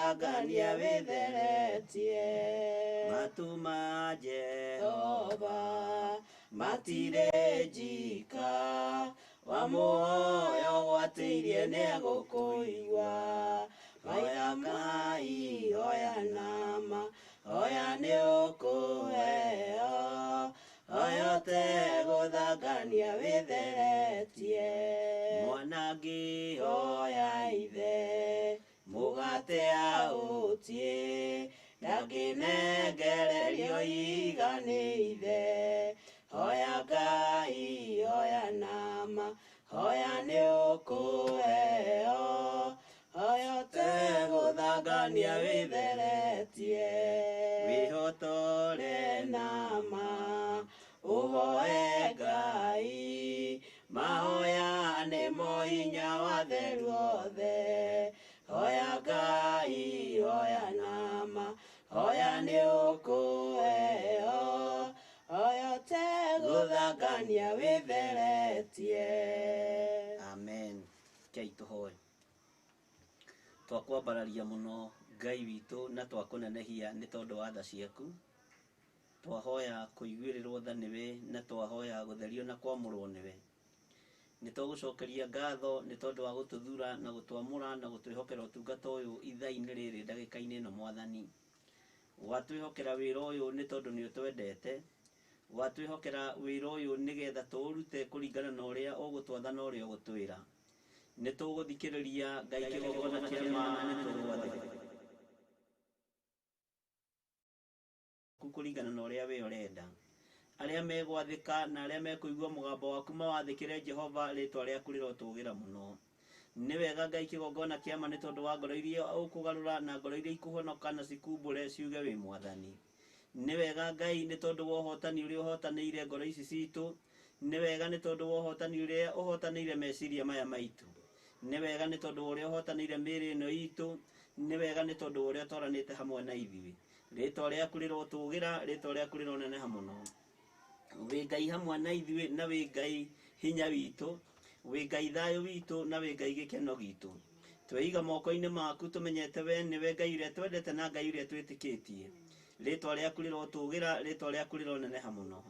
Tegũthangania wĩtheretie. Matu ma Jehova matirĩ njika, wa muoyo gwatĩirie nĩegũkũigua. Hoya Ngai, hoya nama, hoya nĩũkũheo. Hoya ũtegũthangania wĩtheretie. Mwana angĩhoya ithe, mũgate aũtie, ndangĩnengererio ihiga nĩ ithe. Hoya Ngai, hoya nama, hoya nĩũkũheo. Hoya ũtegũthangania wĩtheretie. Wĩhotore nama, ũhoe Ngai, mahoya nĩmo hinya wa theru othe. Hoya Ngai, hoya nama, hoya nĩũkũheo. Hoya ũtegũthangania wĩtheretie. Amen. Rekei tũhoe. Twakwambararia mũno Ngai witũ na twakũnenehia nĩ tondũ wa tha ciaku. Twahoya kũiguĩrĩrwo tha nĩwe na twahoya gũtherio na kwamũrwo nĩwe. Nĩ twagũcokeria ngatho nĩ tondũ wa gũtũthura na gũtwamũra na gũtwĩhokera ũtungata ũyũ ithaa-inĩ rĩrĩ ndagĩka-inĩ ĩno Mwathani. Watwĩhokera wĩra ũyũ nĩ tondũ nĩ ũtwendete. Watwĩhokera wĩra ũyũ nĩgetha tũũrute kũringana na ũrĩa ũgũtwatha na ũrĩa ũgũtwĩra. Nĩ tũgũthikĩrĩria Ngai kĩgongona kĩa ma na nĩ tũgwathĩka kũringana na ũrĩa we ũrenda. Arĩa megwathĩka na arĩa mekũigua mũgambo waku mawathĩkĩre Jehova, rĩtwa rĩaku rĩrotũgĩra mũno. Nĩ wega Ngai kĩgongona kĩa ma nĩ tondũ wa ngoro iria ũkũgarũra na ngoro iria ikũhonoka na cikumbũre ciuge wĩ Mwathani. Nĩ wega Ngai nĩ tondũ wa ũhotani ũrĩa ũhotanĩire ngoro ici citũ. Nĩ wega nĩ tondũ wa ũhotani ũrĩa ũhotanĩire meciria maya maitũ. Nĩ wega nĩ tondũ wa ũrĩa ũhotanĩire mĩĩrĩ ĩno itũ. Nĩ wega nĩ tondũ wa ũrĩa ũtwaranĩte hamwe na ithuĩ. Rĩtwa rĩaku rĩrotũgĩra, rĩtwa rĩaku rĩroneneha mũno. Wĩ Ngai hamwe na ithuĩ na wĩ Ngai hinya witũ, wĩ Ngai thayũ witũ na wĩ Ngai gĩkeno gitũ. Tweiga moko-inĩ maku tũmenyete we nĩwe Ngai ũrĩa twendete na Ngai ũrĩa twĩtĩkĩtie. Rĩtwa rĩaku rĩrotũgĩra, rĩtwa rĩaku rĩroneneha mũno.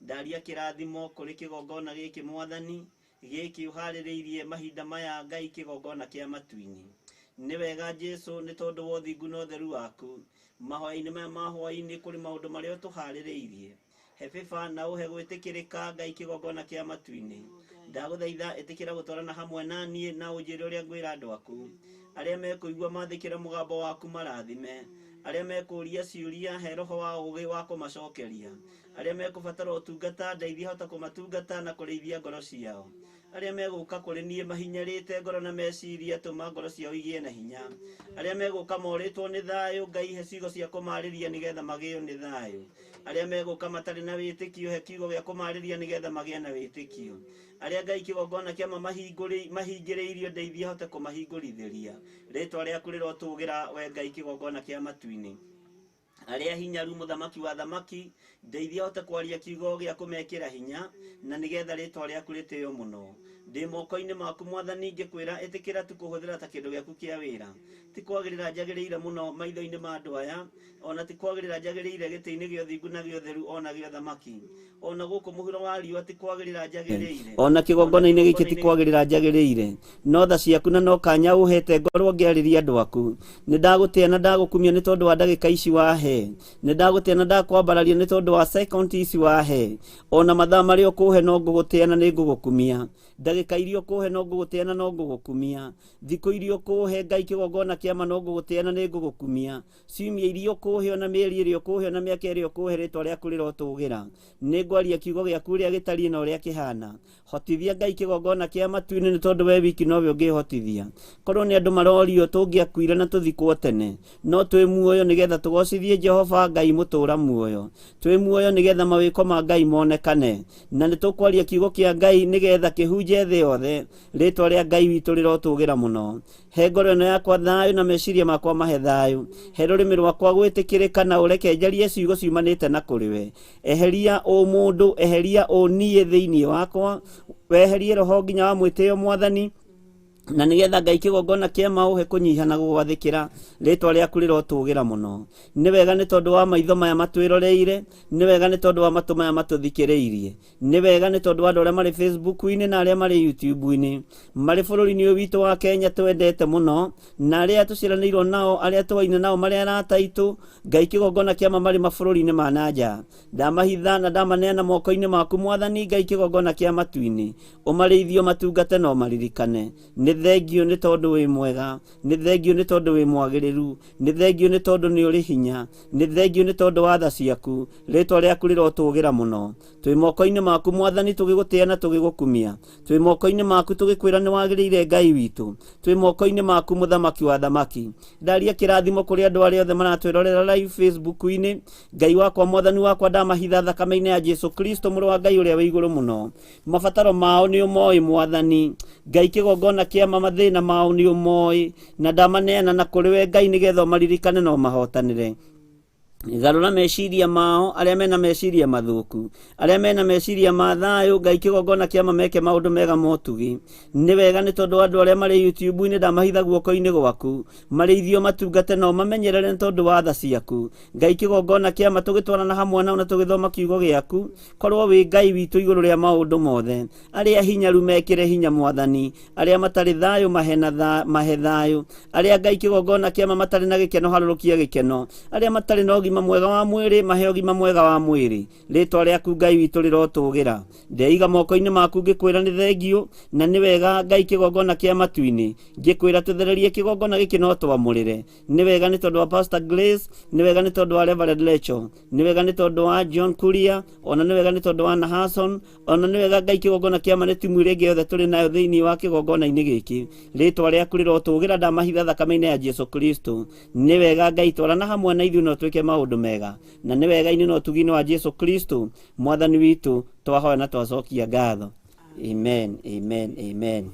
Ndaria kĩrathimo kũrĩ kĩgongona gĩkĩ Mwathani, gĩkĩ ũharĩrĩirie mahinda maya Ngai kĩgongona kĩa matu-inĩ. Nĩ wega Jesu nĩ tondũ wa ũthingu na ũtheru waku. Mahoya-inĩ maya ma hwaĩ-inĩ kũrĩ maũndũ marĩa ũtũharĩrĩirie. He bĩba na ũhe gwĩtĩkĩrĩka Ngai kĩgongona kĩa matu-inĩ. Ndagũthaitha ĩtĩkĩra gũtwarana hamwe na niĩ na ũnjĩre ũrĩa ngwĩra andũ aku. Arĩa mekũigua mathĩkĩre mũgambo waku marathime. Arĩa mekũria ciũria he roho wa ũũgĩ wa kũmacokeria. Arĩa mekũbatara ũtungata ndeithia hote kũmatungata na kũrĩithia ngoro ciao. Arĩa megũka kũrĩ niĩ mahinyarĩte ngoro na meciria tũma ngoro ciao igĩe na hinya. Arĩa megũka morĩtwo nĩ thayũ Ngai he ciugo cia kũmarĩria nĩgetha magĩo nĩ thayũ. Arĩa megũka matarĩ na wĩtĩkio he kiugo gĩa kũmarĩria nĩgetha magĩe na wĩtĩkio. Arĩa Ngai kĩgongona kĩa ma mahingĩrĩirio ndeithia hote kũmahingũrithĩria. Rĩtwa rĩaku rĩrotũgĩra we Ngai kĩgongona kĩa matu-inĩ. Arĩa hinyaru mũthamaki wa thamaki ndeithia hote kwaria kiugo gĩa kũmekĩra hinya na nĩgetha rĩtwa rĩaku rĩtĩo mũno. Ndĩ moko-inĩ maku Mwathani ngĩkwĩra ĩtĩkĩra tu kũhũthĩra ta kĩndũ gĩaku kĩa wĩra. Ti kwagĩrĩra njagĩrĩire mũno maitho-inĩ ma andũ aya, ona ti kwagĩrĩra njagĩrĩire gĩtĩ-inĩ gĩa ũthingu na gĩa ũtheru ona gĩa ũthamaki. Ona gũkũ mũhuro wa riũa ti kwagĩrĩra njagĩrĩire. Ona kĩgongona-inĩ gĩkĩ ti kwagĩrĩra njagĩrĩire. No tha ciaku na no kanya ũhete ngorwo ngĩarĩria andũ aku. Nĩ ndagũtĩa na ndagũkumia nĩ tondũ wa ndagĩka ici wahe. Nĩ ndagũtĩa na ndakwambararia nĩ tondũ wa second ici wahe. Ona mathaa marĩa ũkũhe no ngũgũtĩa na nĩ ngũgũkumia. Ndagĩka iria ũkũhe no ngũgũtĩa na no ngũgũkumia. Thikũ iria ũkũhe Ngai kĩgongona kĩa ma no ngũgũtĩa na nĩ ngũgũkumia. Ciumia iria ũkũhe ona mĩeri ĩrĩa ũkũhe ona mĩaka ĩrĩa ũkũhe rĩtwa rĩaku rĩrotũgĩra. Nĩ ngwaria kiugo gĩaku ũrĩa gĩtariĩ na ũrĩa kĩhana. Hotithia Ngai kĩgongona kĩa matu-inĩ nĩ tondũ we wiki nowe ũngĩhotithia. Korwo nĩ andũ marorio tũngĩakuire na tũthikwo tene. No twĩ muoyo nĩgetha tũgocithie Jehova Ngai mũtũra muoyo. Twĩ muoyo nĩgetha mawĩko ma Ngai monekane. Na nĩ tũkwaria kiugo kĩa Ngai nĩgetha kĩhunje thĩ yothe. Rĩtwa rĩa Ngai witũ rĩrotũgĩra mũno. He ngoro ĩno yakwa thayũ na meciria makwa mahe thayũ. He rũrĩmĩ rwakwa gwĩtĩkĩrĩka na ũreke njarie ciugo ciumanĩte na kũrĩ we. Eheria ũmũndũ, eheria ũniĩ thĩinĩ wakwa. Weherie roho nginya wa mwĩtĩo Mwathani. Na nĩgetha Ngai kĩgongona kĩa maũhe kũnyiha na gũgwathĩkĩra, rĩtwa rĩaku rĩrotũgĩra mũno. Nĩ wega nĩ tondũ wa maitho maya matwĩroreire, nĩ wega nĩ tondũ wa matũ maya matũthikĩrĩirie, nĩ wega nĩ tondũ wa andũ arĩa marĩ Facebook-inĩ na arĩa marĩ YouTube-inĩ, marĩ bũrũri-inĩ ũyũ witũ wa Kenya twendete mũno, na arĩa tũciaranĩirwo nao, arĩa tũaine nao, marĩ arata aitũ, Ngai kĩgongona kĩa ma marĩ mabũrũri-inĩ ma na nja. Ndamahitha na ndamaneana moko-inĩ maku Mwathani Ngai kĩgongona kĩa matu-inĩ, ũmarĩithie ũmatungate na ũmaririkane. Nĩ thengiũ nĩ tondũ wĩ mwega, nĩ thengiũ nĩ tondũ wĩ mwagĩrĩru, nĩ thengiũ nĩ tondũ nĩ ũrĩ hinya, nĩ thengiũ nĩ tondũ wa tha ciaku, rĩtwa rĩaku rĩrotũgĩra mũno. Twĩ moko-inĩ maku Mwathani tũgĩgũtĩa na tũgĩgũkumia, twĩ moko-inĩ maku tũgĩkwĩra nĩ wagĩrĩire Ngai witũ, twĩ moko-inĩ maku Mũthamaki wa athamaki. Ndaria kĩrathimo kũrĩ andũ arĩa othe maratwĩrorera live Facebook-inĩ. Ngai wakwa Mwathani wakwa, ndamahitha thakame-inĩ ya Jesu Kristo mũrũ wa Ngai ũrĩa wĩ igũrũ mũno. Mabataro mao nĩ ũmoĩ Mwathani Ngai, kĩgongona kĩa ma mathĩna mao nĩ ũmoĩ, na ndamaneana na kũrĩ we Ngai nĩgetha ũmaririkane na ũmahotanĩre. Garũra meciria mao, arĩa mena meciria mathũku, arĩa mena meciria ma thayũ, Ngai kĩgongona kĩa ma meke maũndũ mega motugi. Nĩ wega nĩ tondũ andũ arĩa marĩ YouTube-inĩ ndamahitha guoko-inĩ gwaku, marĩithio matungate na ũmamenyerere nĩ tondũ wa tha ciaku. Ngai kĩgongona kĩa ma tũgĩtwarana hamwe nao na tũgĩthoma kiugo gĩaku, korwo wĩ Ngai witũ igũrũ rĩa maũndũ mothe. Arĩa hinyaru mekĩre hinya Mwathani, arĩa matarĩ thayũ mahe na tha, mahe thayũ, arĩa Ngai kĩgongona kĩa ma matarĩ na gĩkeno harũrũkia gĩkeno, arĩa matarĩ na ũgima mwega wa mwĩrĩ mahe ũgima mwega wa mwĩrĩ. Rĩtwa rĩaku Ngai witũ rĩrotũgĩra. Ndeiga moko-inĩ maku ngĩkwĩra nĩ thengiũ na nĩ wega Ngai kĩgongona kĩa matu-inĩ, ngĩkwĩra tũthererie kĩgongona gĩkĩ no twamũrĩre. Nĩ wega nĩ tondũ wa Pastor Grace, nĩ wega nĩ tondũ wa Reverend Lecho, nĩ wega nĩ tondũ wa John Kuria, ona nĩ wega nĩ tondũ wa Nahason, ona nĩ wega Ngai kĩgongona kĩa ma nĩ timu ĩrĩa ĩngĩ yothe tũrĩ nayo thĩinĩ wa kĩgongona-inĩ gĩkĩ. Rĩtwa rĩaku rĩrotũgĩra, ndamahitha thakame-inĩ ya Jesu Kristo. Nĩ wega Ngai twarana hamwe na ithuĩ no twĩke maũndũ mega, na nĩ wega-inĩ na ũtugi-inĩ wa Jesu Kristo Mwathani witũ twahoya na twacokia ngatho. Amen, amen, amen.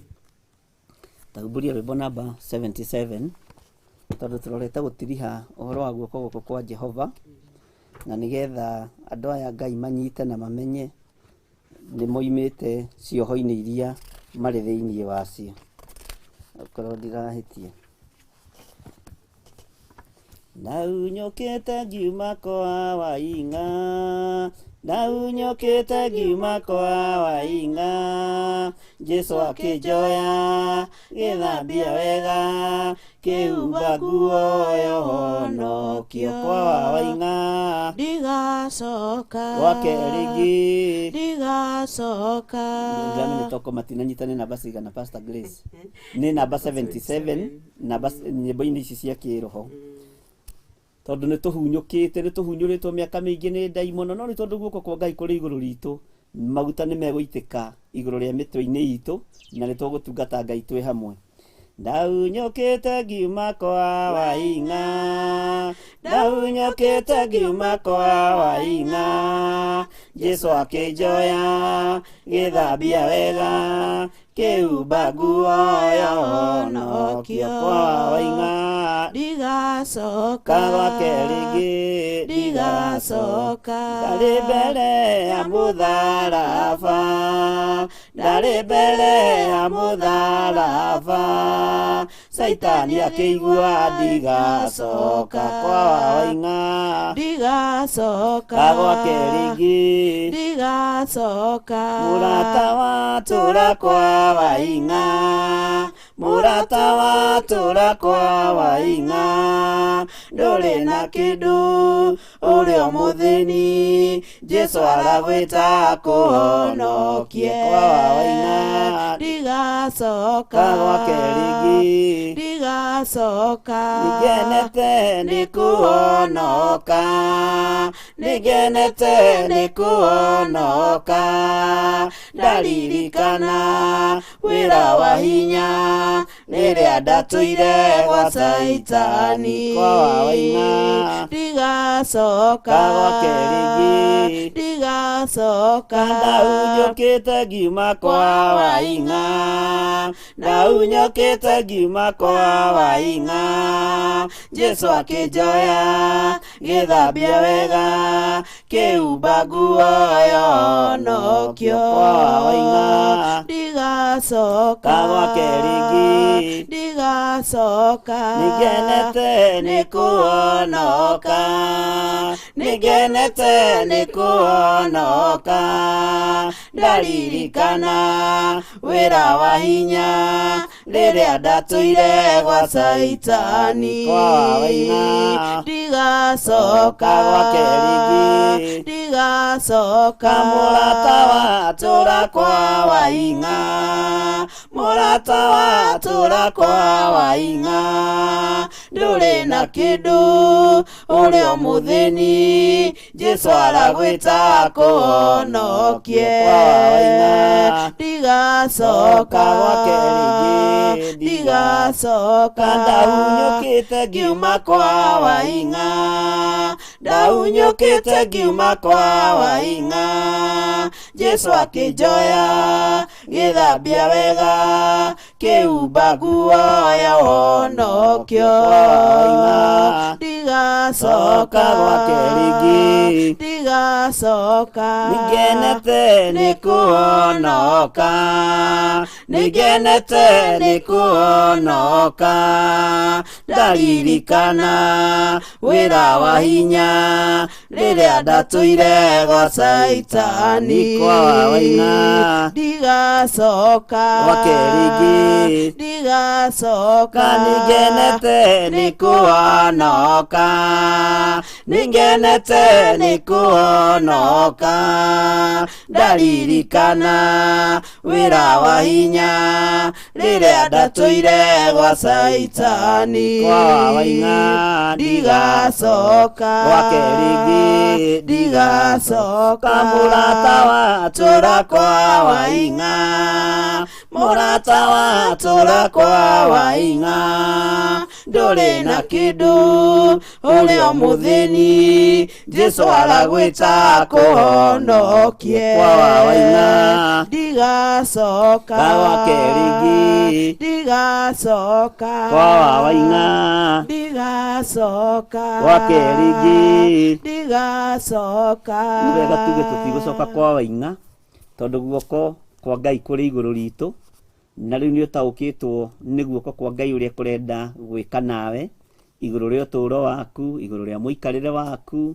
Tahumbũria rwĩmbo namba 77 tondũ tũrorete gũtiriha ũhoro wa guoko gũkũ kwa Jehova, na nĩgetha andũ aya Ngai manyite na mamenye nĩ moimĩte cioho-inĩ iria marĩ thĩinĩ wacio. Okorwo ndirahĩtia. Ndahunyũkĩte ngiuma kwa Waing'a, ndahunyũkĩte ngiuma kwa Waing'a, Jesu akĩnjoya gĩthambia wega, kĩhumba nguo ya ũhonokio kwa Waing'a, Ndigacoka. Gwake rĩngĩ Ndigacoka. Ndĩramenya toko matinanyitane namba cigana Pastor Grace nĩ namba 77 namba nyĩmbo-inĩ ici cia kĩroho, tondũ nĩ tũhunyũkĩte, nĩ tũhunyũrĩtwo mĩaka mĩingĩ nĩ ndaimono, no nĩ tondũ guoko kwa Ngai kũrĩ igũrũ ritũ, maguta nĩ megũitĩka igũrũ rĩa mĩtwe-inĩ itũ na nĩ tũgũtungata Ngai twĩ hamwe. Ndahunyũkĩte ngiuma kwa Waing'a, ndahunyũkĩte ngiuma kwa Waing'a, Jesu akĩnjoya gĩthambia wega, kĩhumba nguo ya ũhonokio kwa Waing'a, Ndigacoka. Gwake rĩngĩ Ndigacoka. Ndarĩ mbere ya mũtharaba, ndarĩ mbere ya mũtharaba, Caitani akĩigua ndigacoka kwa Waing'a, Ndigacoka. Gwake rĩngĩ Ndigacoka. Mũrata watũra kwa Waing'a, mũrata watũra kwa Waing'a, ndũrĩ na kĩndũ ũrĩ o mũthĩni, Jesu aragwĩta kũhonokie kwa Waing'a, Ndigacoka. Gwake rĩngĩ Ndigacoka. Nĩngenete nĩ kũhonoka, nĩngenete nĩ kũhonoka, ndaririkana wĩra wa hinya rĩrĩa ndatũire gwa Caitani kwa Waing'a, Ndigacoka. Gwake rĩngĩ Ndigacoka. Ndahunyũkĩte ngiuma kwa Waing'a, ndahunyũkĩte ngiuma kwa Waing'a, Jesu akĩnjoya gĩthambia wega, Kĩumba nguo yonokio. Kwa Waing'a. Ndigacoka. Kagwake rĩngĩ. Ndigacoka. Nĩngenete nĩ kũhonoka, nĩngenete nĩ kũhonoka, ndaririkana wĩra wa hinya rĩrĩa ndatũire gwa Caitani. Kwa Waing'a. Ndigacoka. Gwake rĩngĩ. Ndigacoka. Kamũrata watũra kwa Waing'a, mũrata watũra kwa Waing'a, ndũrĩ na kĩndũ ũrĩ o mũthĩni, Jesũ aragwĩta kũhonokie. Kwa Waing'a. Ndigacoka. Gwake rĩngĩ. Ndigacoka. Ndahunyũkĩte ngiuma kwa Waing'a, ndahunyũkĩte ngiuma kwa Waing'a, Jesũ akĩnjoya gĩthambia wega, kĩhumba nguo ya ũhonokio. Kwa Waing'a. Ndigacoka. Gwake rĩngĩ. Ndigacoka. Nĩngenete nĩ kũhonoka, nĩngenete nĩ kũhonoka, ndaririkana wĩra wa hinya rĩrĩa ndatũire gwa Caitani. Kwa Waing'a. Ndigacoka. Gwake rĩngĩ. Ndigacoka. Nĩngenete nĩ kũhonoka, nĩngenete nĩ kũhonoka, ndaririkana wĩra wa hinya rĩrĩa ndatũire gwa Caitani. Kwa Waing'a. Ndigacoka. Gwake rĩngĩ. Ndigacoka. Mũrata watũra kwa Waing'a, mũrata watũra kwa Waing'a, ndũrĩ na kĩndũ ũrĩ o mũthĩni, Jesũ aragwĩta kũhonokie. Kwa Waing'a. Ndigacoka. Gwake rĩngĩ. Ndigacoka. Kwa Waing'a. Ndigacoka. Gwake rĩngĩ. Ndigacoka. Nĩ wega tuge tũtigũcoka kwa Waing'a tondũ guoko kwa Ngai kũrĩ igũrũ ritũ, na rĩu nĩ ũtaũkĩtwo nĩ guoko kwa Ngai ũrĩa kũrenda gwĩka nawe igũrũ rĩa ũtũũro waku, igũrũ rĩa mũikarĩre waku.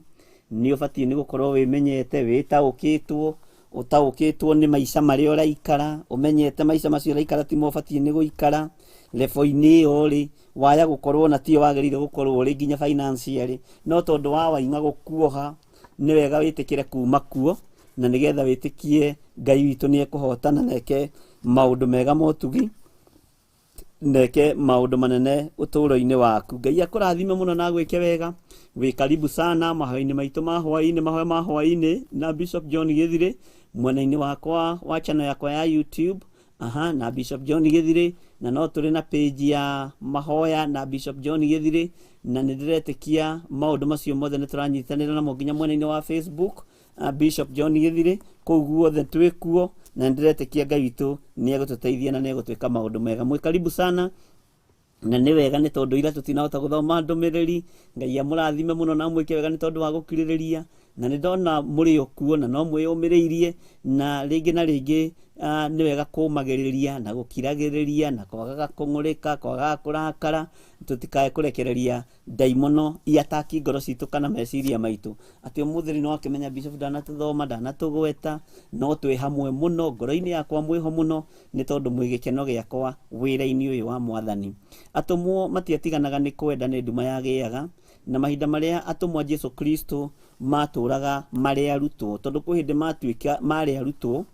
Nĩ ũbatiĩ nĩ gũkorwo wĩmenyete, wĩtaũkĩtwo, ũtaũkĩtwo nĩ maica marĩa ũraikara, ũmenyete maica macio ũraikara timo ũbatiĩ nĩ gũikara lebo-inĩ ĩyo rĩ, waya gũkorwo na tiyo wagĩrĩire gũkorwo ũrĩ nginya financially, no tondũ wa Waing'a gũkuoha nĩ wega wĩtĩkĩre kuma kuo, na nĩgetha wĩtĩkie Ngai witũ nĩ ekũhotana na eke maũndũ mega motugi, neke maũndũ manene ũtũũro-inĩ waku. Ngai akũrathime mũno na agwĩke wega. Wĩ karibu sana mahoya-inĩ maitũ ma hwaĩ-inĩ, mahoya ma hwaĩ-inĩ na Bishop John Gĩthirĩ mwena-inĩ wakwa wa channel yakwa ya YouTube, aha, na Bishop John Gĩthirĩ, na no tũrĩ na page ya mahoya na Bishop John Gĩthirĩ, na nĩ ndĩretĩkia maũndũ macio mothe nĩ tũranyitanĩra namo nginya mwena-inĩ wa Facebook, Bishop John Gĩthirĩ, kũu guothe twĩ kuo, na nĩ ndĩretĩkia Ngai witũ nĩ egũtũteithia na nĩ egũtwĩka maũndũ mega. Mwĩ karibu sana, na nĩ wega nĩ tondũ ira tũtinahota gũthoma ndũmĩrĩri. Ngai amũrathime mũno na amwĩke wega nĩ tondũ wa gũkirĩrĩria, na nĩ ndona mũrĩ o kuo na no mwĩyũmĩrĩirie, na rĩngĩ na rĩngĩ nĩ wega kũmagĩrĩria na gũkiragĩrĩria na kwagaga kũng'ũrĩka, kwagaga kũrakara, tũtikae kũrekereria ndaimono iataki ngoro citũ kana meciria maitũ. Atĩ ũmũthĩ rĩ nĩwakĩmenya Bishop ndanatũthoma, ndanatũgweta, no twĩ hamwe mũno, ngoro-inĩ yakwa mwĩho mũno nĩ tondũ mwĩ gĩkeno gĩakwa wĩra-inĩ ũyũ wa Mwathani. Atũmwo matiatiganaga nĩ kwenda nĩ nduma yagĩaga, na mahinda marĩa atũmwo a Jesũ Kristo matũraga marĩ arutwo, tondũ kwĩ hĩndĩ matuĩka marĩ arutwo,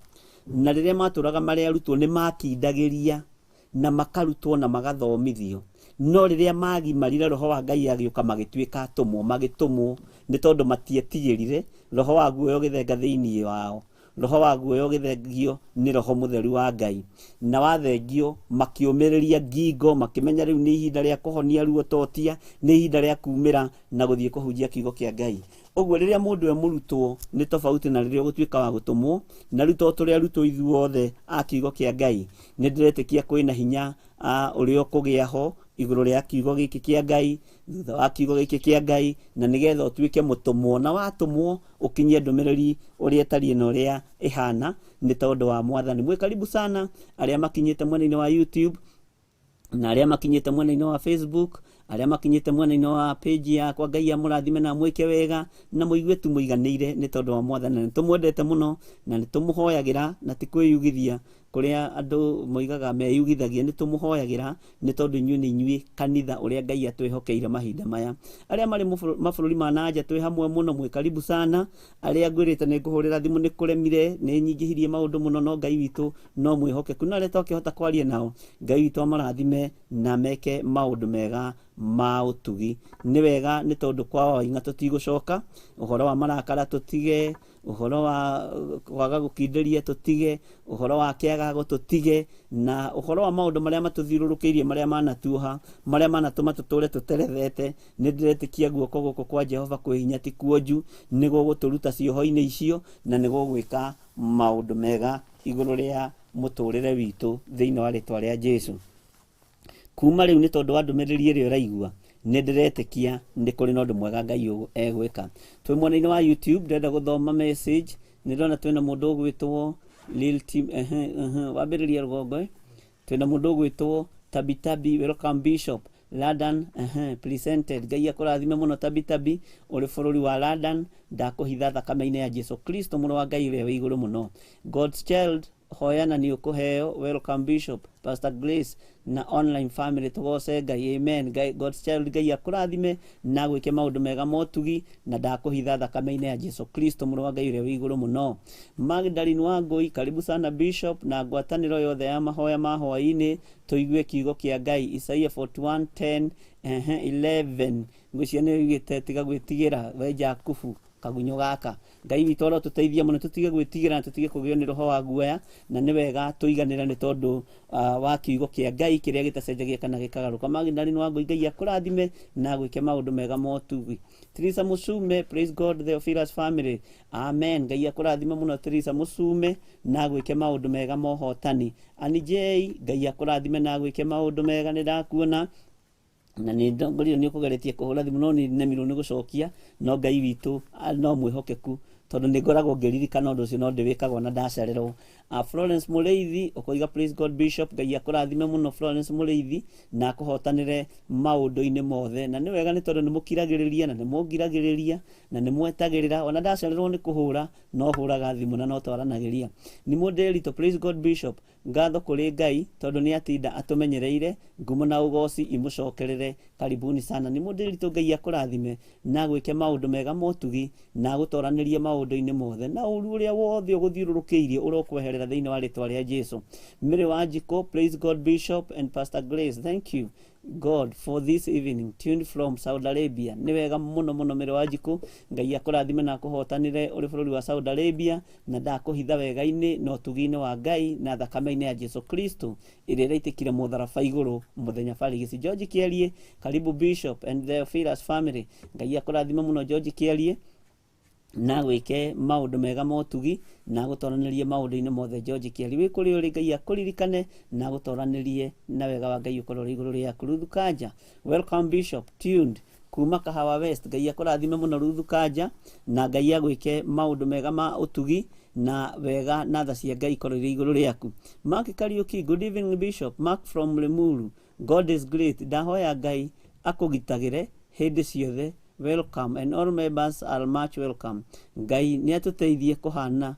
na rĩrĩa matũraga marĩ arutwo nĩ makindagĩria na makarutwo na magathomithio, no rĩrĩa magimarire roho wa Ngai agĩũka magĩtuĩka atũmwo, magĩtũmwo nĩ tondũ matietigĩrire roho wa guoya ũgĩthenga thĩinĩ wao, roho wa guoya ũgĩthengio nĩ roho mũtheru wa Ngai, na wathengio makĩũmĩrĩria ngingo, makĩmenya rĩu nĩ ihinda rĩa kũhonia ruo totia, nĩ ihinda rĩa kumĩra na gũthiĩ kũhunjia kiugo kĩa Ngai. Ũguo rĩrĩa mũndũ e mũrutwo nĩ tofauti na rĩrĩa ũgũtuĩka wa gũtũmwo. Na rĩu tondũ tũrĩ arutwo ithuothe a kiugo kĩa Ngai, nĩ ndĩretĩkia kwĩna hinya ũrĩa ũkũgĩa ho igũrũ rĩa kiugo gĩkĩ kĩa Ngai, thutha wa kiugo gĩkĩ kĩa Ngai, na nĩgetha ũtuĩke mũtũmwo, na watũmwo ũkinyie ndũmĩrĩri ũrĩa ĩtariĩ na ũrĩa ĩhana, nĩ tondũ wa Mwathani. Mwĩ karibu sana arĩa makinyĩte mwena-inĩ wa YouTube, na arĩa makinyĩte mwena-inĩ wa Facebook, arĩa makinyĩte mwena-inĩ wa page yakwa. Ngai amũrathime na amwĩke wega, na mũigue tu mũiganĩire nĩ tondũ wa Mwathani. Na nĩ tũmwendete mũno na nĩ tũmũhoyagĩra, na ti kwĩyugithia kũrĩa andũ moigaga meyugithagia, nĩ tũmũhoyagĩra nĩ tondũ inyuĩ nĩ inyuĩ kanitha ũrĩa Ngai atwĩhokeire mahinda maya. Arĩa marĩ mabũrũri ma nanja twĩ hamwe mũno, mwĩ karibu sana. Arĩa ngwĩrĩte nĩ ngũhũrĩra thimũ nĩ kũremire, nĩ nyingĩhirie maũndũ mũno, no Ngai witũ no mwĩhokeku. Na arĩa twakĩhota kwaria nao, Ngai witũ amarathime na meke maũndũ mega ma ũtugi. Nĩ wega nĩ tondũ kwa wainga tũtigũcoka, ũhoro wa marakara tũtige, ũhoro wa kwaga gũkindĩria tũtige, ũhoro wa kĩagago tũtige, na ũhoro wa maũndũ marĩa matũthiũrũrũkĩirie, marĩa manatuoha, marĩa manatũma tũtũre tũterethete. Nĩ ndĩretĩkia guoko gũkũ kwa Jehova kwĩ hinya, ti kuonju, nĩ gũgũtũruta cioho-inĩ icio, na nĩ gũgwĩka maũndũ mega igũrũ rĩa mũtũrĩre witũ thĩinĩ wa rĩtwa rĩa Jesu. Kuma rĩu nĩ tondũ wa ndũmĩrĩri ĩrĩa ũraigua, nĩ ndĩretĩkia nĩ kũrĩ na ũndũ mwega Ngai egwĩka. Twĩ mwena-inĩ wa YouTube, ndĩrenda gũthoma message, nĩ ndĩrona twĩna mũndũ ũgwĩtwo Lil Team, ehe, ehe, wambĩrĩria rũgongo. Twĩna mũndũ ũgwĩtwo Tabi Tabi, welcome Bishop London, ehe, presented. Ngai akũrathime mũno Tabi Tabi, ũrĩ bũrũri wa London, ndakũhitha thakame-inĩ ya Jesu Kristo mũrũ wa Ngai ũrĩa wĩ igũrũ mũno. God's Child, hoyana nĩ ũkũheo, welcome Bishop, Pastor Grace na online family, tũgoce Ngai, amen. Ngai, God's Child, Ngai akũrathime na gwĩke maũndũ mega motugi, na ndakũhitha thakame-inĩ ya Jesu Kristo mũrũ wa Ngai ũrĩa wĩ igũrũ mũno. Magdalene Wangũi, karibu sana Bishop na ngwatanĩro yothe ya mahoya ma hwaĩ-inĩ, tũigue kiugo kĩa Ngai. Isaia 41:10, ehe, 11, ngwĩciria nĩ yugĩte tiga gwĩtigĩra we Jakubu kagunyũ gaka. Ngai witũ arotũteithia mũno tũtige gwĩtigĩra na tũtige kũgĩo nĩ roho wa guoya, na nĩ wega tũiganĩre nĩ tondũ wa kiugo kĩa Ngai kĩrĩa gĩtacenjagia kana gĩkagarũka. Magdalene Wangũi, Ngai akũrathime na agwĩke maũndũ mega motugi. Teresa Musume, praise God Theophilus family, amen. Ngai akũrathime mũno Teresa Musume na agwĩke maũndũ mega mohotani. Annie J, Ngai akũrathime na agwĩke maũndũ mega, nĩ ndakuona na nĩ ndongorire nĩ ũkũgeretie kũhũra thimũ no nĩ nemirwo nĩ gũcokia, no Ngai witũ no mwĩhokeku tondũ nĩ ngoragwo ngĩririkana ũndũ ũcio no ndĩwĩkaga ona ndacererwo. Florence Mũrĩithi ũkoiga praise God Bishop, Ngai akũrathime mũno Florence Mũrĩithi na akũhotanĩre maũndũ-inĩ mothe. Na nĩ wega nĩ tondũ nĩ mũkiragĩrĩria na nĩ mũngiragĩrĩria na nĩ mwetagĩrĩra, ona ndacererwo nĩ kũhũra no hũraga thimũ na no twaranagĩria. Nĩ mũndĩritũ, praise God Bishop, ngatho kũrĩ Ngai tondũ nĩ atinda atũmenyereire, ngumo na ũgoci imũcokerere, karibuni sana. Nĩ mũndĩritũ, Ngai akũrathime na agwĩke maũndũ mega motugi na agũtoranĩrie maũndũ-inĩ mothe, na ũru ũrĩa wothe ũgũthiũrũrũkĩirie ũrokweherera thĩinĩ wa rĩtwa rĩa Jesu. Mary Wanjikũ, praise God Bishop and Pastor Grace, thank you God for this evening, tuned from Saudi Arabia. Nĩ wega mũno mũno Mary Wanjikũ, Ngai akũrathime na akũhotanĩre ũrĩ bũrũri wa Saudi Arabia, na ndakũhitha wega-inĩ na ũtugi-inĩ wa Ngai na thakame-inĩ ya Jesu Kristo ĩrĩa ĩraitĩkire mũtharaba igũrũ mũthenya barigisi. George Kĩarie, karibu Bishop and the Theophilus family, Ngai akũrathime mũno George Kĩarie na gwĩke maũndũ mega motugi na gũtoranĩrie maũndũ-inĩ mothe. George Kĩarie, wĩ kũrĩa ũrĩ, Ngai akũririkane na gũtoranĩrie na wega wa Ngai ũkorwo ũrĩ igũrũ rĩaku. Ruthu Kanja, welcome Bishop, tuned kuma Kahawa West, Ngai akũrathime mũno Ruthu Kanja na Ngai agwĩke maũndũ mega ma ũtugi na wega na tha cia Ngai ikorwo irĩ igũrũ rĩaku. Mark Kariuki, good evening Bishop, Mark from Limuru, God is great, ndahoya Ngai akũgitagĩre hĩndĩ ciothe, welcome and all members are much welcome. Ngai nĩ atũteithie kũhana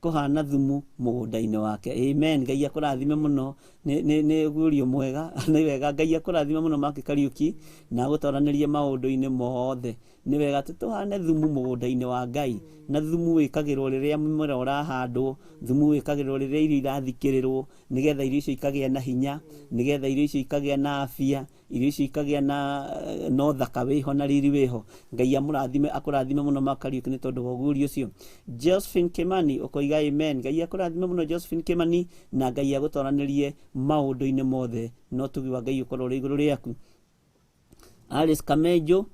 kũhana thumu mũgũnda-inĩ wake, amen. Ngai akũrathime mũno, nĩ ũguũrio mwega, nĩ wega. Ngai akũrathime mũno Mark Kariuki na agũtoranĩrie maũndũ-inĩ mothe. Nĩ wega tũhane thumu mũgũnda-inĩ wa Ngai, na thumu wĩkagĩrwo rĩrĩa mũmera ũrahandwo, thumu wĩkagĩrwo rĩrĩa irio irathikĩrĩrwo, nĩgetha irio icio ikagĩa na hinya, nĩgetha irio icio ikagĩa na afya, irio icio ikagĩa na ũthaka wĩho na riri wĩho. Ngai amũrathime, akũrathime mũno Mark Kariuki nĩ tondũ wa ũguũrio ũcio. Josephine Kimani ũkoiga amen, Ngai akũrathime mũno Josephine Kimani na Ngai agũtoranĩrie maũndũ-inĩ mothe na ũtugi wa Ngai ũkorwo ũrĩ igũrũ rĩaku. Alice Kamenjo,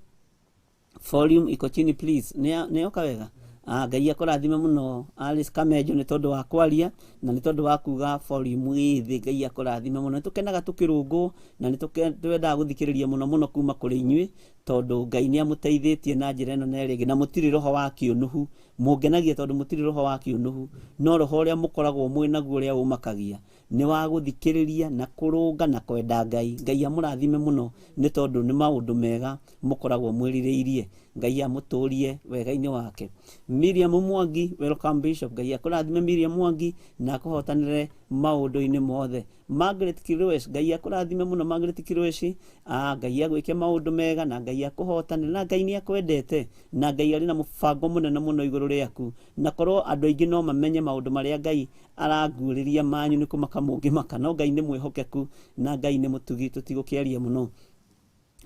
Volume iko chini please. Nĩyoka wega. Ah, Ngai akũrathime mũno Alice Kamenjo nĩ tondũ wa kwaria na nĩ tondũ wa kuga volume ĩ thĩ. Ngai akũrathime mũno. Nĩ tũkenaga tũkĩrũngwo na nĩ twendaga gũthikĩrĩria mũno mũno kuma kũrĩ inyuĩ, tondũ Ngai nĩ amũteithĩtie na njĩra ĩno na ĩrĩa ĩngĩ, na mũtirĩ roho wa kĩũnũhu. Mũngenagia tondũ mũtirĩ roho wa kĩũnũhu, no roho ũrĩa mũkoragwo mwĩ naguo ũrĩa ũmakagia nĩ wa gũthikĩrĩria na kũrũnga na kwenda Ngai. Ngai amũrathime mũno nĩ tondũ nĩ maũndũ mega mũkoragwo mwĩrirĩirie. Ngai amũtũrie wega-inĩ wake. Miriam Mwangi, welcome Bishop. Ngai akũrathime Miriam Mwangi na akũhotanĩre maũndũ-inĩ mothe. Margaret Kirwes, Ngai akũrathime mũno Margaret Kirwes. Ah, Ngai agwĩke maũndũ mega na Ngai akũhotanĩre, na Ngai nĩ akwendete na Ngai arĩ na mũbango mũnene mũno igũrũ rĩaku, na korwo andũ aingĩ no mamenye maũndũ marĩa Ngai aranguũrĩria manyu nĩ kũmaka mũngĩmaka, no Ngai nĩ mwĩhokeku na Ngai nĩ mũtugi, tũtigũkĩaria mũno.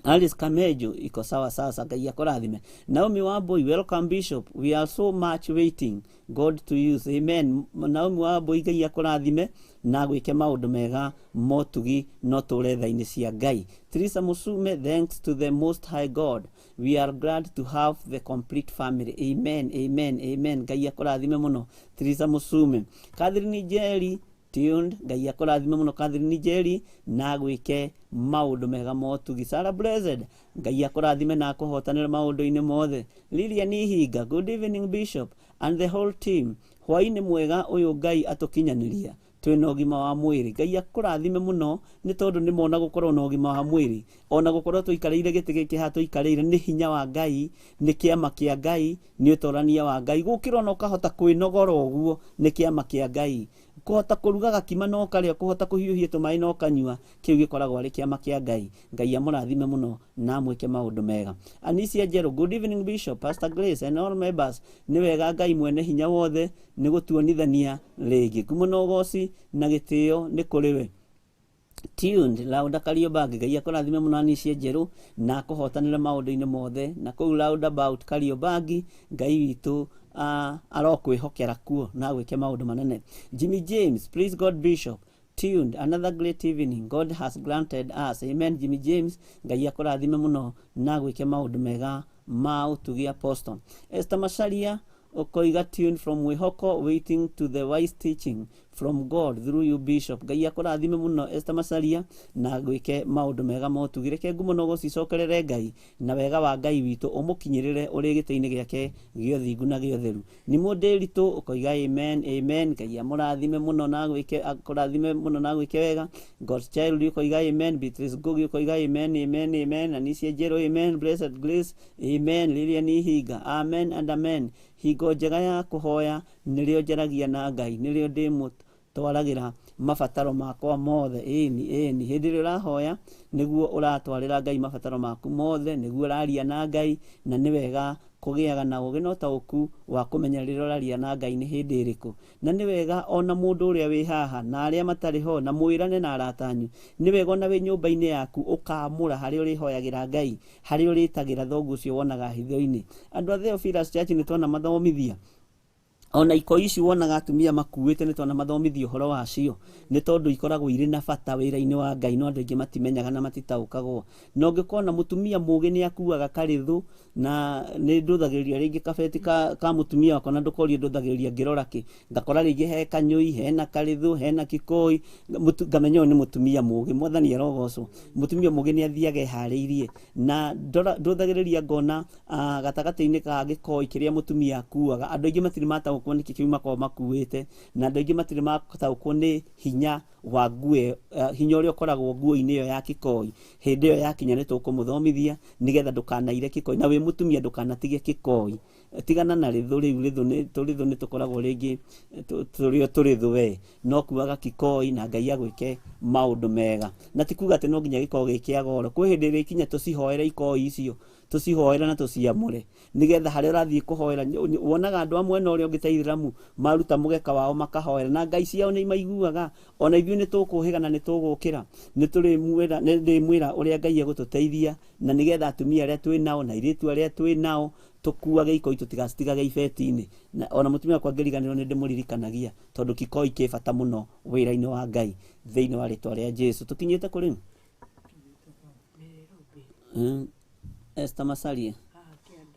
Alice Kamejo iko sawa sasa, Ngai akũrathime. Naomi Wambui, welcome Bishop. We are so much waiting God to use. Amen. Naomi Wambui, Ngai akũrathime na gwĩke maũndũ mega motugi no tũre tha-inĩ cia Ngai. Teresa Musume, thanks to the Most High God. We are glad to have the complete family. Amen, amen, amen. Ngai akũrathime mũno Teresa Musume. Catherine Njeri, tuned. Ngai akũrathime mũno Catherine Njeri na gwĩke maũndũ mega motugi. Sarah Blessed, Ngai akũrathime na akũhotanĩre maũndũ-inĩ mothe. Lilian Ihinga, good evening Bishop and the whole team. Hwaĩ-inĩ mwega ũyũ Ngai atũkinyanĩria twĩna ũgima wa mwĩrĩ. Ngai akũrathime mũno nĩ tondũ nĩ mona gũkorwo na ũgima wa mwĩrĩ, ona gũkorwo tũikarĩire gĩtĩ gĩkĩ haha tũikarĩire nĩ hinya wa Ngai, nĩ kĩama kĩa Ngai, nĩ ũtorania wa Ngai. Gũkĩra ona ũkahota kwĩnogora ũguo nĩ kĩama kĩa Ngai. Kũhota kũruga gakima no ũkarĩa, kũhota kũhiũhia tũmaĩ no ũkanyua, kĩu gĩkoragwo arĩ kĩama kĩa Ngai. Ngai amũrathime mũno na amwĩke maũndũ mega. Anisia Njerũ, good evening Bishop, Pastor Grace and all members. Nĩ wega Ngai mwene hinya wothe nĩ gũtuonithania rĩngĩ. Ngumo na ũgoci na gĩtĩo nĩ kũrĩ we. Tuned Lauda Kariobangi, Ngai akũrathime mũno Anisia Njerũ na akũhotanĩre maũndũ-inĩ mothe. Na kũu roundabout Kariobangi, Ngai witũ arokwĩhokera kuo na agwĩke maũndũ manene. Jimmy James, please God Bishop, tuned another great evening God has granted us. Amen. Jimmy James, Ngai akũrathime mũno na agwĩke maũndũ mega ma ũtugi. Apostle Esther Macharia ũkoiga tuned from Mwĩhoko, waiting to the wise teaching from God through you Bishop. Ngai akũrathime mũno Esther Macharia na gwĩke maũndũ mega motugi. Reke ngumo no gũcicokerere Ngai na wega wa Ngai witũ ũmũkinyĩrĩre ũrĩ gĩtĩ-inĩ gĩake gĩa ũthingu na gĩa ũtheru. Nĩ mũndĩritũ ũkoiga amen, amen. Ngai amũrathime mũno na gwĩke akũrathime mũno na gwĩke wega. God's Child ũkoiga amen. Beatrice Ngugi ũkoiga amen, amen, amen. Anicia Njerũ, amen. Blessed Grace, amen. Lilian Ihinga, amen and amen. Hingo njega ya kũhoya nĩrĩo njaragia na Ngai, nĩrĩo ndĩmũtwaragĩra mabataro makwa mothe. Ĩni ĩni, hĩndĩ ĩrĩa ũrahoya nĩguo ũratwarĩra Ngai mabataro maku mothe, nĩguo ũraria na Ngai, na nĩ wega kũgĩaga na ũũgĩ na ũtaũku wa kũmenya rĩrĩa ũraria na Ngai nĩ hĩndĩ ĩrĩkũ. Na nĩ wega ona mũndũ ũrĩa wĩ haha na arĩa matarĩ ho na mwĩrane na arata anyu, nĩ wega ona wĩ nyũmba-inĩ yaku ũkamũra harĩa ũrĩhoyagĩra Ngai, harĩa ũrĩtagĩra thoguo ũcio wonaga hitho-inĩ. Andũ a Theophilus Church nĩ twona mathomithia ona ikoi ici wonaga atumia makuĩte, nĩ twona mathomithia ũhoro wacio nĩ tondũ ikoragwo irĩ na bata wĩra-inĩ wa Ngai, no andũ aingĩ matimenyaga na matitaũkagwo. Na ũngĩkona mũtumia mũũgĩ nĩ akuaga karĩthũ, na nĩ ndũthagĩrĩria rĩngĩ kabeti ka mũtumia wakwa, na ndũkorie ndũthagĩrĩria ngĩrora kĩ, ngakora rĩngĩ he kanyũi, hena karĩthũ, hena kikoi, ngamenya ũyũ nĩ mũtumia mũũgĩ. Mwathani arogocwo. Mũtumia mũũgĩ nĩ athiaga eharĩirie, na ndũthagĩrĩria ngona gatagatĩ-inĩ ka gĩkoi kĩrĩa mũtumia akuaga, andũ aingĩ matirĩ mataũkwo nĩkĩ kĩu makoragwo makuĩte, na andũ aingĩ matirĩ mataũkwo nĩ hinya wa nguo ĩyo, hinya ũrĩa ũkoragwo nguo-inĩ ĩyo ya kĩkoi. Hĩndĩ ĩyo yakinya nĩ tũkũmũthomithia nĩgetha ndũkanaire kĩkoi, na wĩ mũtumia ndũkanatige kĩkoi. Tigana na rĩthũ rĩu, rĩthũ nĩ tũrĩthũ nĩ tũkoragwo rĩngĩ tũrĩ o tũrĩthũ we, no kuaga kikoi na Ngai agwĩke maũndũ mega. Na ti kuga atĩ no nginya gĩkorwo gĩ kĩa goro, kwĩ hĩndĩ ĩrĩkinya tũcihoere ikoi icio, tũcihoere na tũciamũre nĩgetha harĩa ũrathiĩ kũhoera. Wonaga andũ amwe na ũrĩa ũngĩ ta Ithĩramu maruta mũgeka wao makahoera na ngai ciao nĩ imaiguaga. Ona ithuĩ nĩ tũkũhĩga na nĩ tũgũkĩra, nĩ tũrĩmwĩra, nĩ ndĩmwĩra ũrĩa Ngai egũtũteithia, na nĩgetha atumia arĩa twĩ nao na airĩtu arĩa twĩ nao tũkuage ikoi, tũtigacitigage ibeti-inĩ. Na ona mũtumia wakwa angĩriganĩrwo nĩ ndĩmũririkanagia, tondũ kikoi kĩ bata mũno wĩra-inĩ wa Ngai thĩinĩ wa rĩtwa rĩa Jesu. Tũkinyĩte kũ rĩu? Esther Masaria. Haha kĩanda.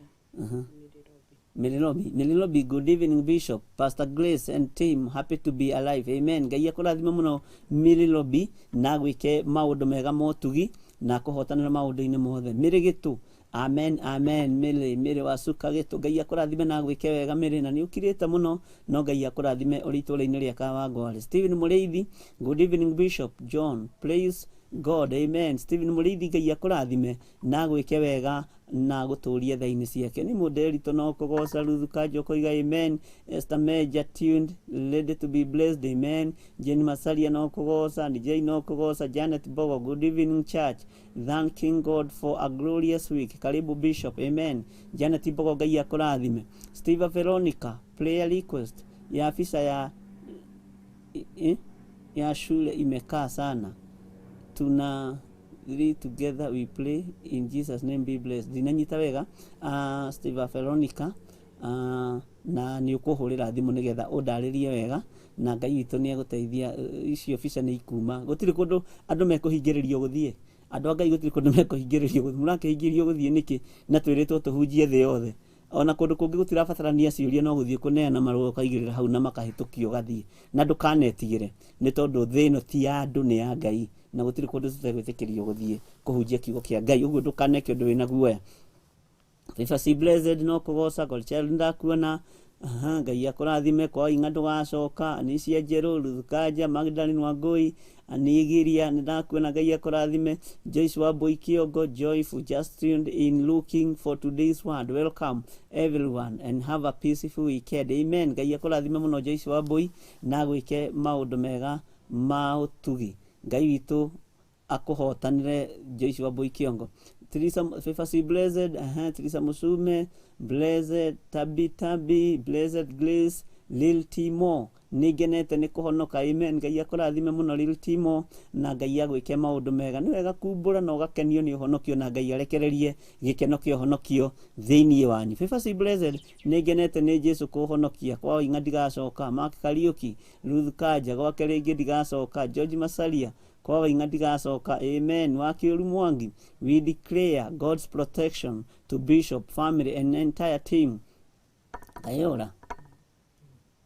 Melilobi, Melilobi, good evening Bishop, Pastor Grace and team, happy to be alive. Amen. Ngai akũrathime mũno Melilobi na gwĩke maũndũ mega motugi na kũhotanĩra maũndũ-inĩ mothe. Mĩrĩ gĩtũ. Amen, amen. Mĩrĩ, mĩrĩ wa cuka gĩtũ. Ngai akũrathime na gwĩke wega mĩrĩ na nĩ ũkirĩte mũno no Ngai akũrathime ũrĩ itũũra-inĩ rĩa Kawangware. Stephen Mũrĩithi, good evening Bishop John, praise God. Amen. Stephen Mũrĩithi, Ngai akũrathime na gwĩke wega na gũtũũria tha-inĩ ciake. Nĩ mũnderitũ no kũgoca Ruthu Kanjo koiga amen. Esther Major tuned ready to be blessed, amen. Jane Masaria no kũgoca, DJ no kũgoca, Janet Bogo, good evening church, thanking God for a glorious week. Karibu Bishop, amen. Janet Bogo, Ngai akũrathime. Steve Veronica, prayer request ya afisa ya shule imekaa sana, tuna three together we pray in Jesus name, be blessed. Ndinanyita wega, Steve Veronica, na nĩ ũkũhũrĩra thimũ nĩgetha ũndarĩrie wega na Ngai witũ nĩ egũteithia. Icio bica nĩ ikuma, gũtirĩ kũndũ andũ mekũhingĩrĩrio gũthiĩ. Andũ a Ngai, gũtirĩ kũndũ mekũhingĩrĩrio gũthiĩ. Mũrakĩhingĩrĩrio gũthiĩ nĩkĩ na twĩrĩtwo tũhunjie thĩ yothe? Ona kũndũ kũngĩ gũtirabatarania ciũria, no gũthiĩ kũneana marũa ũkaigĩrĩra hau na makahĩtũkio ũgathiĩ. Na ndũkanetigĩre, nĩ tondũ thĩ ĩno ti ya andũ, nĩ ya Ngai, na gũtirĩ kũndũ tũtegwĩtĩkĩrio gũthiĩ kũhunjia kiugo kĩa Ngai. Ũguo ndũkaneke ũndũ wĩna guoya. Favor C Blessed no kũgoca. Golchel, ndakuona. Aha, Ngai akũrathime. Kwa inga ndũgacoka. Anicia Njerũ, Ruth Kanja, Magdalene Wangui, Anigiria, nĩndakuona, Ngai akũrathime. Joyce Wambui Kiongo, joyful, just tuned in, looking for today's word. Welcome everyone and have a peaceful weekend. Amen. Ngai akũrathime mũno Joyce Wambui na gwĩke maũndũ mega ma ũtugi. Ngai witũ akũhotanĩre, Joyce Wambui Kiongo. Teresa Favor C Blessed, Teresa Musume, Blessed, Tabi Tabi, Blessed Grace, Lil Timo, nĩ ngenete nĩ kũhonoka. Amen. Ngai akũrathime mũno Lil Timo na Ngai agwĩke maũndũ mega. Nĩ wega kumbũra na ũgakenio nĩ ũhonokio na Ngai arekererie gĩkeno kĩa ũhonokio thĩinĩ wanyu. Favor C Blessed, nĩ ngenete nĩ Jesu kũhonokia, kwa inga ndigacoka. Mark Kariuki, Ruth Kanja, gwake rĩngĩ ndigacoka. George Masaria, kwa wainga ndigacoka. Amen. Wakiũru Mwangi, we declare God's protection to bishop, family and entire team. Ayora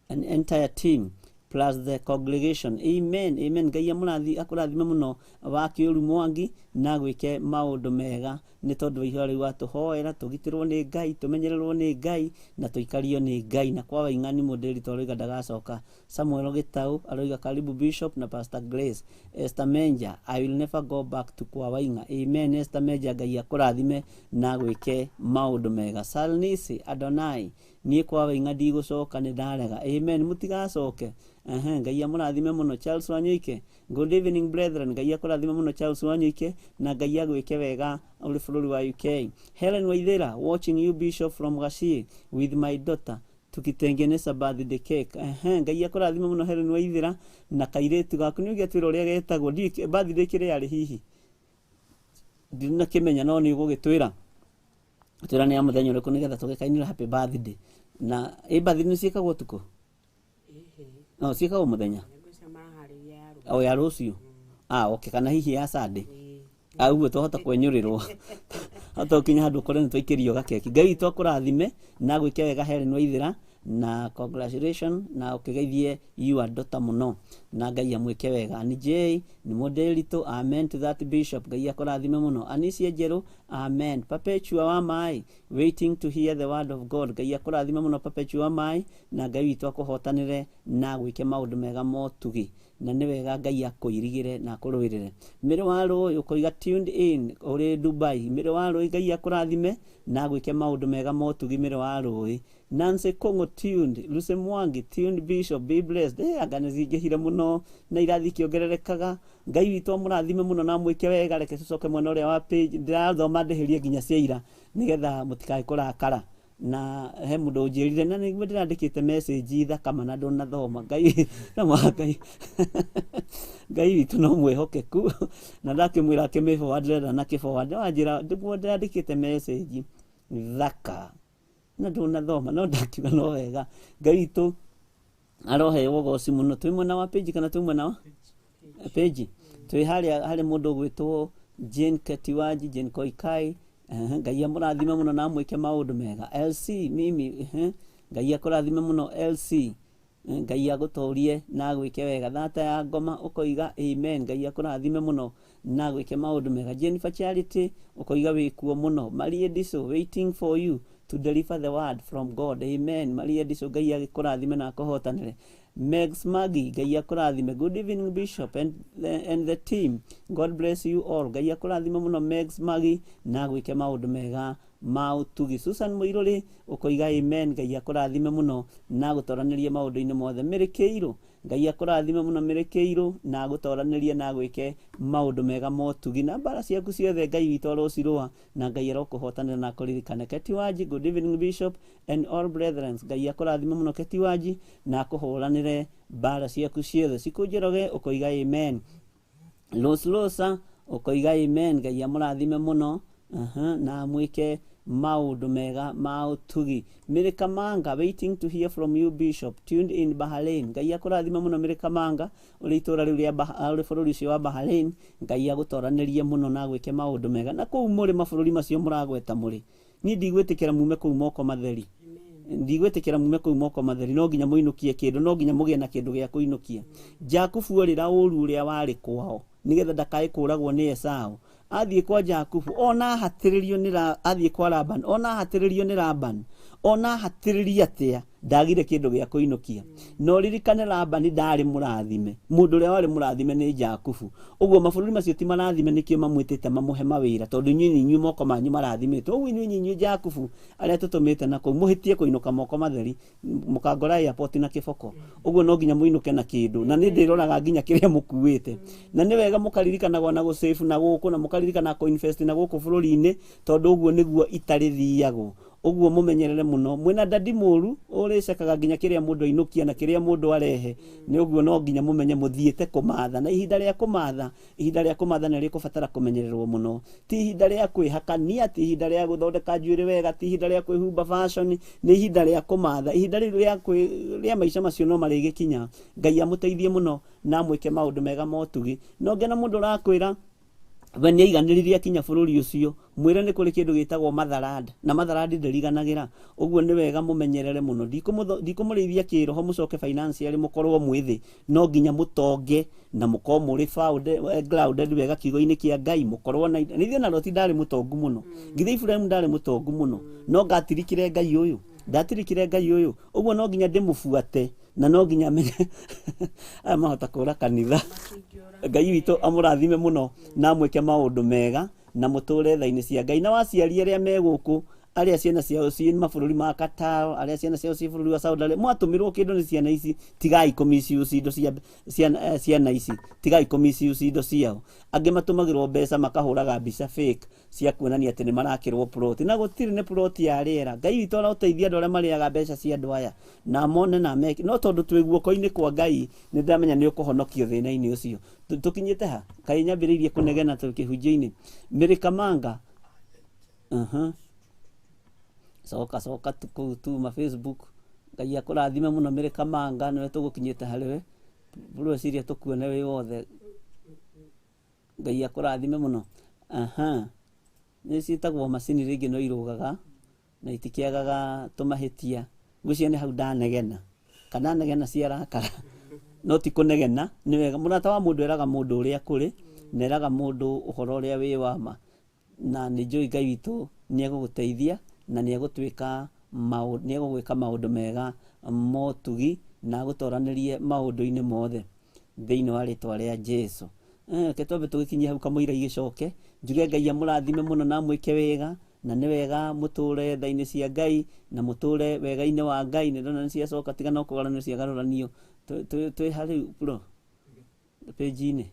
an entire team plus the congregation. Amen, amen. Ngai amũrathi akũrathime mũno Wakiũru Mwangi na gwĩke maũndũ mega nĩ tondũ wa ihoya rĩu watũhoera tũgitĩrwo nĩ Ngai, tũmenyererwo nĩ Ngai na tũikario nĩ Ngai. Na kwa waing'ani mũndĩri aroiga ndagacoka. Samuel Gitau aroiga karibu Bishop na Pastor Grace. Esther Menja, I will never go back to kwa waing'a. Amen. Esther Menja, Ngai akũrathime na gwĩke maũndũ mega. Salnisi Adonai, niĩ kwa waing'a ndigũcoka, nĩ ndarega. Amen, mũtigacoke. Ehe, Ngai amũrathime mũno. Charles Wanyoike, good evening brethren. Ngai akũrathime mũno Charles Wanyoike na Ngai agwĩke wega ũrĩ bũrũri wa UK. Helen Waithera, watching you Bishop from Gachie with my daughter tukitengeneza birthday cake. Ehe, Ngai akũrathime mũno Helen Waithera na kairĩtu gaku. Nĩ ũgĩatwĩra ũrĩa getagwo? Ndiũĩ birthday kĩrĩa yarĩ, hihi ndinakĩmenya, no nĩ ũgũgĩtwĩra twĩra nĩ ya mũthenya ũrĩkũ nĩgetha tũgĩkainĩra happy birthday. Na ĩ birthday nĩ ciĩkagwo ũtukũ? No ciĩkagwo mũthenya. Ngwĩciria maraharĩria ya rũciũ. O ya rũciũ, ah, okay, kana hihi ya Sunday. Ah, ũguo twahota kwenyũrĩrwo, hota gũkinya handũ ũkore nĩ twaikĩrio gakeki. Ngai witũ akũrathime na gwĩke wega Helen Waithera, na congratulation na ũkĩgeithie your daughter mũno na Ngai amwĩke wega. Ani J nĩ mũndĩritũ, amen to that Bishop. Ngai akũrathime mũno. Anicia Njerũ, amen. Perpetua wa Mai, waiting to hear the word of God. Ngai akũrathime mũno Perpetua wa Mai na Ngai witũ akũhotanĩre na gwĩke maũndũ mega motugi, na nĩ wega Ngai akũirigĩre na akũrũĩrĩre. Mĩrĩ wa Rũĩ ũkoiga tuned in ũrĩ Dubai. Mĩrĩ wa Rũĩ, Ngai akũrathime na gwĩke maũndũ mega motugi. Mĩrĩ wa Rũĩ. Nancy Kongo tuned, Lucy Mwangi tuned, Bishop be blessed. Anga nĩ cingĩhire mũno na irathi ikĩongererekaga. Ngai witũ amũrathime mũno na amwĩke wega. Reke tũcoke mwena ũrĩa wa page ndĩrathoma ndĩhĩrie nginya cia ira nĩgetha mũtikae kũrakara na he mũndũ ũnjĩrire na nĩguo ndĩrandĩkĩte message thaka mana ndũnathoma. Ngai no mũhaka, Ngai witũ no mwĩhokeku na ndakĩmwĩra akĩmĩ forward, ndĩrenda na kĩ forward wanjĩra nĩguo ndĩrandĩkĩte message thaka na ndũnathoma, no ndakiuga no wega. Ngai witũ aroheo ũgoci mũno. Twĩ mwena wa page kana twĩ mwena wa page? Twĩ harĩa harĩ mũndũ ũgwĩtwo Jane Ketiwaji, Jane Koikai. Ngai amũrathime mũno na amwĩke maũndũ mega. LC mimi, Ngai akũrathime mũno LC. Ngai agũtũrie na agwĩke wega. Thata ya ngoma ũkoiga amen. Ngai akũrathime mũno na agwĩke maũndũ mega. Jennifer Charity ũkoiga wĩkuo mũno. Maria Diso, waiting for you to deliver the word from God. Amen. Maria Diso, Ngai agĩkũrathime na akũhotanĩre. Megs Maggie, Ngai akũrathime. Good evening, Bishop and the team. God bless you all. Ngai akũrathime mũno Megs Maggie na agwĩke maũndũ mega ma ũtugi. Susan Mũirũrĩ ũkoiga amen. Ngai akũrathime mũno na agũtoranĩrie maũndũ-inĩ mothe. Mary Kĩirũ, Ngai akũrathime mũno Mary Kĩirũ na agũtoranĩrie na agwĩke maũndũ mega ma ũtugi. Na mbara ciaku ciothe Ngai witũ arocirũa na Ngai arokũhotanĩra na akũririkane. Keti Wanji, good evening, Bishop and all brethren. Ngai akũrathime mũno Keti Wanji na akũhũranĩre mbara ciaku ciothe. Cikũ Njoroge ũkoiga amen. Los Losa ũkoiga amen. Ngai amũrathime mũno, na amwĩke maũndũ mega ma ũtugi. Mary Kamanga, waiting to hear from you, Bishop, tuned in Bahrain. Ngai akũrathime mũno Mary Kamanga, ũrĩ itũũra rĩu rĩa ũrĩ bũrũri ũcio wa Bahrain. Ngai agũtoranĩrie mũno na agwĩke maũndũ mega. Na kũu mũrĩ mabũrũri macio mũragweta mũrĩ, niĩ ndigwĩtĩkĩra mume kũu moko matheri. Ndigwĩtĩkĩra mume kũu moko matheri. No nginya mũinũkie kĩndũ, no nginya mũgĩe na kĩndũ gĩa kũinũkia. Jakubu orĩra ũru ũrĩa warĩ kwao nĩgetha ndakae kũragwo nĩ Esau. Athiĩ kwa Jakubu ona ahatĩrĩrio nĩ athiĩ kwa Laban ona ahatĩrĩrio nĩ Laban, ona ahatĩrĩrio atĩa, ndagire kĩndũ gĩa kũinũkia. No ririkane Laban ndarĩ mũrathime, mũndũ ũrĩa warĩ mũrathime nĩ Jakubu. Ũguo mabũrũri macio ti marathime, nĩkĩo mamwĩtĩte mamũhe mawĩra, tondũ inyuĩ nĩ inyuĩ moko manyu marathimĩtwo. Ũguo inyuĩ nĩ inyuĩ Jakubu arĩa tũtũmĩte na kũu mũhĩtie kũinũka moko matheri, mũkangora airport na kĩboko. Ũguo no nginya mũinũke na kĩndũ, na nĩ ndĩroraga nginya kĩrĩa mũkuĩte. Na nĩ wega mũkaririkanagwo na gũsave na gũkũ, na mũkaririkana kũ-invest na gũkũ bũrũri-inĩ, tondũ ũguo nĩguo itarĩthiagwo. Ũguo mũmenyerere mũno. Mwĩna dadi mũru ũrĩcekaga nginya kĩrĩa mũndũ ainũkia na kĩrĩa mũndũ arehe. Nĩ ũguo no nginya mũmenye mũthiĩte kũmatha. Na ihinda rĩa kũmatha, ihinda rĩa kũmatha nĩ rĩkũbatara kũmenyererwo mũno. Ti ihinda rĩa kwĩhakania, ti ihinda rĩa gũthondeka njuĩrĩ wega, ti ihinda rĩa kwĩhumba fashion, nĩ ihinda rĩa kũmatha. Ihinda rĩu rĩa maica macio no marĩgĩkinya. Ngai amũteithie mũno na amwĩke maũndũ mega ma ũtugi. Na ũngĩona mũndũ ũrakwĩra we nĩ aiganĩrire akinya bũrũri ũcio, mwĩre nĩ kũrĩ kĩndũ gĩtagwo motherland, na motherland ndĩriganagĩra. Ũguo nĩ wega mũmenyerere mũno. Ndikũmũrĩithia kĩroho mũcoke financially mũkorwo mwĩthĩ, no nginya mũtonge na mũkorwo mũrĩ grounded wega kiugo-inĩ kĩa Ngai, mũkorwo na indo. Nithiĩ ona Loti ndarĩ mũtongu mũno, githĩ Ibrahim ndarĩ mũtongu mũno, no ngatirikire Ngai ũyũ, ndatirikire Ngai ũyũ. Ũguo no nginya ndĩmũbuate na no nginya menye aya mahota kũra kanitha. Ngai witũ amũrathime mũno na amwĩke maũndũ mega na mũtũre tha-inĩ cia Ngai. Na waciari arĩa me gũkũ, arĩa ciana ciao ciĩ mabũrũri ma Qatar, arĩa ciana ciao ciĩ bũrũri wa Saudi Arabia, mwatũmĩrwo kĩndũ nĩ ciana ici, tigai kũ misuse indo cia ciana ici, tigai kũ misuse indo ciao. Angĩ matũmagĩrwo mbeca makahũraga mbica fake cia kuonania atĩ nĩ marakĩrwo plot, na gũtirĩ, nĩ plot ya rĩera. Ngai witũ aroteithia andũ arĩa marĩaga mbeca cia andũ aya na mone na meke, no tondũ twĩ guoko-inĩ kwa Ngai nĩ ndamenya nĩ ũkũhonokio thĩna-inĩ ũcio. Tũkinyĩte ha? Kaĩ nyambĩrĩirie kũnegena tũ kĩhunjio-inĩ. Mary Kamanga. Coka coka kũu tuma Facebook. Ngai akũrathime mũno Mary Kamanga, nĩwe tũgũkinyĩte harĩ we. Rweciria tũkuone wĩ wothe. Ngai akũrathime mũno. Nĩ ciĩtagwo macini rĩngĩ no irũgaga na itikĩagaga tũmahĩtia. Ngwĩciria nĩ hau ndanegena, kana negena ciarakara, no ti kũnegena. Nĩ wega mũrata wa mũndũ eraga mũndũ ũrĩa kũrĩ, na eraga mũndũ ũhoro ũrĩa wĩ wa ma. Na nĩ njũĩ Ngai witũ nĩ egũgũteithia na nĩ egũtuĩka nĩ egũgwĩka maũndũ mega motugi na agũtoranĩrie maũndũ-inĩ mothe thĩinĩ wa rĩtwa rĩa Jesu. Reke twambe tũgĩkinyie hau kamũira igĩcoke. Njuge Ngai amũrathime mũno na amwĩke wega, na nĩ wega mũtũre tha-inĩ cia Ngai na mũtũre wega-inĩ wa Ngai. Nĩ ndona nĩ ciacoka, tiga no kũgarũranio ciagarũranio. Twĩ ha rĩu bro? Page-inĩ.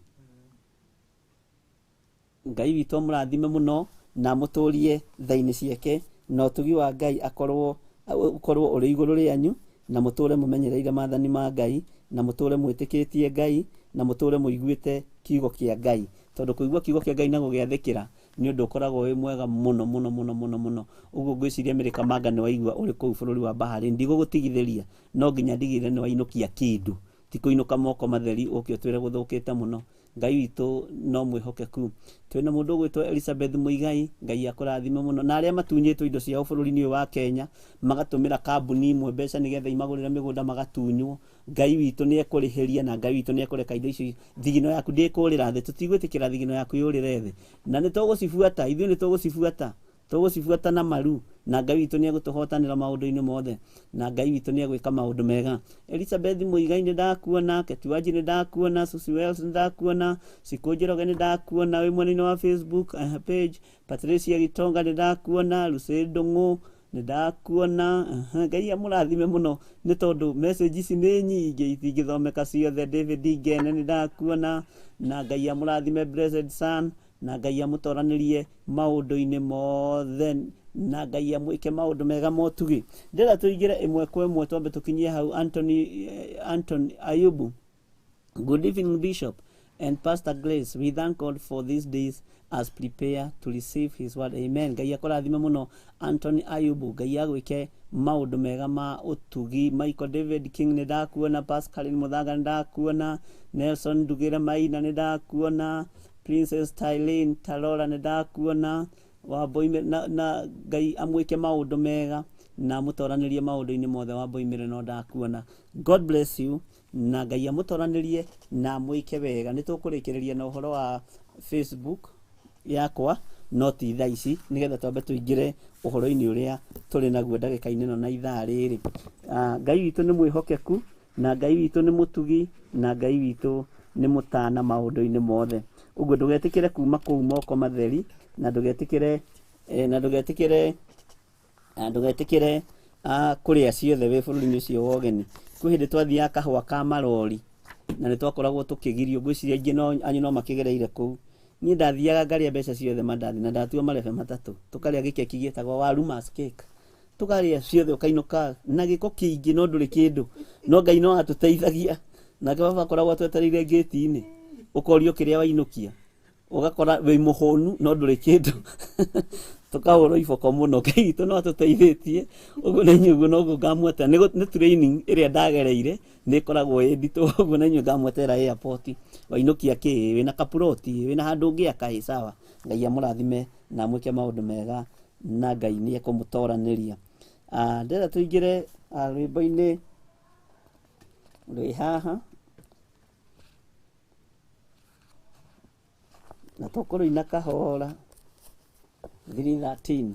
Ngai witũ amũrathime mũno na amũtũrie tha-inĩ ciake, na ũtugi wa Ngai akorwo ũkorwo ũrĩ igũrũ rĩanyu, na mũtũre mũmenyereire maathani ma Ngai, na mũtũre mwĩtĩkĩtie Ngai, na mũtũre mũiguĩte kiugo kĩa Ngai. Tondũ kũigua kiugo kĩa Ngai na gũgĩathĩkĩra nĩ ũndũ ũkoragwo wĩ mwega mũno mũno mũno mũno mũno. Ũguo ngwĩciria Mary Kamanga nĩ waigua ũrĩ kũu bũrũri wa Bahrain. Ndigũgũtigithĩria, no nginya ndigĩrĩre nĩ wainũkia kĩndũ. Ti kũinũka moko matheri ũke ũtwĩre gũthũkĩte mũno. Ngai witũ no mwĩhokeku. Twĩna mũndũ ũgwĩtwo Elizabeth Mũigai, Ngai akũrathime mũno, na arĩa matunyĩtwo indo ciao bũrũri-inĩ ũyũ wa Kenya, magatũmĩra kambuni imwe mbeca nĩgetha imagũrĩre mĩgũnda magatunywo. Ngai witũ nĩ ekũrĩhĩria na Ngai witũ nĩ ekũreka indo icio, thigino yaku ndĩkũrĩra thĩ, tũtigwĩtĩkĩra thigino yaku yũrĩre thĩ, na nĩ tũgũcibuata, ithuĩ nĩ tũgũcibuata, tũgũcibuata na maru, na Ngai witũ nĩ egũtũhotanĩra maũndũ-inĩ mothe, na Ngai witũ nĩ egwĩka maũndũ mega. Elizabeth Mũigai nĩ ndakuona, Ketiwaji nĩ ndakuona, Susie Wells nĩ ndakuona, Cikũ Njoroge nĩ ndakuona wĩ mwena-inĩ wa Facebook page, Patricia Gitonga nĩ ndakuona, Lucy Ndung'u nĩ ndakuona. Ngai amũrathime mũno nĩ tondũ message ici nĩ nyingĩ itingĩthomeka ciothe. David Ngene nĩ ndakuona, na Ngai amũrathime Blessed Son, na Ngai amũtoranĩrie maũndũ-inĩ mothe, na Ngai amwĩke maũndũ mega motugi. Ndĩrenda tũingĩre ĩmwe kwa ĩmwe, twambe tũkinyie hau Anthony, Anthony Ayubu. Good evening, Bishop and Pastor Grace. We thank God for these days as prepare to receive his word. Amen. Ngai akũrathime mũno Anthony Ayubu. Ngai agwĩke maũndũ mega ma ũtugi. Michael David King nĩ ndakuona, Pascaline Mũthanga nĩ ndakuona, Nelson Ndugĩre Maina nĩ ndakuona, Princess Tylene Tarora nĩ ndakuona, Wambũi na Ngai amwĩke maũndũ mega na amũtoranĩrie maũndũ-inĩ mothe. Wambũi Mĩre no ndakuona. God bless you, na Ngai amũtoranĩrie na amwĩke wega. Nĩ tũkũrĩkĩrĩria na ũhoro wa Facebook yakwa, no ti thaa ici, nĩgetha twambe tũingĩre ũhoro-inĩ ũrĩa tũrĩ naguo ndagĩka-inĩ ĩno na ithaa rĩrĩ. Ngai witũ nĩ mwĩhokeku, na Ngai witũ nĩ mũtugi, na Ngai witũ nĩ mũtana maũndũ-inĩ mothe. Ũguo ndũgetĩkĩre kuma kũu moko matheri, na ndũgetĩkĩre na ndũgetĩkĩre na ndũgetĩkĩre kũrĩa ciothe wĩ bũrũri-inĩ ũcio wa ũgeni. Kwĩ hĩndĩ twathiaga kahũa ka marori, na nĩ twakoragwo tũkĩgirio, ngwĩciria aingĩ no anyu no makĩgereire kũu. Niĩ ndathiaga ngarĩa mbeca ciothe mandathi, na ndatua marebe matatũ, tũkarĩa gĩkeki gĩtagwo warumas cake, tũkarĩa ciothe ũkainũka na gĩko kĩingĩ no ndũrĩ kĩndũ, no Ngai no atũteithagia. Nake baba akoragwo atwetereire ngĩti-inĩ, ũkorio kĩrĩa wainũkia, ũgakora wĩ mũhũnu no ndũrĩ kĩndũ, tũkahũrwo iboko mũno. Ngai witũ no atũteithĩtie ũguo, na inyuĩ ũguo noguo ngamwetera. Nĩ training ĩrĩa ndagereire nĩ ĩkoragwo ĩ nditũ, ũguo na inyuĩ ngamwetera airport, wainũkia kĩ, wĩna kapuroti, wĩna handũ ũngĩaka, ĩ sawa. Ngai amũrathime na amwĩke maũndũ mega, na Ngai nĩ ekũmũtoranĩria. Ndĩrenda tũingĩre rwĩmbo-inĩ rwĩ haha, na tũkũrũina kahora 313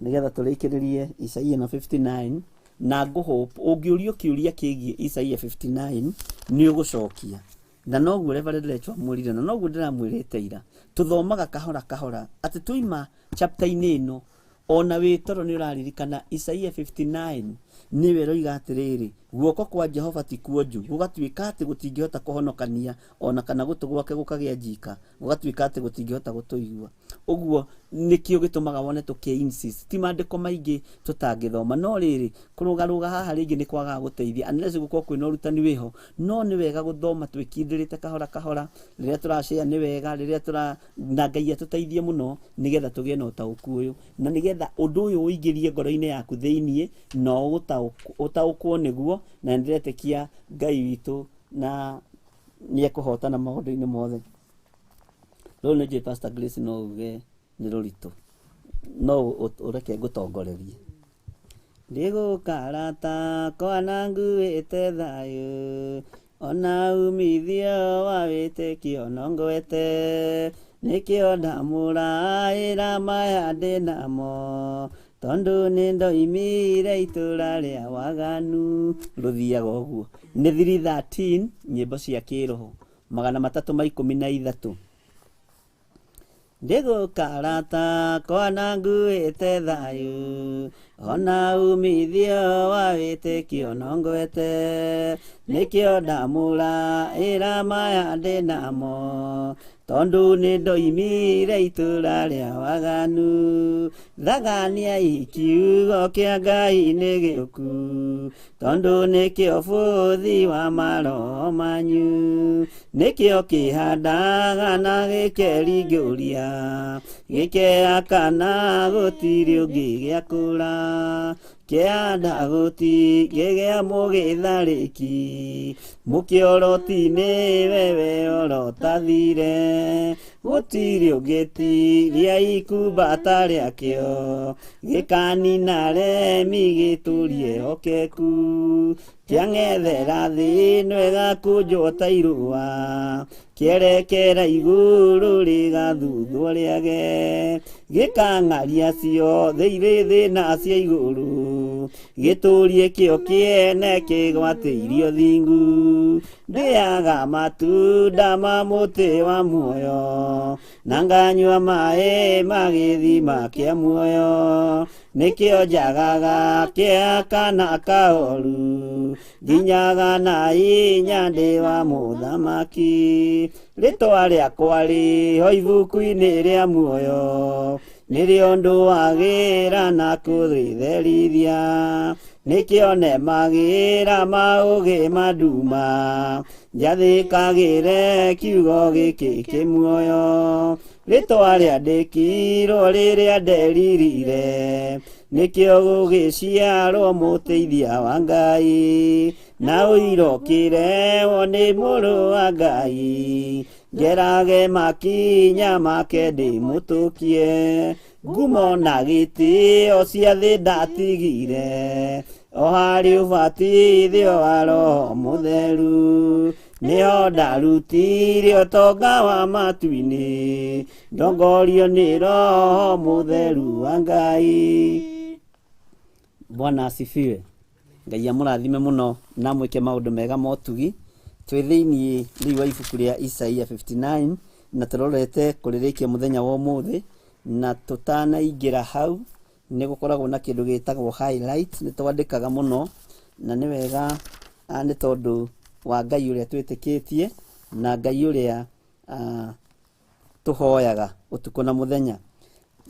nĩgetha tũrĩkĩrĩrie Isaia na 59, na ngũhope ũngĩũrio kĩũria kĩgiĩ Isaia 59 nĩ ũgũcokia, na noguo Reverend Lecho amwĩrire, na noguo ndĩramwĩrĩte ira, tũthomaga kahora kahora atĩ twaima chapter-inĩ ĩno, ona wĩ toro nĩ ũraririkana Isaia 59 nĩwe ĩroiga atĩrĩrĩ, guoko kwa Jehova ti kuonju gũgatuĩka atĩ gũtingĩhota kũhonokania, ona kana gũtũ gwake gũkagĩa njika gũgatuĩka atĩ gũtingĩhota gũtũigua. Ũguo nĩkĩo gĩtũmaga wone tũkĩ insist, ti maandĩko maingĩ tũtangĩthoma, no rĩrĩ kũrũgarũga haha rĩngĩ nĩ kwagaga gũteithia unless gũkorwo kwĩna ũrutani wĩho. No nĩ wega gũthoma twĩkindĩrĩte kahora kahora, rĩrĩa tũracea nĩ wega, rĩrĩa tũra na Ngai atũteithie mũno nĩgetha tũgĩe na ũtaũku ũyũ, na nĩgetha ũndũ ũyũ ũingĩrie ngoro-inĩ yaku thĩiniĩ na ũtaũkwo nĩguo, na nĩndĩretĩkia Ngai witũ na nĩ ekũhotana maũndũ-inĩ mothe. Rũrũ nĩ njũĩ Pastor Grace no uge nĩ rũritũ, no ũreke ngũtongorerie. Ndigũkarata kwa na nguĩte thayũ, ona umithio wa wĩtĩkio no ngwete, nĩkĩo ndamũraĩra maya ndĩnamo, tondũ nĩ ndoimire itũra rĩa waganu. Rũthiaga ũguo. Nĩ 313 nyĩmbo cia kĩroho 313. Ndigũkarata kwa na nguĩte thayũ, ona umithio wa wĩtĩkio no ngwete, nĩkĩo ndamũraĩra maya ndĩnamo, tondũ nĩ ndoimire itũra rĩa waganu. Thagania kiugo kĩa Ngai nĩ gĩũku, tondũ nĩkĩo bũthi wa maroho manyu, nĩkĩo kĩhandaga na gĩkeringũria, gĩkeakana gũtirĩ ũngĩ gĩakũra. Kĩanda gũtingĩgĩa mũgĩtharĩki mũkĩoroti-inĩ wewe orotathire gũtirĩ ũngĩtiria ikumbata rĩakĩo gĩkanina remi gĩtũrie hokeku kĩang'ethera thĩ ĩno ĩgakũnjwo ta irũa kĩerekera igũrũ rĩgathuthwo rĩage gĩkang'aria ciothe irĩ thĩ na cia igũrũ gĩtũrie kĩo kĩene kĩgwatĩirio thingu ndĩaga matunda ma mũtĩ wa muoyo na nganyua maĩ ma gĩthima kĩa muoyo nĩkĩo njagaga kĩa kana kaoru nginyaga na inya ndĩ wa mũthamaki rĩtwa rĩakwa rĩho ibuku-inĩ rĩa muoyo nĩrĩo ndũagĩra na kũrĩtherithia nĩkĩo nemagĩra maũgĩ manduma njathĩkagĩre kiugo gĩkĩ kĩ muoyo rĩtwa rĩandĩkirwo rĩrĩa nderirire nĩkĩo gũgĩciarwo mũteithia wa Ngai na ũirokĩrewo nĩ mũrũ wa Ngai ngerage makinya make ndĩmũtũkie ngumo na gĩtĩo cia thĩ ndatigire o harĩ ũbatithio wa Roho Mũtheru nĩho ndarutire ũtonga wa matu-inĩ ndongorio nĩ Roho Mũtheru wa Ngai. Bwana asifiwe. Ngai amũrathime mũno na mwĩke maũndũ mega motugi. Twĩ thĩiniĩ rĩu wa ibuku rĩa Isaia 59 na tũrorete kũrĩrĩkia mũthenya wa ũmũthĩ na tũtanaingĩra hau nĩ gũkoragwo na kĩndũ gĩtagwo highlight nĩ twandĩkaga mũno na nĩ wega nĩ tondũ wa Ngai ũrĩa twĩtĩkĩtie na Ngai ũrĩa tũhoyaga ũtukũ na mũthenya.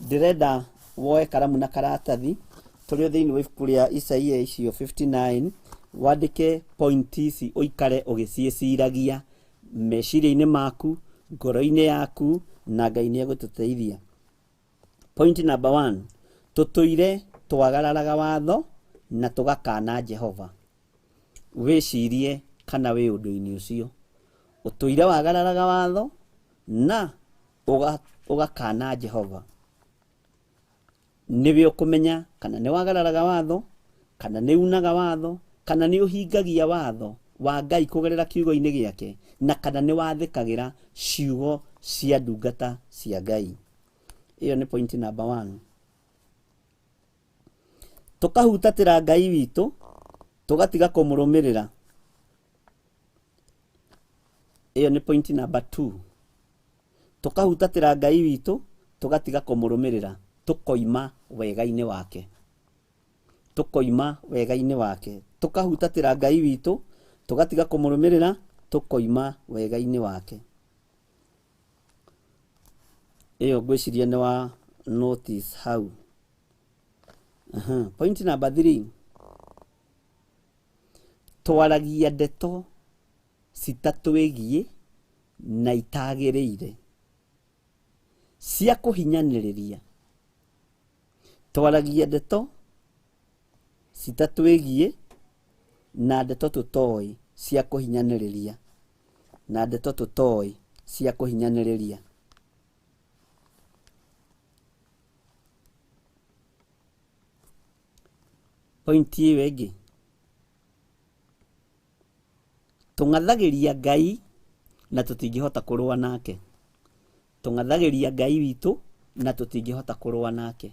Ndĩrenda woe karamu na karatathi tũrĩ o thĩinĩ wa ibuku rĩa Isaia icio 59 wandĩke point ici ũikare ũgĩciĩciragia meciria-inĩ maku ngoro-inĩ yaku na Ngai nĩ egũtũteithia. Point number 1, tũtũire twagararaga watho na tũgakana Jehova. Wĩcirie kana wĩ ũndũ-inĩ ũcio ũtũire wagararaga watho na ũgakana Jehova. Nĩwe ũkũmenya kana nĩ wagararaga watho kana nĩ unaga watho kana nĩ ũhingagia watho wa Ngai kũgerera kiugo-inĩ gĩake na kana nĩ wathĩkagĩra ciugo cia ndungata cia Ngai. Ĩyo nĩ point number 1. Tũkahutatĩra Ngai witũ tũgatiga kũmũrũmĩrĩra. Ĩyo nĩ point number 2. Tũkahutatĩra Ngai witũ tũgatiga kũmũrũmĩrĩra tũkoima wega-inĩ wake. Tũkoima wega-inĩ wake. Tũkahutatĩra Ngai witũ tũgatiga kũmũrũmĩrĩra tũkoima wega-inĩ wake. Ĩyo ngwĩciria nĩ wa notice hau. Point number 3, twaragia ndeto citatwĩgiĩ na itagĩrĩire cia kũhinyanĩrĩria. Twaragia ndeto citatwĩgiĩ na ndeto tũtoĩ cia kũhinyanĩrĩria na ndeto tũtoĩ cia kũhinyanĩrĩria. Point ĩyo ĩngĩ, tũng'athagĩria Ngai na tũtingĩhota kũrũa nake. Tũng'athagĩria Ngai witũ na tũtingĩhota kũrũa nake.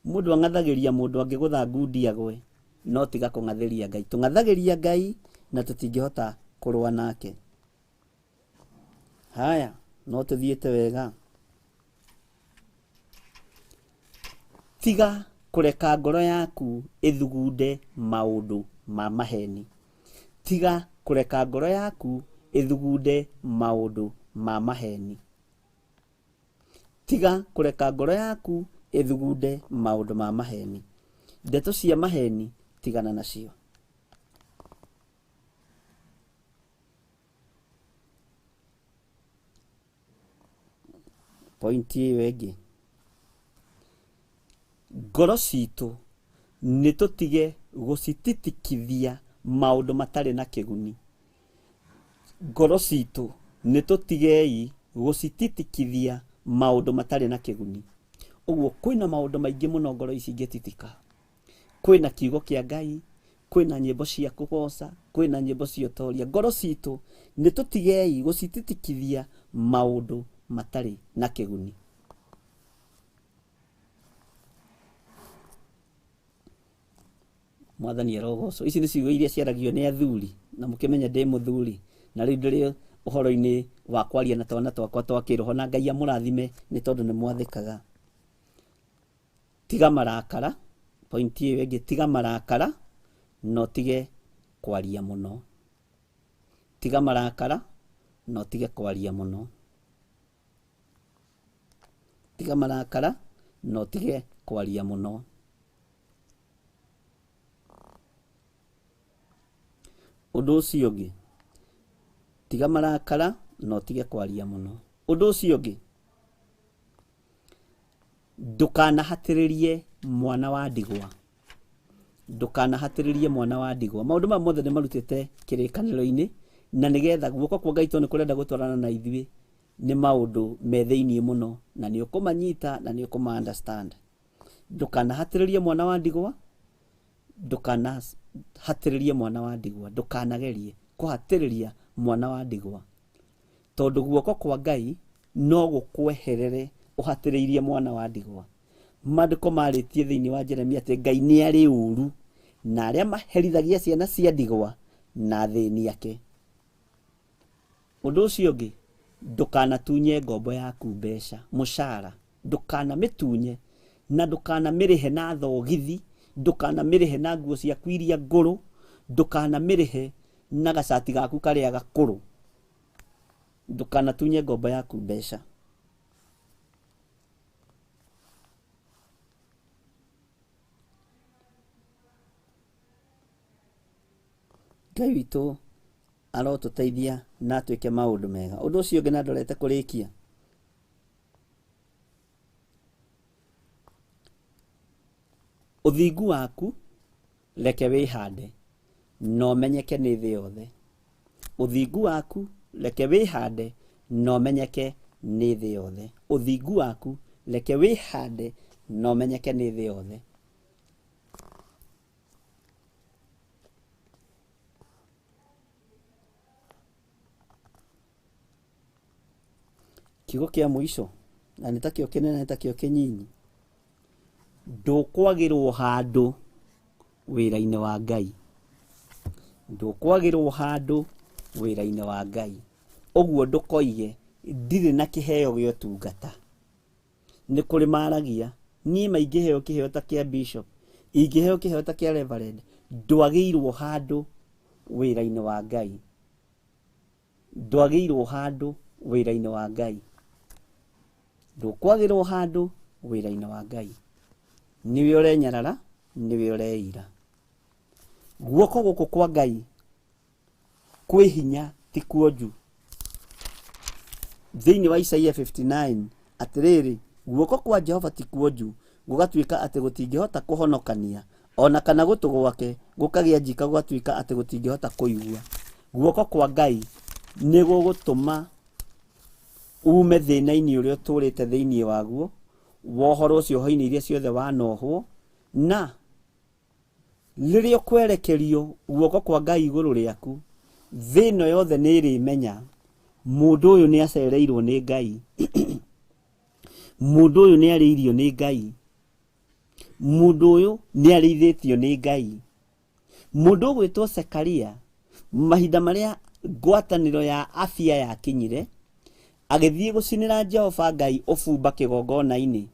Mũndũ ang'athagĩria mũndũ angĩgũtha ngundi agwe, no tiga kũng'athĩria Ngai. Tũng'athagĩria Ngai na tũtingĩhota kũrũa nake. Haya, no tũthiĩte wega. Tiga kũreka ngoro yaku ĩthugunde maũndũ ma maheni. Tiga kũreka ngoro yaku ĩthugunde maũndũ ma maheni. Tiga kũreka ngoro yaku ĩthugunde maũndũ ma maheni. Ndeto cia maheni tigana nacio. Point ĩyo ĩngĩ, ngoro citũ Nĩ tũtige gũcititikithia maũndũ matarĩ na kĩguni. Ngoro citũ nĩ tũtigei gũcititikithia maũndũ matarĩ na kĩguni. Ũguo kwĩna maũndũ maingĩ mũno ngoro ici ingĩtitika. Kwĩna kiugo kĩa Ngai, kwĩna nyĩmbo cia kũgoca, kwĩna nyĩmbo cia ũtoria. Ngoro citũ nĩ tũtigei gũcititikithia maũndũ matarĩ na kĩguni. Mwathani arogocwo. Ici nĩ ciugo iria ciaragio nĩ athuri, na mũkĩmenye ndĩ mũthuri, na rĩu ndĩrĩ ũhoro-inĩ wa kwaria na twana twakwa twa kĩroho, na Ngai amũrathime nĩ tondũ nĩ mwathĩkaga. Tiga marakara, point ĩyo ĩngĩ, tiga marakara na ũtige kwaria mũno. Tiga marakara na ũtige kwaria mũno. Tiga marakara na ũtige kwaria mũno. Ũndũ ũcio ũngĩ, tiga marakara na ũtige kwaria mũno. Ũndũ ũcio ũngĩ, ndũkanahatĩrĩrie mwana wa ndigwa. Ndũkanahatĩrĩrie mwana wa ndigwa. Maũndũ maya mothe nĩ marutĩte kĩrĩkanĩro-inĩ, na nĩgetha guoko kwa Ngai tondũ nĩ kũrenda gũtwarana na ithuĩ, nĩ maũndũ me thĩiniĩ mũno, na nĩ ũkũmanyita na nĩ ũkũma understand. Ndũkanahatĩrĩrie mwana wa ndigwa, ndũkanahatĩrĩrie mwana wa ndigwa, ndũkanagerie kũhatĩrĩria mwana wa ndigwa, tondũ guoko kwa Ngai no gũkweherere ũhatĩrĩirie mwana wa ndigwa. Maandĩko marĩtie thĩinĩ wa Jeremia atĩ Ngai nĩ arĩ ũru na arĩa maherithagia ciana cia ndigwa na athĩni ake. Ũndũ ũcio ũngĩ, ndũkanatunye ngombo yaku mbeca, mũcara, ndũkanamĩtunye na ndũkanamĩrĩhe na thogithi, ndũkanamĩrĩhe na nguo ciaku iria ngũrũ, ndũkanamĩrĩhe na gacati gaku karĩa gakũrũ. Ndũkanatunye ngombo yaku mbeca. Ngai witũ arotũteithia na atwĩke maũndũ mega. Ũndũ ũcio ũngĩ na ndorete kũrĩkia, ũthingu waku reke wĩhande na ũmenyeke nĩ thĩ yothe. Ũthingu waku reke wĩhande na ũmenyeke nĩ thĩ yothe. Ũthingu waku reke wĩhande na ũmenyeke nĩ thĩ yothe. Kiugo kĩa mũico, na nĩ takĩo kĩnene nĩ takĩo kĩnyinyi, ndũkwagĩrwo handũ wĩra-inĩ wa Ngai. Ndũkwagĩrwo handũ wĩra-inĩ wa Ngai. Ũguo ndũkoige ndirĩ na kĩheo gĩa ũtungata. Nĩ kũrĩ maragia, niĩ ma ingĩheo kĩheo ta kĩa bishop, ingĩheo kĩheo ta kĩa reverend, ndwagĩirwo handũ wĩra-inĩ wa Ngai. Ndwagĩirwo handũ wĩra-inĩ wa Ngai. Ndũkwagĩrwo handũ wĩra-inĩ wa Ngai. Nĩwe ũrenyarara, nĩwe ũreira. Guoko gũkũ kwa Ngai kwĩ hinya ti kuonju. Thĩinĩ wa Isaia 59 atĩrĩrĩ, guoko kwa Jehova ti kuonju gũgatuĩka atĩ gũtingĩhota kũhonokania, ona kana gũtũ gwake gũkagĩa njika gũgatuĩka atĩ gũtingĩhota kũigua. Guoko kwa Ngai nĩ gũgũtũma ume thĩna-inĩ ũrĩa ũtũrĩte thĩinĩ waguo, wohorwo cioho-inĩ iria ciothe wanohwo, na rĩrĩa ũkwerekerio guoko kwa Ngai igũrũ rĩaku, thĩ ĩno yothe nĩ ĩrĩmenya mũndũ ũyũ nĩ acereirwo nĩ Ngai, mũndũ ũyũ nĩ arĩirio nĩ Ngai, mũndũ ũyũ nĩ arĩithĩtio nĩ Ngai. Mũndũ ũgwĩtwo Sekaria, mahinda marĩa ngwatanĩro ya afia yakinyire, agĩthiĩ gũcinĩra Jehova Ngai ũbumba kĩgongona-inĩ,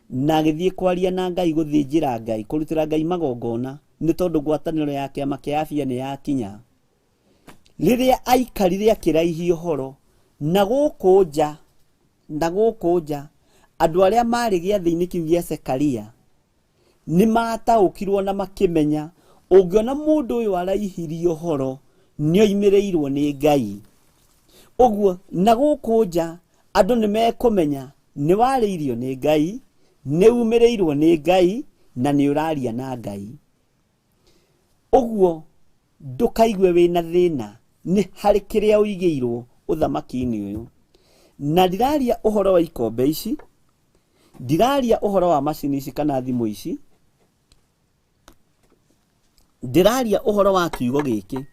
na agĩthiĩ kwaria na Ngai, gũthĩnjĩra Ngai, kũrutĩra Ngai magongona, nĩ tondũ ngwatanĩro ya kĩama kĩa afia nĩ yakinya. Rĩrĩa aikarire akĩraihia ũhoro, na gũkũ nja, na gũkũ nja, andũ arĩa maarĩ gĩathĩ-inĩ kĩu gĩa Sekaria, nĩ mataũkirwo na makĩmenya, ũngĩona mũndũ ũyũ araihirie ũhoro, nĩ oimĩrĩirwo nĩ Ngai. Ũguo, na gũkũ nja, andũ nĩ mekũmenya, nĩ warĩirio nĩ Ngai, nĩ umĩrĩirwo nĩ Ngai, Na nĩ ũraria na Ngai. Ũguo ndũkaigue wĩna thĩna, nĩ harĩ kĩrĩa ũigĩirwo ũthamaki-inĩ ũyũ. Na ndiraria ũhoro wa ikombe ici, ndiraria ũhoro wa macini ici kana thimũ ici, ndĩraria ũhoro wa kiugo gĩkĩ.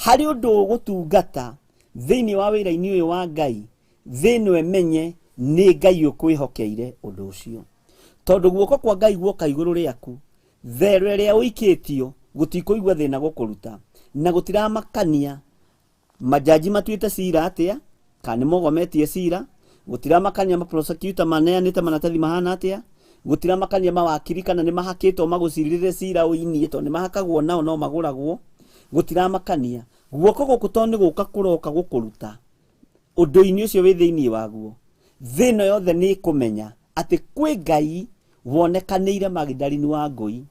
Harĩ ũndũ ũgũtungata thĩinĩ wa wĩra-inĩ ũyũ wa Ngai, thĩ ĩno ĩmenye nĩ Ngai ũkwĩhokeire ũndũ ũcio. Tondũ guoko kwa Ngai guoka igũrũ rĩaku, thero ĩrĩa ũikĩtio gũtikũigua thĩna gũkũruta, na gũtiramakania majaji matuĩte cira atĩa, kana nĩ mogometie cira, gũtiramakania maprosecutor maneanĩte maratathi mahana atĩa, gũtiramakania mawakiri kana nĩ mahakĩtwo magũcirĩrĩre cira ũinie, tondũ nĩ mahakagwo nao no magũragwo, gũtiramakania. Guoko gũkũ tondũ nĩ gũka kũroka gũkũruta ũndũ-inĩ ũcio wĩ thĩinĩ waguo, thĩ ĩno yothe nĩ ĩkũmenya atĩ kwĩ Ngai wonekanĩire Magdalene wa Ngũi,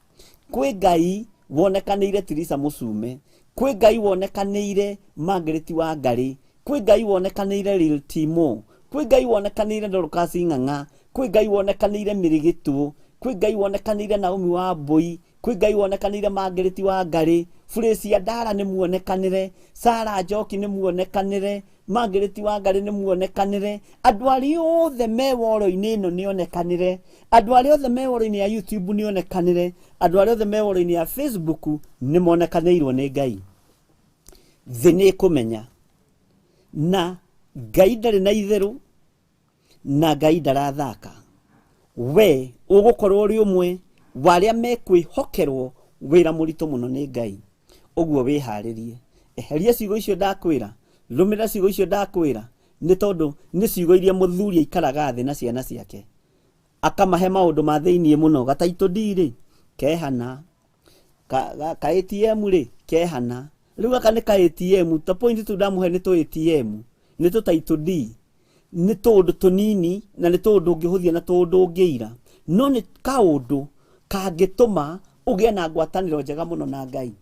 kwĩ Ngai wonekanĩire Tirisa Mũcume, kwĩ Ngai wonekanĩire Margaret wa Ngarĩ, kwĩ Ngai wonekanĩire Lil Timo, kwĩ Ngai wonekanĩire Dorcas Ng'ang'a, kwĩ Ngai wonekanĩire Mĩrĩgĩtũ, kwĩ Ngai wonekanĩire Naomi wa Mbũi, kwĩ Ngai wonekanĩire Margaret wa Ngarĩ, Furĩcia Ndara nĩ muonekanĩre, Sarah Njoki nĩ muonekanĩre, Margaret wa Ngarĩ nĩ muonekanĩre, andũ arĩa othe me woro-inĩ ĩno nĩ onekanĩre, andũ arĩa othe me woro-inĩ ya YouTube nĩ onekanĩre, andũ arĩa othe me woro-inĩ ya Facebook nĩ monekanĩirwo nĩ Ngai. Thĩ nĩ ĩkũmenya na Ngai ndarĩ na itherũ na Ngai ndarathaka. We ũgũkorwo ũrĩ ũmwe wa arĩa mekwĩhokerwo wĩra mũritũ mũno nĩ Ngai. Ũguo wĩharĩrie, eheria ciugo icio ndakwĩra, rũmĩrĩra ciugo icio ndakwĩra, nĩ tondũ nĩ ciugo iria mũthuri aikaraga thĩ na ciana ciake akamahe maũndũ ma thĩiniĩ mũno. Gataitũ D rĩ kehana, ka ATM rĩ kehana. Rĩu gaka nĩ ka ATM, ta point tu ndamũhe nĩ tũ ATM, nĩ tũ taitũ D, nĩ tũũndũ tũnini na nĩ tũũndũ ũngĩhũthia na tũũndũ ũngĩira, no nĩ kaũndũ kangĩtũma ũgĩe na ngwatanĩro njega mũno na Ngai.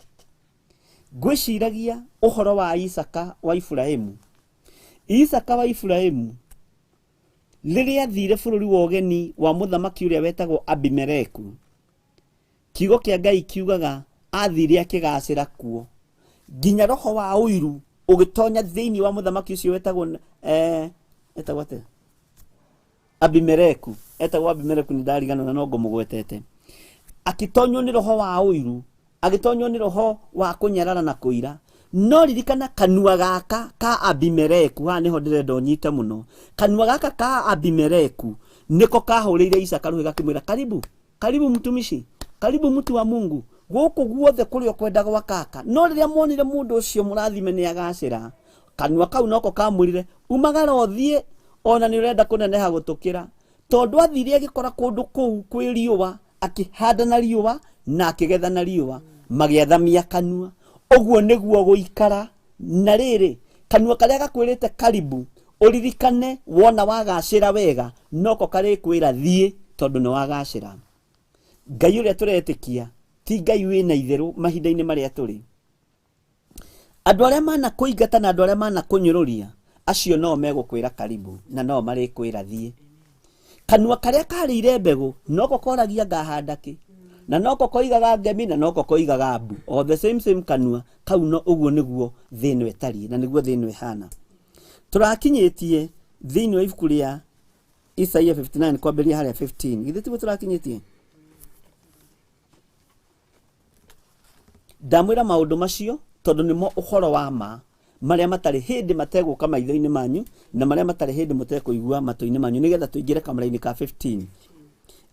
Ngwĩciragia ũhoro wa Isaka wa Iburahĩmu. Isaka wa Iburahĩmu rĩrĩa athire bũrũri wa ũgeni wa mũthamaki ũrĩa wetagwo Abimeleku, kiugo kĩa Ngai kiugaga athire akĩgacĩra kuo nginya roho wa ũiru ũgĩtonya thĩinĩ wa mũthamaki ũcio wetagwo etagwo atĩa? Abimeleku. Etagwo Abimeleku, nĩ ndariganĩrwo na no ngũmũgwetete. Akĩtonywo nĩ roho wa ũiru, agĩtonywo nĩ roho wa kũnyarara na kũira. No ririkana kanua gaka ka Abimeleku, haha nĩho ndĩrenda ũnyite mũno. Kanua gaka ka Abimeleku nĩko kahũrĩire Isaka rũhĩ gakĩmwĩra, karibu, karibu mtumishi, karibu mtu wa Mungu, gũkũ guothe kũrĩa ũkwenda gwa kaka. No rĩrĩa monire mũndũ ũcio mũrathime nĩ agacĩra, kanua kau noko kamwĩrire, umagara ũthiĩ, ona nĩ ũrenda kũneneha gũtũkĩra. Tondũ athire agĩkora kũndũ kũu kwĩ riũa, akĩhanda na riũa na akĩgetha na riũa, magĩathamia kanua. Ũguo nĩguo gũikara. Na rĩrĩ, kanua karĩa gakwĩrĩte karibu, ũririkane wona wagacĩra wega, noko karĩkwĩra thiĩ tondũ nĩ wagacĩra. Ngai ũrĩa tũretĩkia ti Ngai wĩna itherũ mahinda-inĩ marĩa tũrĩ. Andũ arĩa manakũingata na andũ arĩa manakũnyũrũria, acio no megũkwĩra karibu na no marĩkwĩra thiĩ. Kanua karĩa karĩire mbegũ noko koragia ngahanda kĩ, na noko koigaga ngemi na noko koigaga mbu. O the same same kanua kau, no ũguo nĩguo thĩ ĩno ĩtariĩ na nĩguo thĩ ĩno ĩhana. Tũrakinyĩtie thĩinĩ wa ibuku rĩa Isaia 59 kwambĩrĩria harĩa 15. Githĩ tiguo tũrakinyĩtie? Ndamwĩra maũndũ macio tondũ nĩmo ũhoro wa ma marĩa matarĩ hĩndĩ mategũka maitho-inĩ manyu na marĩa matarĩ hĩndĩ mũtekũigua matũ-inĩ manyu, nĩgetha tũingĩre kamũra-inĩ ka 15.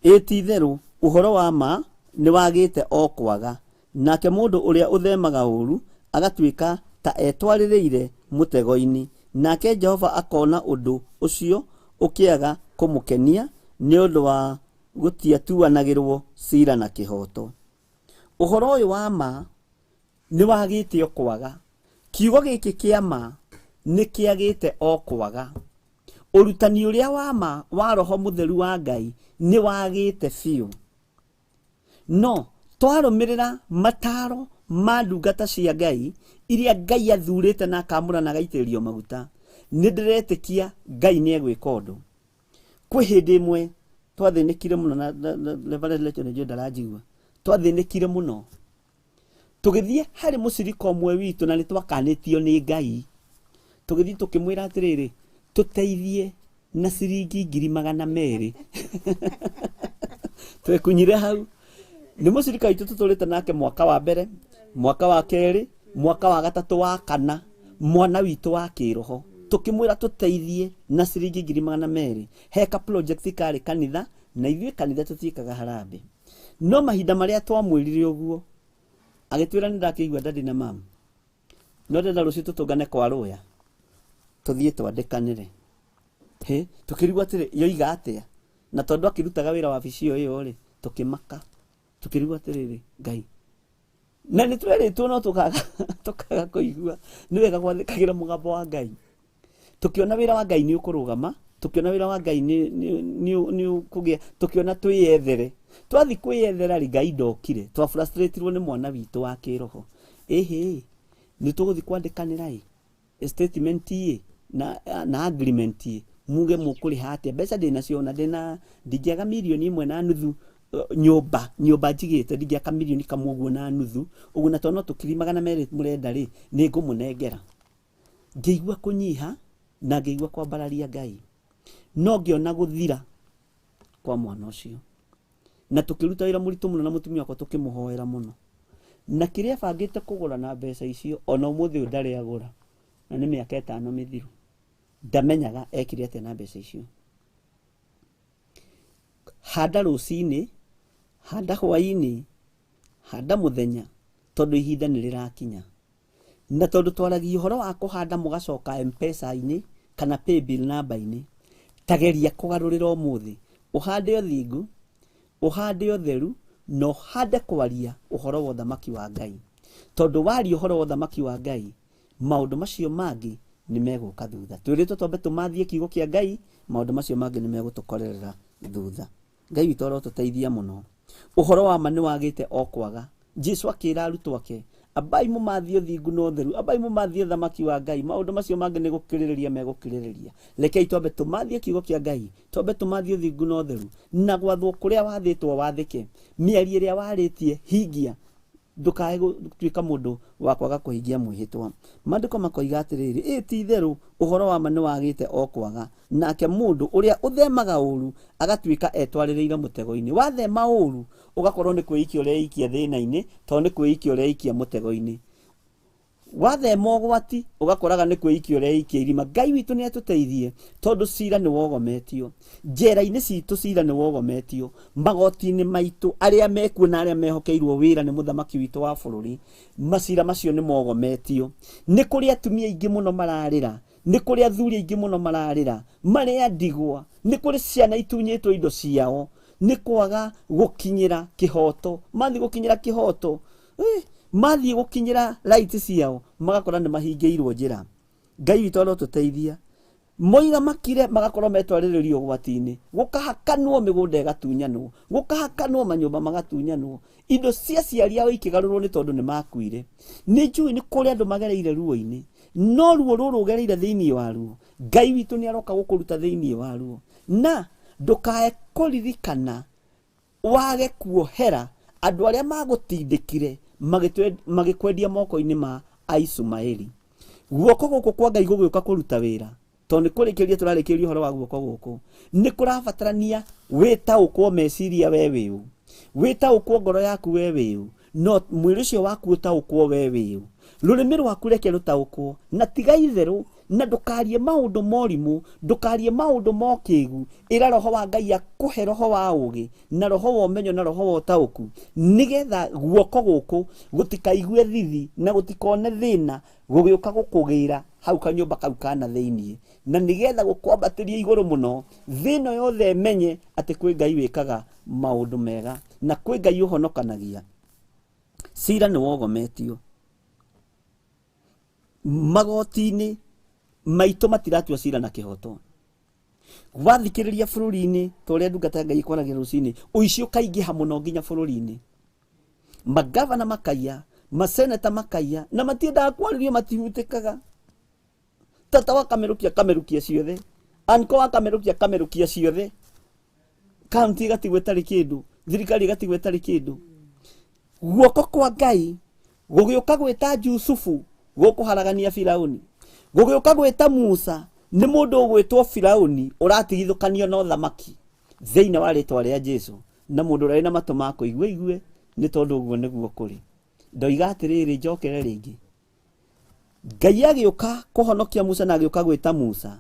Ĩ ti-itherũ ũhoro wa ma nĩ wagĩte o kwaga, nake mũndũ ũrĩa ũthemaga ũũru agatuĩka ta etwarĩrĩire mũtego-inĩ, nake Jehova akona ũndũ ũcio ũkĩaga kũmũkenia nĩ ũndũ wa gũtiatuanagĩrwo cira na kĩhooto. Ũhoro ũyũ wa ma nĩ wagĩte o kwaga. Kiugo gĩkĩ kĩa ma nĩ kĩagĩte o kwaga. Ũrutani ũrĩa wa ma wa Roho Mũtheru wa Ngai nĩ wagĩte biũ. No twarũmĩrĩra mataro ma ndungata cia Ngai iria Ngai athurĩte na akamũra na agaitĩrĩrio maguta, nĩ ndĩretĩkia Ngai nĩ egwĩka ũndũ. Kwĩ hĩndĩ ĩmwe Twathĩnĩkire mũno na Reverend Rachel nĩnjũĩ ndaranjigua. Twathĩnĩkire mũno. Tũgĩthiĩ harĩ mũcirika ũmwe witũ na nĩ twakanĩtio nĩ Ngai. Tũgĩthiĩ tũkĩmwĩra atĩrĩrĩ, tũteithie na ciringi 200,000. Twekunyire hau. Nĩ mũcirika witũ tũtũrĩte nake mwaka wa mbere, mwaka wa kerĩ, mwaka wa gatatũ, wa kana, mwana witũ wa kĩroho. Tũkĩmwĩra tũteithie na ciringi 200,000. Heka project karĩ kanitha na ithuĩ kanitha tũtiĩkaga harambee. No mahinda marĩa twamwĩrire ũguo, agĩtwĩra nĩ ndakĩigua daddy na mum. No ndĩrenda rũciũ tũtũngane kwa rũya. Tũthiĩ twandĩkanĩre. Hĩ, tũkĩrigwo atĩrĩ, yoiga atĩa? Na tondũ akĩrutaga wĩra wabici ĩyo ĩyo rĩ, tũkĩmaka. Tũkĩrigwo atĩrĩrĩ, Ngai. Na nĩ twerĩtwo no tũkaga kũigua. Nĩ wega gwathĩkagĩra mũgambo wa Ngai. Tũkĩona wĩra wa Ngai nĩ ũkũrũgama, tũkĩona wĩra wa Ngai nĩ ũkũgĩa, tũkĩona twĩyethere. Twathiĩ kwĩyethera rĩ, Ngai ndokire. Twa frustratirwo nĩ mwana witũ wa kĩroho. Ĩhĩ, nĩ tũgũthiĩ kwandĩkanĩra ĩ, statement ĩ, na agreement ĩ, muge mũkũrĩha atĩa. Mbeca ndĩnacio na ndĩna, ndingĩaga 1.5 million, nyũmba njigĩte, ndingĩaka 1.1 million ũguo na nuthu. Ũguo na tondũ no tũkiri 200 mũrenda rĩ, nĩ ngũmũnengera. Ngĩigua kũnyiha na ngĩigua kwambararia Ngai. No ngĩona gũthira kwa mwana ũcio. Na tũkĩruta wĩra mũritũ mũno na mũtumia wakwa tũkĩmũhoera mũno. Na kĩrĩa abangĩte kũgũra na mbeca icio, ona ũmũthĩ ũyũ ndarĩ agũra. Na nĩ mĩaka 5 mĩthiru. Ndamenyaga ekire atĩa na mbeca icio. Handa rũcinĩ, handa hwaĩ-inĩ, handa mũthenya, tondũ ihinda nĩ rĩrakinya. Na tondũ twaragia ũhoro wa kũhanda mũgacoka M-Pesa-inĩ kana paybill namba-inĩ, tageria kũgarũrĩra ũmũthĩ. Ũhande ũthingu, ũhande ũtheru, na ũhande kwaria ũhoro wa ũthamaki wa Ngai. Tondũ waria ũhoro wa ũthamaki wa Ngai, maũndũ macio mangĩ nĩ megũka thutha. Twĩrĩtwo twambe tũmathie kiugo kĩa Ngai, maũndũ macio mangĩ nĩ megũtũkorerera thutha. Ngai witũ arotũteithia mũno. Ũhoro wa ma nĩ wagĩte o kwaga. Jesu akĩra arutwo ake, ambai mũmathie ũthingu na ũtheru, ambai mũmathie ũthamaki wa Ngai, maũndũ macio mangĩ nĩ gũkirĩrĩria megũkirĩrĩria. Rekei twambe tũmathie kiugo kĩa Ngai, twambe tũmathie ũthingu na ũtheru, na gwathwo kũrĩa wathĩtwo wathĩke, mĩario ĩrĩa warĩtie hingia, ndũkae gũtuĩka mũndũ wa kwaga kũhingia mwĩhĩtwa. Maandĩko makoiga atĩrĩrĩ, ĩ ti itherũ ũhoro wa ma nĩ wagĩte o kwaga, nake mũndũ ũrĩa ũthemaga ũru agatuĩka etwarĩrĩire mũtego-inĩ. Wathema ũru ũgakorwo nĩ kwĩikia ũreikia thĩna-inĩ, tondũ nĩ kwĩikia ũreikia mũtego-inĩ. Wathema ũgwati ũgakoraga nĩ kwĩikia ũreikia irima. Ngai witũ nĩ atũteithie tondũ cira nĩ wogometio. Njera-inĩ citũ cira nĩ wogometio. Magoti-inĩ maitũ arĩa mekuo na arĩa mehokeirwo wĩra nĩ mũthamaki witũ wa bũrũri, macira macio nĩ mogometio. Nĩ kũrĩ atumia aingĩ mũno mararĩra, nĩ kũrĩ athuri aingĩ mũno mararĩra, marĩ a ndigwa, nĩ kũrĩ ciana itunyĩtwo indo ciao, nĩ kwaga gũkinyĩra kĩhoto. Mathiĩ gũkinyĩra kĩhoto, mathiĩ gũkinyĩra right ciao, magakora nĩ mahingĩirwo njĩra. Ngai witũ arotũteithia. Moiga makire magakorwo metwarĩrĩrio ũgwati-inĩ, gũkahakanwo mĩgũnda ĩgatunyanwo, gũkahakanwo manyũmba magatunyanwo, indo cia aciari ao ikĩgarũrwo nĩ tondũ nĩ makuire. Nĩ njũĩ nĩ kũrĩ andũ magereire ruo-inĩ, no ruo rũrũ ũgereire thĩinĩ wa ruo, Ngai witũ nĩ aroka gũkũruta thĩinĩ wa ruo. Na ndũkae kũririkana wage kuohera andũ arĩa magũtindĩkire magĩkwendia moko-inĩ ma Aisumaeli. Guoko gũkũ kwa Ngai gũgĩũka kũruta wĩra, tondũ nĩ kũrĩkĩrĩria tũrarĩkĩrĩria ũhoro wa guoko gũkũ, nĩ kũrabatarania wĩtaũkwo meciria we wĩũ, wĩtaũkwo ngoro yaku we wĩũ, no mwĩrĩ ũcio waku ũtaũkwo we wĩũ, rũrĩmĩ rwaku reke rũtaũkwo, na tiga itherũ, na ndũkarie maũndũ morimũ, ndũkarie maũndũ mokĩgu. Ĩra roho wa Ngai akũhe roho wa ũũgĩ, na roho wa ũmenyo, na roho wa ũtaũku, nĩgetha guoko gũkũ gũtikaigue thithi na gũtikone thĩna gũgĩũka gũkũgĩra hau kanyũmba kau kana thĩiniĩ, na nĩgetha gũkwambatĩria igũrũ mũno, thĩ ĩno yothe ĩmenye atĩ kwĩ Ngai wĩkaga maũndũ mega na kwĩ Ngai ũhonokanagia. Cira nĩ wogometio. Magoti-inĩ maitũ matiratua cira na kĩhoto. Wathikĩrĩria bũrũri-inĩ ta ũrĩa ndungata ya Ngai ĩkwaragia rũcinĩ, ũici ũkaingĩha mũno nginya bũrũri-inĩ. Magavana makaiya, maseneta makaiya, na matiendaga kwarĩrio, matihutĩkaga. Tata wa kamerũkia kamerũkia ciothe, anko wa kamerũkia kamerũkia ciothe. Kaunti ĩgatigwo ĩtarĩ kĩndũ, thirikari ĩgatigwo ĩtarĩ kĩndũ. Guoko kwa Ngai gũgĩũka gwĩta Jusufu gũkũharagania Firauni, gũgĩũka gwĩta Musa nĩ mũndũ ũgwĩtwo Firauni ũratigithũkanio na ũthamaki thĩinĩ wa rĩtwa rĩa Jesu. Na mũndũ ũrĩa wĩna matũ ma kũigua igue, nĩ tondũ ũguo nĩguo kũrĩ. Ndoiga atĩrĩrĩ, njokere rĩngĩ, Ngai agĩũka kũhonokia Musa na agĩũka gwĩta Musa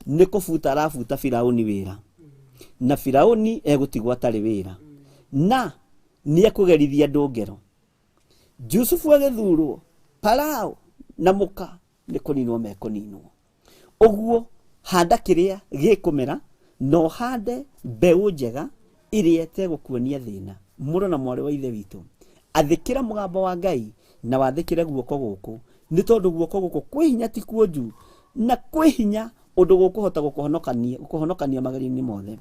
nĩ kũbuta arabuta Firauni wĩra, na Firauni egũtigwo atarĩ wĩra na nĩ ekũgerithia andũ ngero. Jusufu agĩthurwo, Farao na mũka nĩ kũninwo mekũninwo. Ũguo handa kĩrĩa gĩkũmera na ũhande mbeũ njega ĩrĩa ĩtegũkuonia thĩna. Mũrũ na mwarĩ wa ithe witũ, athĩkĩra mũgambo wa Ngai na wathĩkĩre guoko gũkũ, nĩ tondũ guoko gũkũ kwĩ hinya ti kuonju, na kwĩ hinya ũndũ gũkũhota gũkũhonokania magerio-inĩ mothe.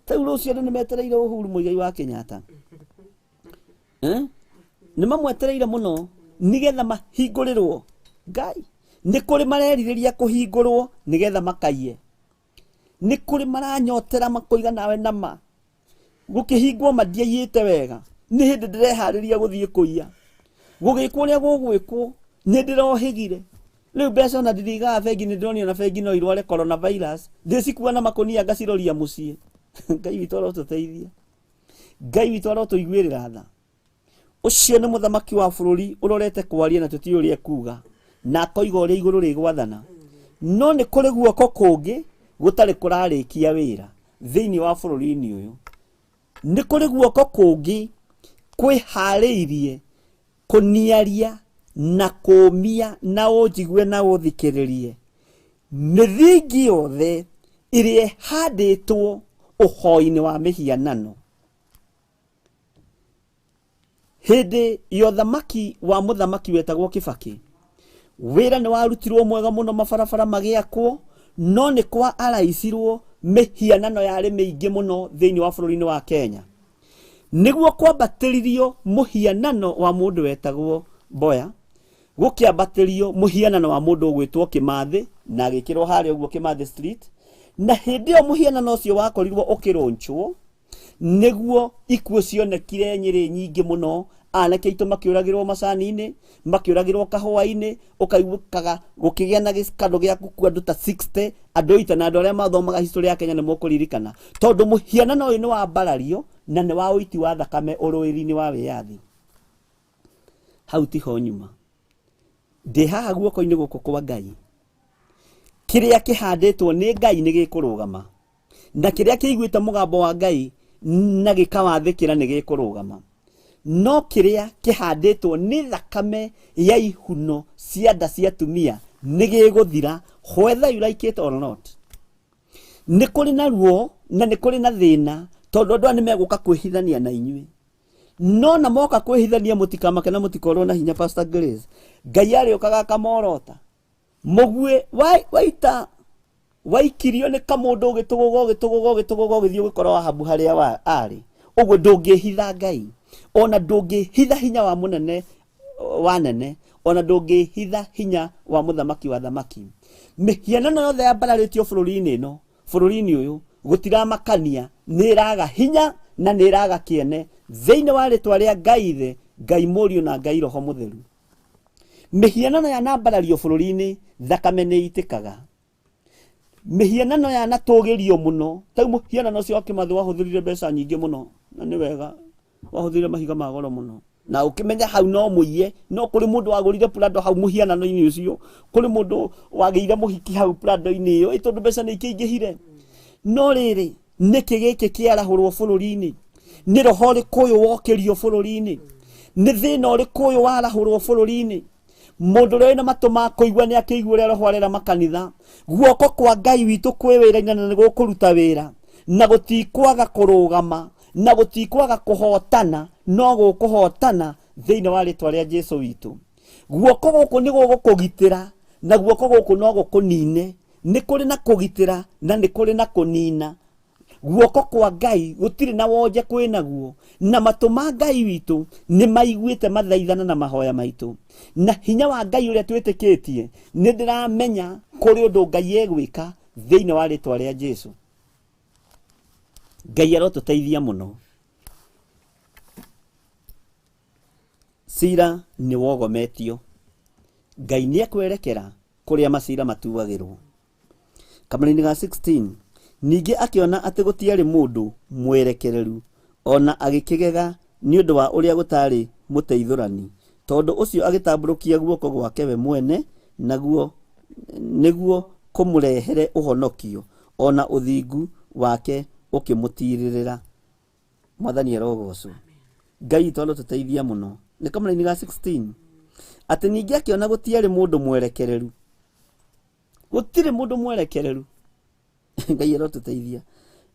Ta rĩu rũciũ andũ nĩ metereire Uhuru Muigai wa Kenyatta. Nĩ mamwetereire mũno nĩgetha mahingũrĩrwo. Ngai, nĩ kũrĩ marerirĩria kũhingũrwo nĩgetha makaiye. Nĩ kũrĩ maranyotera makoiga nawe nama gũkĩhingwo mandiaiyĩte wega, nĩ hĩndĩ ndĩreharĩria gũthiĩ kũiya. Gũgĩkwo ũrĩa gũgwĩkwo nĩ ndĩrohĩgire. Rĩu mbeca ona ndirigaga bengi, nĩ ndĩronio na bengi no irware coronavirus, ndĩcikua na makũnia ngaciroria mũciĩ. Ngai witũ arotũteithia, Ngai witũ arotũiguĩrĩra tha. Ũcio nĩ mũthamaki wa bũrũri ũrorete kwaria na tũtiũĩ ũrĩa ekuga, na akoiga ũrĩa igũrũ rĩgwathana. No nĩ kũrĩ guoko kũngĩ gũtarĩ kũrarĩkia wĩra thĩinĩ wa bũrũri-inĩ ũyũ. Nĩ kũrĩ guoko kũngĩ kwĩharĩirie kũniaria na kũũmia na ũnjigue na ũthikĩrĩrie mĩthingi yothe ĩrĩa ĩhandĩtwo ũhoi-inĩ wa mĩhianano. Hĩndĩ ya ũthamaki wa mũthamaki wetagwo Kĩbakĩ, wĩra nĩ warutirwo mwega mũno, mabarabara magĩakwo, no nĩ kwa araicirwo mĩhianano yarĩ mĩingĩ mũno thĩinĩ wa bũrũri-inĩ wa Kenya. Nĩguo kwambatĩririo mũhianano wa mũndũ wetagwo Mboya, gũkĩambatĩrio mũhianano wa mũndũ ũgwĩtwo Kĩmathĩ na agĩkĩrwo harĩa ũguo Kĩmathĩ Street. Na hĩndĩ ĩyo mũhianano ũcio wakorirwo ũkĩrũnchwo, nĩguo ikuũ cionekire Nyĩrĩ nyingĩ mũno. Anake aitũ makĩũragĩrwo macani-inĩ, makĩũragĩrwo kahũa-inĩ, ũkaiguĩkaga gũkĩgĩa na gĩkando gĩa gũkua andũ ta 60, andũ ita na andũ arĩa mathomaga history ya Kenya nĩ mũkũririkana, tondũ mũhianano ũyũ nĩ wa mbarario na nĩ wa ũiti wa thakame ũrũĩri-inĩ wa wĩyathi. Hau tiho nyuma, ndĩ haha guoko-inĩ gũkũ kwa Ngai. Kĩrĩa kĩhandĩtwo nĩ Ngai nĩ gĩkũrũgama, na kĩrĩa kĩiguĩte mũgambo wa Ngai na gĩkawathĩkĩra nĩ gĩkũrũgama. No kĩrĩa kĩhandĩtwo nĩ thakame ya ihuno cia nda cia atumia nĩ gĩgũthira, whether you like it or not. Nĩ kũrĩ na ruo na nĩ kũrĩ na thĩna, tondũ andũ aya nĩ megũka kwĩhithania na inyuĩ. No na moka kwĩhithania mũtikamake na mũtikorwo na hinya. Pastor Grace, Ngai arĩũkaga akamorota mũguĩ waita waikirio nĩ kamũndũ, ũgĩtũgũga ũgĩtũgũga ũgĩtũgũga ũgĩthiĩ ũgĩkora Ahabu harĩa arĩ. Ũguo ndũngĩhitha Ngai, ona ndũngĩhitha hinya wa mũnene wa nene, ona ndũngĩhitha hinya wa mũthamaki wa thamaki. Mĩhianano yothe yambararĩtio bũrũri-inĩ ĩno, bũrũri-inĩ ũyũ, gũtiramakania, nĩ ĩraga hinya na nĩ ĩraga kĩene thĩinĩ wa rĩtwa rĩa Ngai Ithe, Ngai Mũriũ na Ngai Roho Mũtheru. Mĩhianano yanambarario bũrũri-inĩ, thakame nĩ ĩitĩkaga. Mĩhianano yanatũgĩrio mũno, ta rĩu mũhianano ũcio wa Kĩmathĩ wahũthĩrire mbeca nyingĩ mũno, na nĩ wega wahũthĩrire mahiga ma goro mũno, na ũkĩmenya hau no mũiye. No kũrĩ mũndũ wagũrire Prado hau mũhianano-inĩ ũcio, kũrĩ mũndũ wagĩire mũhiki hau Prado-inĩ ĩyo, ĩ tondũ mbeca nĩ ikĩingĩhire. No rĩrĩ, nĩkĩ gĩkĩ kĩarahũrwo bũrũri-inĩ? Nĩ roho ũrĩkũ ũyũ wokĩrio bũrũri-inĩ? Nĩ thĩna ũrĩkũ ũyũ warahũrwo bũrũri-inĩ? Mũndũ ũrĩa wĩna matũ ma kũigua nĩ akĩigua ũrĩa roho arera makanitha. Guoko kwa Ngai witũ kwĩ wĩra-inĩ na nĩ gũkũruta wĩra, na gũtikwaga kũrũgama, na gũtikwaga kũhotana, no gũkũhotana thĩinĩ wa rĩtwa rĩa Jesu witũ. Guoko gũkũ nĩ gũgũkũgitĩra, na guoko gũkũ no gũkũnine. Nĩ kũrĩ na kũgitĩra na nĩ kũrĩ na kũnina. Guoko kwa Ngai gũtirĩ na wonje kwĩ naguo, na matũ ma Ngai witũ nĩ maiguĩte mathaithana na mahoya maitũ. Na hinya wa Ngai ũrĩa twĩtĩkĩtie, nĩ ndĩramenya kũrĩ ũndũ Ngai egwĩka thĩinĩ wa rĩtwa rĩa Jesu. Ngai arotũteithia mũno. Cira nĩ wogometio. Ngai nĩ ekwerekera kũrĩa macira matuagĩrwo. Kamũrainĩ ga 16, ningĩ akĩona atĩ gũtiarĩ mũndũ mwerekereru, o na agĩkĩgega nĩ ũndũ wa ũrĩa gũtaarĩ mũteithũrani, tondũ ũcio agĩtambũrũkia guoko gwake we mwene naguo nĩguo kũmũrehere ũhonokio, o na ũthingu wake ũkĩmũtiirĩrĩra. Mwathani arogocwo. Ngai witũ arotũteithia mũno. Nĩ kamũrainĩ ga 16, atĩ ningĩ akĩona gũtiarĩ mũndũ mwerekereru, gũtirĩ mũndũ mwerekereru. Ngai arotũteithia.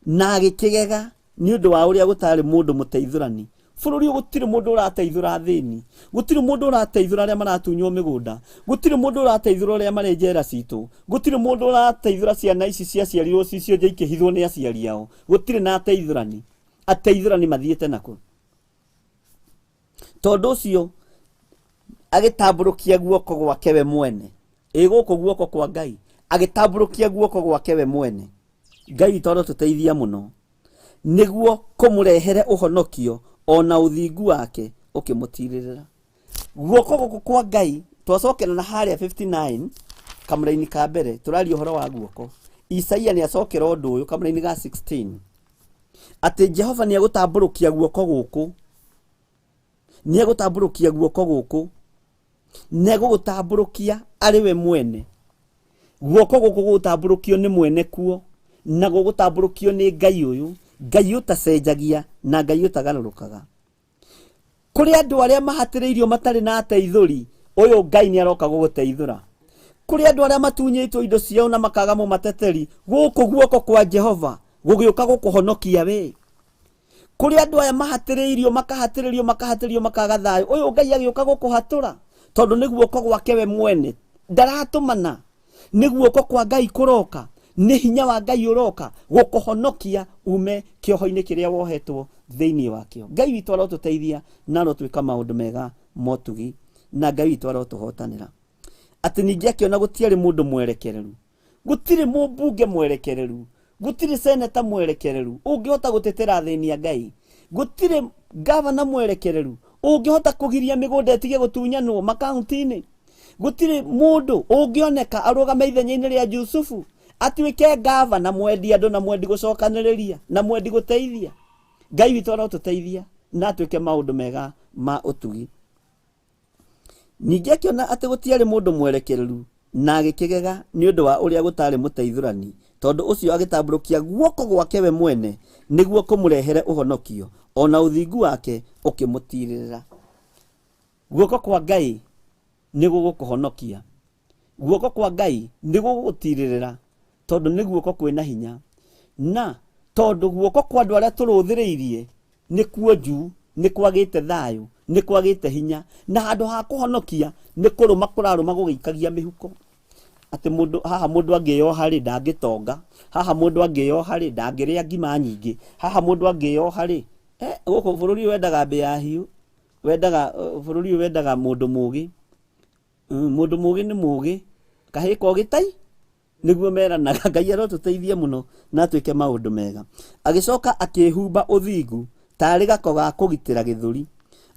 Na agĩkĩgega nĩ ũndũ wa ũrĩa gũtarĩ mũndũ mũteithũrani. Bũrũri ũyũ gũtirĩ mũndũ ũrateithũra athĩni, gũtirĩ mũndũ ũrateithũra arĩa maratunywo mĩgũnda, gũtirĩ mũndũ ũrateithũra arĩa marĩ njera citũ, gũtirĩ mũndũ ũrateithũra ciana ici ciaciarirwo ci cionje ikĩhithwo nĩ aciari ao. Gũtirĩ na ateithũrani. Ateithũrani mathiĩte nakũ? Tondũ ũcio agĩtambũrũkia guoko gwake we mwene. Ĩ gũkũ guoko kwa Ngai, agĩtambũrũkia guoko gwake we mwene. Ngai witũ arotũteithia mũno nĩguo kũmũrehere ũhonokio, o na ũthingu wake ũkĩmũtirĩrĩra. Guoko gũkũ kwa Ngai, twacokera na harĩa 59 kamũraini ka mbere, tũraria ũhoro wa guoko. Isaia nĩ acokera ũndũ ũyũ kamũraini ga 16, atĩ Jehova nĩ egũtambũrũkia guoko gũkũ, nĩ egũtambũrũkia guoko gũkũ, nĩ egũgũtambũrũkia arĩ we mwene. Guoko gũkũ gũgũtambũrũkio nĩ mwene kuo, na gũgũtambũrũkio nĩ Ngai ũyũ, Ngai ũtacenjagia na Ngai ũtagarũrũkaga. Kũrĩ andũ arĩa mahatĩrĩirio matarĩ na ateithũri, ũyũ Ngai nĩ aroka gũgũteithũra. Kũrĩ andũ arĩa matunyĩtwo indo ciao na makaga mũmateteri, gũkũ guoko kwa Jehova gũgĩũka gũkũhonokia we. Kũrĩ andũ aya mahatĩrĩirio, makahatĩrĩrio, makahatĩrĩrio, makaga thayũ, ũyũ Ngai agĩũka gũkũhatũra, tondũ nĩ guoko gwake we mwene. Ndaratũmana, nĩ guoko kwa Ngai kũroka, nĩ hinya wa Ngai ũroka gũkũhonokia ume kĩoho-inĩ kĩrĩa wohetwo thĩinĩ wakĩo. Ngai witũ arotũteithia na arotwĩka maũndũ mega motugi, na Ngai witũ arotũhotanĩra. Atĩ ningĩ akĩona gũtiarĩ mũndũ mwerekereru, gũtirĩ mũmbunge mwerekereru, gũtirĩ seneta mwerekereru ũngĩhota gũtetera athĩni a Ngai, gũtirĩ gavana mwerekereru ũngĩhota kũgiria mĩgũnda ĩtige gũtunyanwo makaunti-inĩ, gũtirĩ mũndũ ũngĩoneka arũgame ithenya-inĩ rĩa Jusufu atuĩke gavana mwendi andũ na mwendi gũcokanĩrĩria na mwendi gũteithia. Ngai witũ arotũteithia na atuĩke maũndũ mega ma ũtugi. Ningĩ akĩona atĩ gũtiarĩ mũndũ mwerekereru, na agĩkĩgega nĩ ũndũ wa ũrĩa gũtaarĩ mũteithũrani, tondũ ũcio agĩtambũrũkia guoko gwake we mwene nĩguo kũmũrehere ũhonokio, o na ũthingu wake ũkĩmũtiirĩrĩra. Guoko kwa Ngai nĩ gũgũkũhonokia. Guoko kwa Ngai nĩ gũgũgũtiirĩrĩra, tondũ nĩ guoko kwĩna hinya. Na tondũ guoko kwa andũ arĩa tũrũthĩrĩirie nĩ kuonju, nĩ kwagĩte thayũ, nĩ kwagĩte hinya, na handũ ha kũhonokia nĩ kũrũma kũrarũma gũgĩikagia mĩhuko. Atĩ mũndũ haha mũndũ angĩyoha rĩ ndangĩtonga, haha mũndũ angĩyoha rĩ ndangĩrĩa ngima nyingĩ, haha mũndũ angĩyoha rĩ, gũkũ bũrũri ũyũ wendaga mbĩa hiũ, wendaga bũrũri ũyũ wendaga mũndũ mũgĩ. Mũndũ mũgĩ nĩ mũgĩ, kahĩĩ kogĩ tai nĩguo meranaga. Ngai arotũteithia mũno na atwĩke maũndũ mega. Agĩcoka akĩĩhumba ũthingu tarĩ gako ga kũgitĩra gĩthũri,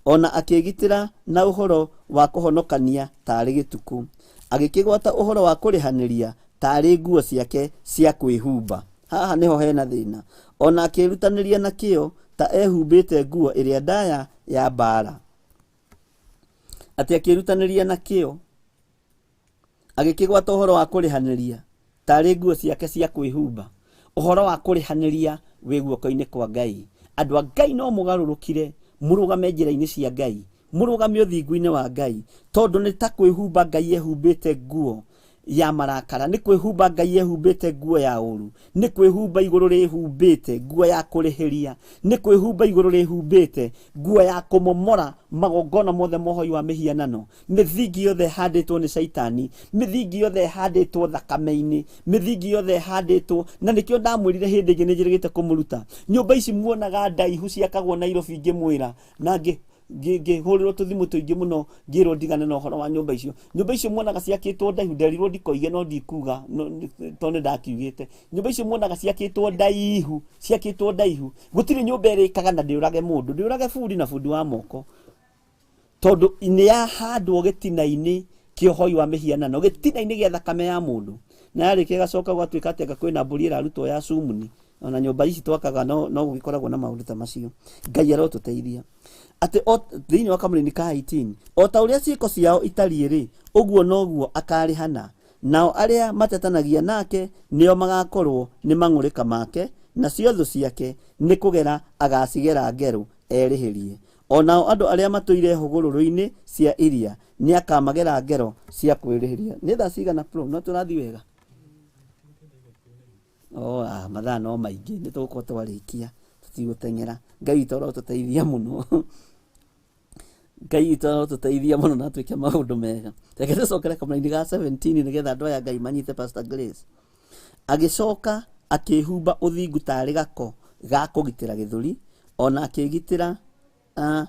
o na akĩĩgitĩra na ũhoro wa kũhonokania tarĩ gĩtukũ. Agĩkĩgwata ũhoro wa kũrĩhanĩria tarĩ nguo ciake cia kwĩhumba. Haha nĩho hena thĩna. O na akĩĩrutanĩria na kĩyo ta ehumbĩte nguo ĩrĩa ndaya ya mbaara. Atĩ akĩĩrutanĩria na kĩyo, agĩkĩgwata ũhoro wa kũrĩhanĩria tarĩ nguo ciake cia kwĩhumba. Ũhoro wa kũrĩhanĩria wĩ guoko-inĩ kwa Ngai. Andũ a Ngai no mũgarũrũkire, mũrũgame njĩra-inĩ cia Ngai, mũrũgame ũthingu-inĩ wa Ngai, tondũ nĩ ta kwĩhumba Ngai ehumbĩte nguo ya marakara, nĩ kwĩhumba Ngai ehumbĩte nguo ya ũru, nĩ kwĩhumba igũrũ rĩhumbĩte nguo ya kũrĩhĩria, nĩ kwĩhumba igũrũ rĩhumbĩte nguo ya kũmomora magongona mothe mohoi wa mĩhianano, mĩthingi yothe ĩhandĩtwo nĩ Shaitani, mĩthingi yothe ĩhandĩtwo thakame-inĩ, mĩthingi yothe ĩhandĩtwo, na nĩkĩo ndamwĩrire hĩndĩ ĩngĩ nĩ njĩrĩgĩte kũmũruta. Nyũmba ici muonaga ndaihu ciakagwo Nairobi ngĩmwĩra, na ngĩ Ngĩhũrĩrwo tũthimũ tũingĩ mũno, ngĩrwo ndigane na ũhoro wa nyũmba icio. Nyũmba icio muonaga ciakĩtwo ndaihu, nderirwo ndikoige no ndikuga tondũ nĩ ndakiugĩte. Nyũmba icio muonaga ciakĩtwo ndaihu, ciakĩtwo ndaihu, gũtirĩ nyũmba ĩrĩkaga na ndĩũrage mũndũ, ndĩũrage bundi na bundi wa moko, tondũ nĩ yahandwo gĩtina-inĩ kĩa ũhoi wa mĩhianano, gĩtina-inĩ gĩa thakame ya mũndũ. Na yarĩkia ĩgacoka gũgatuĩka atĩ anga kwĩna mbũri ĩrarutwo ya cumuni. Ona nyũmba ici twakaga no gũgĩkoragwo na maũndũ ta macio. Ngai arotũteithia atĩ o thĩinĩ wa kamũrĩni ka 18, o ta ũrĩa ciĩko ciao itariĩ rĩ, ũguo noguo akarĩhana, nao arĩa matetanagia nake nĩo magakorwo nĩ mang'ũrĩka make, nacio thũ ciake nĩ kũgera agacigera ngerũ erĩhĩrie. O nao andũ arĩa matũire hũgũrũrũ-inĩ cia iria nĩ akamagera ngero cia kwĩrĩhĩria. Nĩ thaa cigana pro? No tũrathiĩ wega? Oh, mathaa no maingĩ, nĩ tũgũkorwo twarĩkia, tũtigũteng'era. Ngai witũ arotũteithia mũno, Ngai witũ arotũteithia mũno na twĩke maũndũ mega. Reke tũcokere kamũraini ga 17 nĩgetha andũ aya Ngai manyite. Pastor Grace agĩcoka akĩhumba ũthingu tarĩ gako ga kũgitĩra gĩthũri, ona akĩgitĩra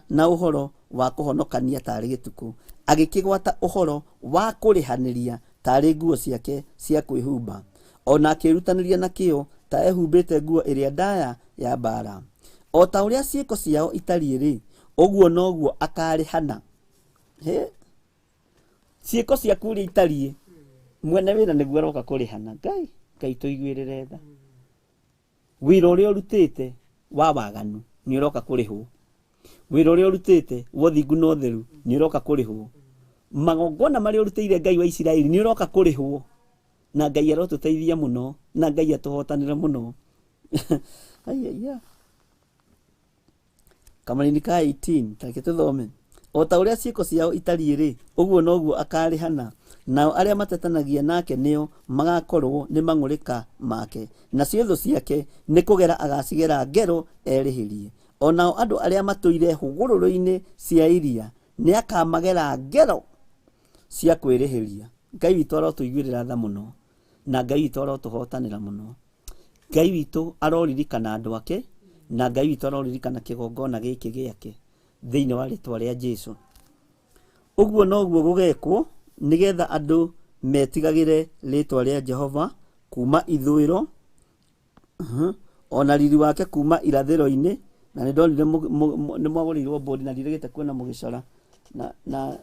na ũhoro wa kũhonokania tarĩ gĩtukũ, agĩkĩgwata ũhoro wa kũrĩhanĩria tarĩ nguo ciake cia kwĩhumba, ona akĩĩrutanĩria na kĩyo ta ehumbĩte nguo ĩrĩa ndaya ya mbaara. O ta ũrĩa ciĩko ciao itariĩ rĩ, ũguo noguo akarĩhana. He? Ciĩko ciaku ũrĩa itariĩ, mwene wĩra nĩguo aroka kũrĩhana. Ngai, Ngai tũiguĩrĩre tha. Wĩra ũrĩa ũrutĩte wa waganu nĩ ũroka kũrĩhwo, wĩra ũrĩa ũrutĩte wa ũthingu na ũtheru nĩ ũroka kũrĩhwo, magongona marĩa ũrutĩire Ngai wa Isiraeli nĩ ũroka kũrĩhwo. Na Ngai arotũteithia mũno, na Ngai atũhotanĩre mũno. Aiya, kamũraini ka 18, tareke tũthome. O ta ũrĩa ciĩko ciao itariĩ rĩ, ũguo noguo akarĩhana, nao arĩa matetanagia nake nĩo magakorwo nĩ mang'ũrĩka make, nacio thũ ciake nĩ kũgera agacigera ngero erĩhĩrie. O nao andũ arĩa matũire hũgũrũrũ-inĩ cia iria nĩ akamagera ngero cia kwĩrĩhĩria. Ngai witũ arotũiguĩrĩra tha mũno, na Ngai witũ arotũhotanĩra mũno. Ngai witũ aroririkana andũ ake, na Ngai witũ aroririkana kĩgongona gĩkĩ gĩake thĩinĩ wa rĩtwa rĩa Jesu. Ũguo noguo gũgekwo nĩgetha andũ metigagĩre rĩtwa rĩa Jehova kuma ithũĩro, ona riri wake kuma irathĩro-inĩ. Na nĩ ndonire nĩ mwagũrĩirwo mbũri na ndirĩgĩte kuona mũgĩcora na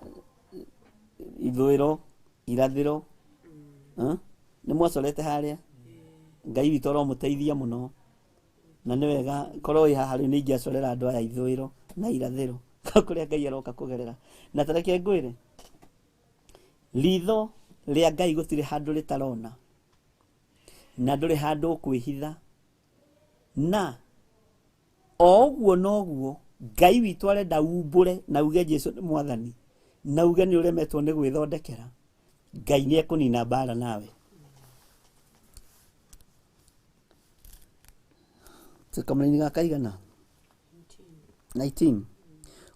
ithũĩro, irathĩro. Nĩ mwacorete harĩa. Ngai witũ aromũteithia mũno, na nĩ wega korwo wĩ haha rĩu nĩ ingĩacorera andũ aya ithũĩro na irathĩro kũrĩa Ngai aroka kũgerera. Na tareke ngwĩre, ritho rĩa Ngai gũtirĩ handũ rĩtarona, na ndũrĩ handũ ũkwĩhitha. Na o ũguo noguo Ngai witũ arenda umbũre na uge Jesu nĩ mwathani, na uge nĩ ũremetwo nĩ gwĩthondekera, Ngai nĩ ekũnina mbara nawe. Kamũraini ga kaigana 19.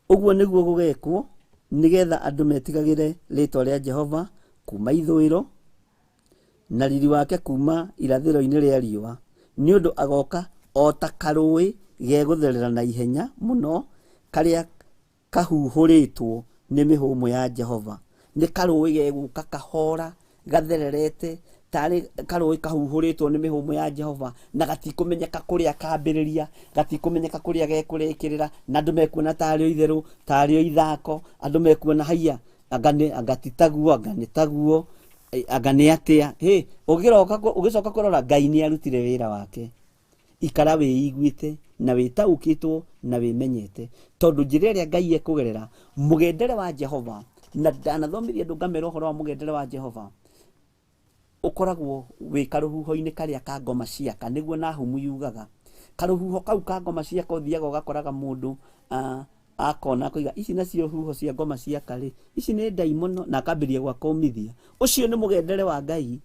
Ũguo nĩguo gũgekwo nĩgetha andũ metigagĩre rĩtwa rĩa Jehova kuma ithũĩro, na riri wake kuma irathĩro-inĩ rĩa riũa, nĩ ũndũ agoka o ta karũĩ gegũtherera na ihenya mũno, karĩa kahuhũrĩtwo nĩ mĩhũmũ ya Jehova. Nĩ karũĩ gegũka kahora gathererete tarĩ karũĩ kahuhũrĩtwo nĩ mĩhũmũ ya Jehova, na gatikũmenyeka kũrĩa kambĩrĩria, gatikũmenyeka kũrĩa gekũrĩkĩrĩra, na andũ mekuona tarĩ o itherũ, tarĩ o ithako. Andũ mekuona haiya, anga nĩ, anga ti taguo, anga nĩ taguo, anga nĩ atĩa. Hĩ, ũgĩroka ũgĩcoka kũrora, Ngai nĩ arutire wĩra wake. Ikara wĩiguĩte na wĩtaũkĩtwo na wĩmenyete, tondũ njĩra ĩrĩa Ngai ekũgerera, mũgendere wa Jehova, na ndanathomithia andũ ngamera ũhoro wa mũgendere wa Jehova, ũkoragwo wĩ karũhuho-inĩ karĩa ka ngoma ciaka, nĩguo Nahumu yugaga. Karũhuho kau ka ngoma ciaka ũthiaga ũgakoraga mũndũ akona akoiga ici nacio huho cia ngoma ciaka rĩ, ici nĩ ndaimono, na akambĩrĩria gwakũmithia. Ũcio nĩ mũgendere wa Ngai.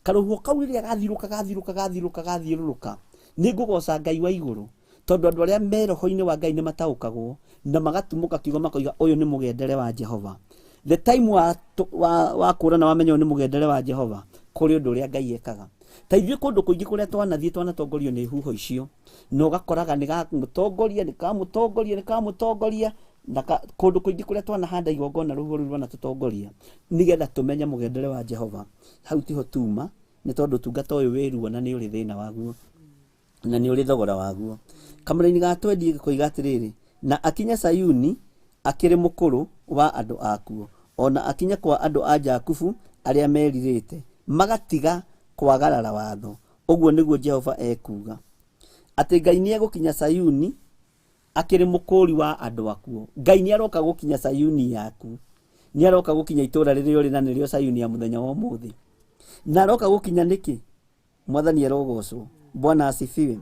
Karũhuho kau rĩrĩa gathiũrũka gathiũrũka gathiũrũka gathiũrũrũka, nĩ ngũgoca Ngai wa igũrũ, tondũ andũ arĩa me roho-inĩ wa Ngai nĩ mataũkagwo na magatumũka kiugo makoiga ũyũ nĩ mũgendere wa Jehova. The time wa kũra na wamenya ũyũ nĩ mũgendere wa Jehova, kũrĩ ũndũ ũrĩa Ngai ekaga. Ta ithuĩ kũndũ kũingĩ kũrĩa twanathiĩ twanatongorio nĩ huho icio, na ũgakoraga nĩ gamũtongoria, nĩ kamũtongoria, nĩ kamũtongoria, Na kũndũ kũingĩ kũrĩa twanahanda igongona rũhuho rũu rwanatũtongoria nĩgetha tũmenye mũgendere wa Jehova. Hau tiho tuma, nĩ tondũ ũtungata ũyũ wĩ ruo na nĩ ũrĩ thĩna waguo na nĩ ũrĩ thogora waguo. Kamũraini ga twendi gĩkoiga atĩrĩrĩ, na akinye Sayuni akĩrĩ mũkũrũ wa andũ akuo, ona akinye kwa andũ a Jakubu arĩa merirĩte magatiga kwagarara watho. Ũguo nĩguo Jehova ekuuga, atĩ Ngai nĩ egũkinya Sayuni akĩrĩ mũkũri wa andũ akuo. Ngai nĩ aroka gũkinya Sayuni yaku, nĩ aroka gũkinya itũra rĩrĩa ũrĩ na nĩrĩo Sayuni ya mũthenya wa ũmũthĩ. Na aroka gũkinya nĩkĩ? Mwathani arogocwo. Bwana asifiwe.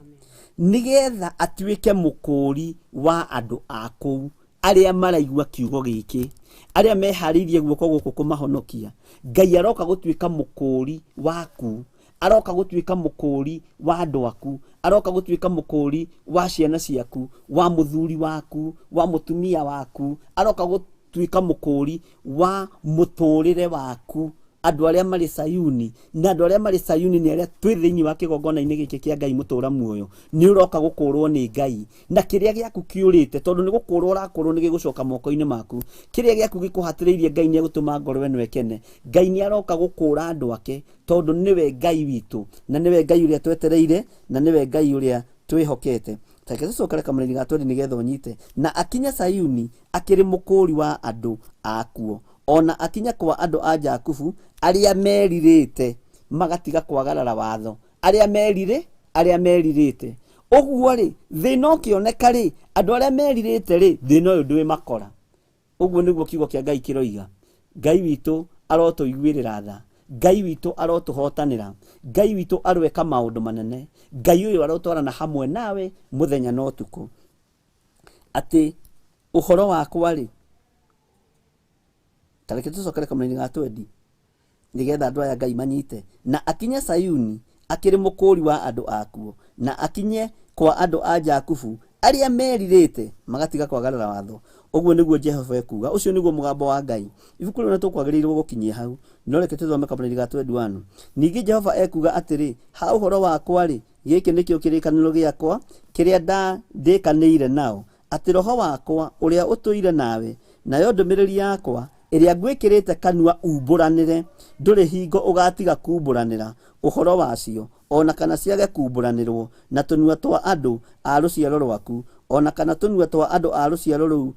Nĩgetha atuĩke mũkũri wa andũ a kũu arĩa maraigua kiugo gĩkĩ, arĩa meharĩirie guoko gũkũ kũmahonokia. Ngai aroka gũtuĩka mũkũri waku, aroka gũtuĩka mũkũri wa andũ aku, aroka gũtuĩka mũkũri wa ciana ciaku, wa mũthuri waku, wa mũtumia waku, aroka gũtuĩka mũkũri wa mũtũrĩre waku. Andũ arĩa marĩ Sayuni, na andũ arĩa marĩ Sayuni nĩ arĩa twĩ thĩinĩ wa kĩgongona-inĩ gĩkĩ kĩa Ngai mũtũra muoyo. Nĩ ũroka gũkũrwo nĩ Ngai, na kĩrĩa gĩaku kĩũrĩte, tondũ nĩ gũkũrwo ũrakũrwo nĩ gĩgũcoka moko-inĩ maku. Kĩrĩa gĩaku gĩkũhatĩrĩirie, Ngai nĩ egũtũma ngoro ĩno ĩkene. Ngai nĩ aroka gũkũra andũ ake, tondũ nĩwe Ngai witũ, na nĩwe Ngai ũrĩa twetereire, na nĩwe Ngai ũrĩa twĩhokete. Reke tũcokere kamũraini ga twendi nĩgetha ũnyite. Na akinye Sayuni akĩrĩ mũkũri wa andũ akuo, ona akinye kwa andũ a Jakubu arĩa merirĩte magatiga kwagarara watho, arĩa merire, arĩa merirĩte. Ũguo rĩ, thĩna ũkĩoneka rĩ, andũ arĩa merirĩte rĩ, thĩna ũyũ ndwĩmakora. Ũguo nĩguo kiugo kĩa Ngai kĩroiga. Ngai witũ arotũiguĩrĩra tha, Ngai witũ arotũhotanĩra, Ngai witũ aroeka maũndũ manene, Ngai ũyũ arotwarana hamwe nawe mũthenya na ũtukũ. Atĩ ũhoro wakwa rĩ, ta reke tũcokere kamũraini ga twendi nĩgetha andũ aya Ngai manyite. Na akinye Sayuni akĩrĩ mũkũri wa andũ akuo, na akinye kwa andũ a Jakubu arĩa merirĩte magatiga kwagarara watho. Ũguo nĩguo Jehova ekuuga. Ũcio nĩguo mũgambo wa Ngai. Ibuku rĩu na tũkwagĩrĩirwo gũkinyia hau, no reke tũthome kamũraini ga twendi wanu. Ningĩ Jehova ekuuga atĩrĩ, ha ũhoro wakwa rĩ, gĩkĩ nĩkĩo kĩrĩkanĩro gĩakwa kĩrĩa ndĩkanĩire nao, atĩ roho wakwa ũrĩa ũtũire nawe, nayo ndũmĩrĩri yakwa ĩrĩa ngwĩkĩrĩte kanua umbũranĩre, ndũrĩ hingo ũgatiga kumbũranĩra ũhoro wacio, ona kana ciage kumbũranĩrwo na tũnua twa andũ a rũciaro rwaku, ona kana tũnua twa andũ a rũciaro rũu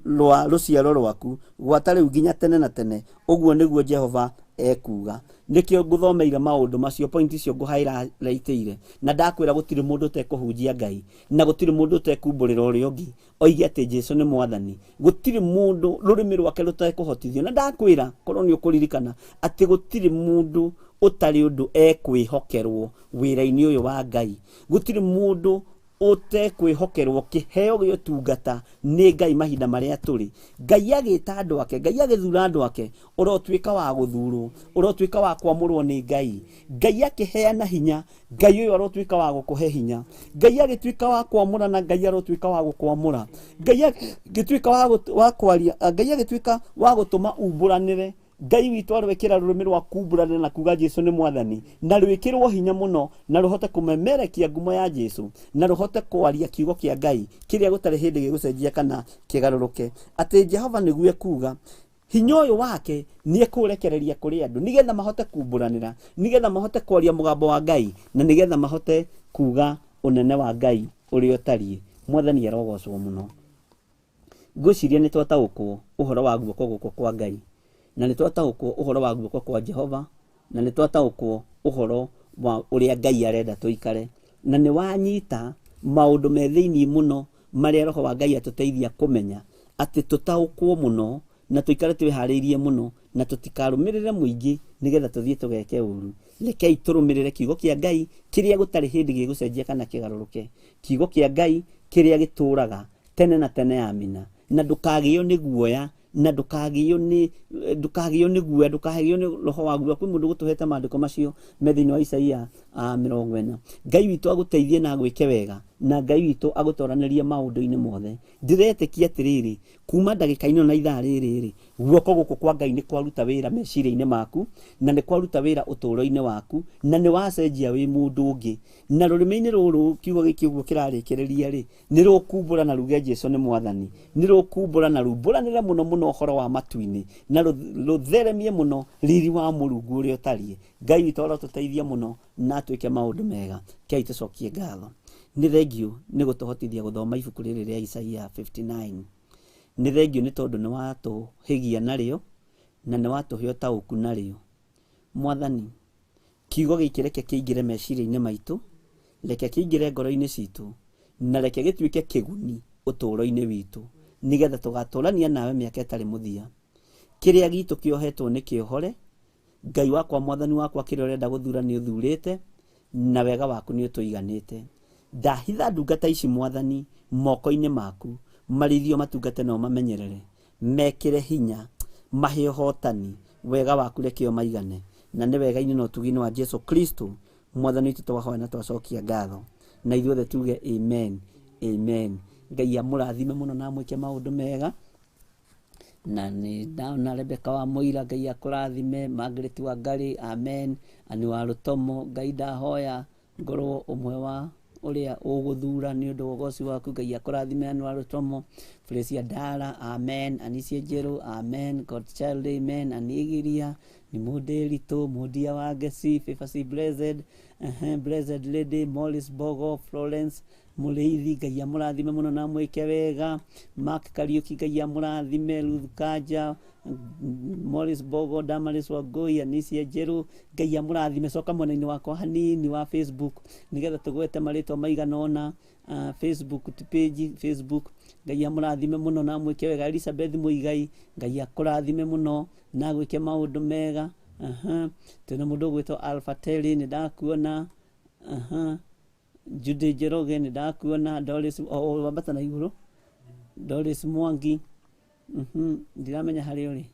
rwa rũciaro rwaku, gwata rĩu nginya tene na tene. Ũguo nĩguo Jehova ekuuga. Nĩkĩo ngũthomeire maũndũ macio, point icio ngũhighlightĩire, na ndakwĩra gũtirĩ mũndũ ũtekũhunjia Ngai, na gũtirĩ mũndũ ũtekumbũrĩra ũrĩa ũngĩ oige atĩ Jesu nĩ mwathani. Gũtirĩ mũndũ rũrĩmĩ rwake rũtekũhotithio. Na ndakwĩra, korwo nĩ ũkũririkana atĩ gũtirĩ mũndũ ũtarĩ ũndũ ekwĩhokerwo wĩra-inĩ ũyũ wa Ngai. Gũtirĩ mũndũ ũtekwĩhokerwo kĩheo gĩa ũtungata nĩ Ngai mahinda marĩa tũrĩ. Ngai agĩta andũ ake, Ngai agĩthura andũ ake, ũrotuĩka wa gũthurwo, ũrotuĩka wa kwamũrwo nĩ Ngai. Ngai akĩheana hinya, Ngai ũyũ arotuĩka wa gũkũhe hinya. Ngai agĩtuĩka wa kwamũra na Ngai arotuĩka wa gũkwamũra. Ngai agĩtuĩka wa kwaria, Ngai agĩtuĩka wa gũtũma umbũranĩre. Ngai witũ arwĩkĩra rũrĩmĩ rwa kumbũranĩra na kuga Jesu nĩ mwathani, na rwĩkĩrwo hinya mũno, na rũhote kũmemerekia ngumo ya Jesu, na rũhote kwaria kiugo kĩa Ngai kĩrĩa gũtarĩ hĩndĩ gĩgũcenjia kana kĩgarũrũke. Atĩ Jehova nĩguo ekuga, hinya ũyũ wake nĩ ekũũrekereria kũrĩ andũ nĩgetha mahote kumbũranĩra, nĩgetha mahote kwaria mũgambo wa Ngai, na nĩgetha mahote kuga ũnene wa Ngai ũrĩa ũtariĩ. Mwathani arogocwo mũno. Ngwĩciria nĩ twataũkwo ũhoro wa guoko gũkũ kwa Ngai, na nĩ twataũkwo ũhoro wa guoko kwa Jehova, na nĩ twataũkwo ũhoro wa ũrĩa Ngai arenda tũikare, na nĩ wanyita maũndũ me thĩinĩ mũno marĩa Roho wa Ngai atũteithia kũmenya atĩ tũtaũkwo mũno na tũikare twĩharĩirie mũno na tũtikarũmĩrĩre mũingĩ nĩgetha tũthiĩ tũgeke ũru. Rekei tũrũmĩrĩre kiugo kĩa Ngai kĩrĩa gũtarĩ hĩndĩ gĩgũcenjia kana kĩgarũrũke, kiugo kĩa Ngai kĩrĩa gĩtũraga tene na tene, amina. Na ndũkagĩo nĩ guoya, na ndũkagĩo nĩ, ndũkagĩo nĩ guoya, ndũkagĩo nĩ roho wa guoya. Kwĩ mũndũ gũtũhete maandĩko macio me thĩinĩ wa Isaia 40. Ngai witũ agũteithie na agwĩke wega. Na Ngai witũ agũtoranĩrie maũndũ-inĩ mothe. Ndĩretĩkia atĩrĩrĩ, kuma ndagĩka-inĩ ĩno na ithaa rĩrĩ rĩ, guoko gũkũ kwa Ngai nĩ kwaruta wĩra meciria-inĩ maku, na nĩ kwaruta wĩra ũtũũro-inĩ waku, na nĩ wacenjia wĩ mũndũ ũngĩ. Na rũrĩmĩ-inĩ rũrũ kiugo gĩkĩ ũguo kĩrarĩkĩrĩria rĩ, nĩ rũkumbũra na ruge Jesu nĩ mwathani. Nĩ rũkumbũra na rumbũranĩre mũno mũno ũhoro wa matu-inĩ, na rũtheremie mũno riri wa Mũrungu ũrĩa ũtariĩ. Ngai witũ arotũteithia mũno na atwĩke maũndũ mega. Kei tũcokie ngatho. Nĩ thengiũ nĩ gũtũhotithia gũthoma ibuku rĩrĩ rĩa Isaia 59. Nĩ thengiũ nĩ tondũ nĩ watũhĩgia narĩo na nĩ watũhe ũtaũku narĩo. Mwathani, kiugo gĩkĩ reke kĩingĩre meciria-inĩ maitũ, reke kĩingĩre ngoro-inĩ citũ, na reke gĩtuĩke kĩguni ũtũũro-inĩ witũ, nĩgetha tũgatũrania nawe mĩaka ĩtarĩ mũthia. Kĩrĩa gitũ kĩohetwo nĩ kĩohore, Ngai wakwa mwathani wakwa kĩrĩa ũrenda gũthura nĩ ũthurĩte, na wega waku nĩ ũtũiganĩte. Ndahitha ndungata ici mwathani moko-inĩ maku, marĩithio matungate na ũmamenyerere, mekĩre hinya, mahe ũhotani, wega waku reke ũmaigane. Na nĩ wega-inĩ na ũtugi-inĩ wa Jesu Kristo mwathani witũ twahoya na twacokia ngatho. Na ithuothe tuge amen, amen. Ngai amũrathime mũno na amwĩke maũndũ mega. Na nĩ ndona Rebecca wa Mũira, Ngai akũrathime. Margaret wa Ngarĩ, amen. Ani wa Rũtomo, Ngai ndahoya ngorwo ũmwe wa ũrĩa ũgũthura nĩ ũndũ wa ũgoci waku. Ngai akũrathime Ani wa Rũtomo. Fresia Ndara, amen. Anicia Njerũ, amen. God Child, amen. Anigiria ni Mũndĩritũ, Mũndia wa Ngeci, Favor C Blessed, Blessed Lady, Morris Bogo, Florence Mũrĩithi, Ngai amũrathime mũno na amwĩke wega. Mark Kariũki, Ngai amũrathime. Ruth Kanja, Morris Bogo, Damaris Wangũi, Anicia Njerũ, Ngai amũrathime. Coka mwena-inĩ wakwa hanini wa Facebook nĩgetha tũgwete marĩtwa maigana ũna. Facebook page, Facebook, Ngai amũrathime mũno na amwĩke wega. Elizabeth Mũigai, Ngai akũrathime mũno na agwĩke maũndũ mega. Twĩna mũndũ ũgwĩtwo Alpha Terry, nĩ ndakuona. Judy Njoroge, nĩ ndakuona. Doris, wambata na igũrũ. Doris Mwangi, ndiramenya harĩa ũrĩ.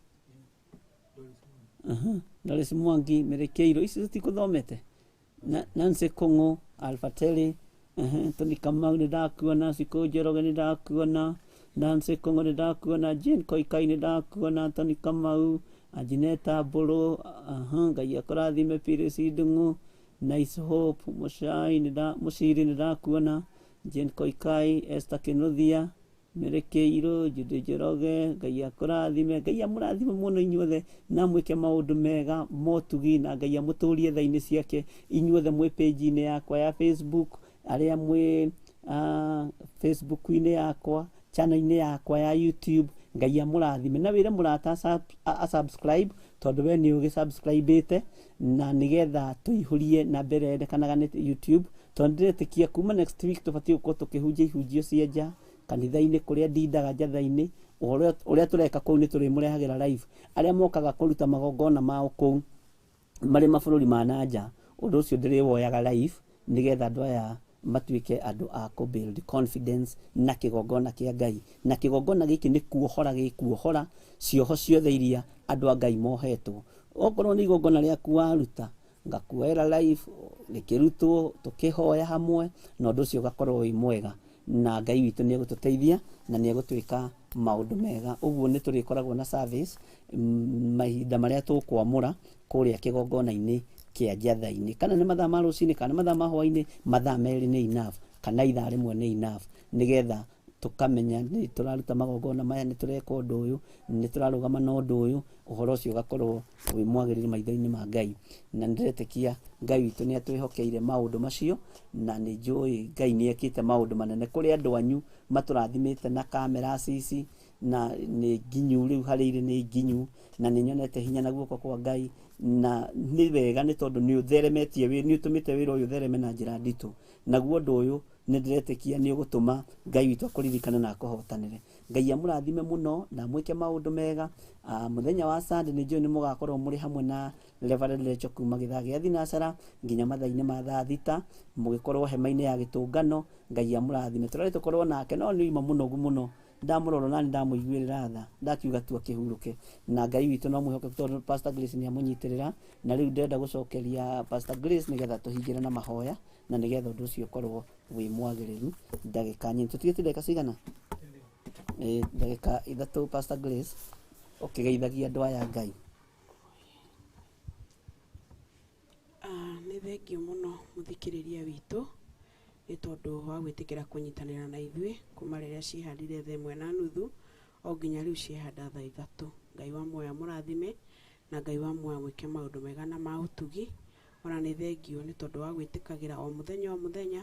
Doris Mwangi, Mĩrĩkĩirwo, ici tũtikũthomete. Nancy Kũng'ũ, Alpha Terry, Tony Kamau nĩ ndakuona, Cikũ Njoroge nĩ ndakuona, Nancy Kũng'ũ nĩ ndakuona, Jane Koikai nĩ ndakuona, Tony Kamau, Anjineta Mbũrũ, Ngai akũrathime, Phyllis Ndung'u, Nice Hope, Mũcai Mũciri nĩ ndakuona, Jane Koikai, Esther Kĩnuthia, Mĩrĩkĩirwo, Judy Njoroge, Ngai akũrathime, Ngai amũrathime mũno inyuothe na mwĩke maũndũ mega motugi, na Ngai amũtũrie tha-inĩ ciake inyuothe mwĩ page-inĩ yakwa ya Facebook, arĩa mwĩ Facebook-inĩ yakwa, channel-inĩ yakwa ya YouTube, Ngai amũrathime. Na wĩre mũrata a subscribe tondũ we nĩ ũgĩ-subscribe-ĩte, na nĩgetha tũihũrie na mbere yendekanaga nĩ YouTube, tondũ ndĩretĩkia kuma next week tũbatiĩ gũkorwo tũkĩhunjia ihunjio cia nja kanitha-inĩ kũrĩa ndindaga njatha-inĩ. Ũhoro ũrĩa tũreka kũu nĩ tũrĩmũrehagĩra live. Arĩa mokaga kũruta magongona mao kũu marĩ mabũrũri ma na nja, ũndũ ũcio ndĩrĩwoyaga live nĩgetha andũ aya matuĩke andũ a kũ build confidence na kĩgongona kĩa Ngai. Na kĩgongona gĩkĩ nĩ kuohora gĩkuohora cioho ciothe iria andũ a Ngai mohetwo. Okorwo nĩ igongona rĩaku waruta, ngakuoera live rĩkĩrutwo, tũkĩhoya hamwe, na ũndũ ũcio ũgakorwo wĩ mwega, na Ngai witũ nĩ egũtũteithia na nĩ egũtwĩka maũndũ mega. Ũguo nĩ tũrĩkoragwo na service mahinda marĩa tũkwamũra kũrĩa kĩgongona-inĩ kĩa njatha-inĩ, kana nĩ mathaa ma rũcinĩ kana nĩ mathaa ma hwaĩ-inĩ, mathaa merĩ nĩ enough kana ithaa rĩmwe nĩ enough, nĩgetha tũkamenya nĩ tũraruta magongona maya, nĩ tũreka ũndũ ũyũ, nĩ tũrarũgama na ũndũ ũyũ. Ũhoro ũcio ũgakorwo wĩ mwagĩrĩru maitho-inĩ ma Ngai, na nĩ ndĩretĩkia Ngai witũ nĩ atwĩhokeire maũndũ macio, na nĩ njũĩ Ngai nĩ ekĩte maũndũ manene kũrĩ andũ anyu matũrathimĩte na kamera ici, na nĩ nginyu rĩu harĩa irĩ nĩ nginyu, na nĩ nyonete hinya na guoko kwa Ngai, na nĩ wega nĩ tondũ nĩ ũtheremetie, nĩ ũtũmĩte wĩra ũyũ ũthereme na njĩra nditũ. Naguo ũndũ ũyũ nĩ ndĩretĩkia nĩ ũgũtũma Ngai witũ akũririkane na akũhotanĩre. Ngai amũrathime mũno na amwĩke maũndũ mega. Mũthenya wa Sunday nĩ njũĩ nĩ mũgakorwo mũrĩ hamwe na Reverend Rachel kuma gĩthaa gĩa thinacara nginya mathaa-inĩ ma thaa thita, mũgĩkorwo hema-inĩ ya gĩtũngano. Ngai amũrathime. Tũrarĩ tũkorwo nake no nĩ oima mũnogu mũno, ndamũrora nani ndamũiguĩrĩra tha, ndakiuga tu akĩhurũke, na Ngai witũ no mwĩhokeku tondũ Pastor Grace nĩ amũnyitĩrĩra. Na rĩu ndĩrenda gũcokeria Pastor Grace nĩgetha tũhingĩre na mahoya. Na nĩgetha ũndũ ũcio ũkorwo wĩ mwagĩrĩru. Ndagĩka nyinyi, tũtigĩte ndagĩka cigana? Ndagĩka 3. Pastor Grace, ũkĩgeithagia andũ aya Ngai. Nĩ thengio mũno mũthikĩrĩria witũ nĩ tondũ wa gwĩtĩkĩra kũnyitanĩra na ithuĩ kuma rĩrĩa cihandire thaa 1:30 o nginya rĩu ciehanda thaa 3. Ngai wa muoyo amũrathime na Ngai wa muoyo amwĩke maũndũ mega na ma ũtugi. Ona nĩ thengio nĩ tondũ wa gwĩtĩkagĩra o mũthenya o mũthenya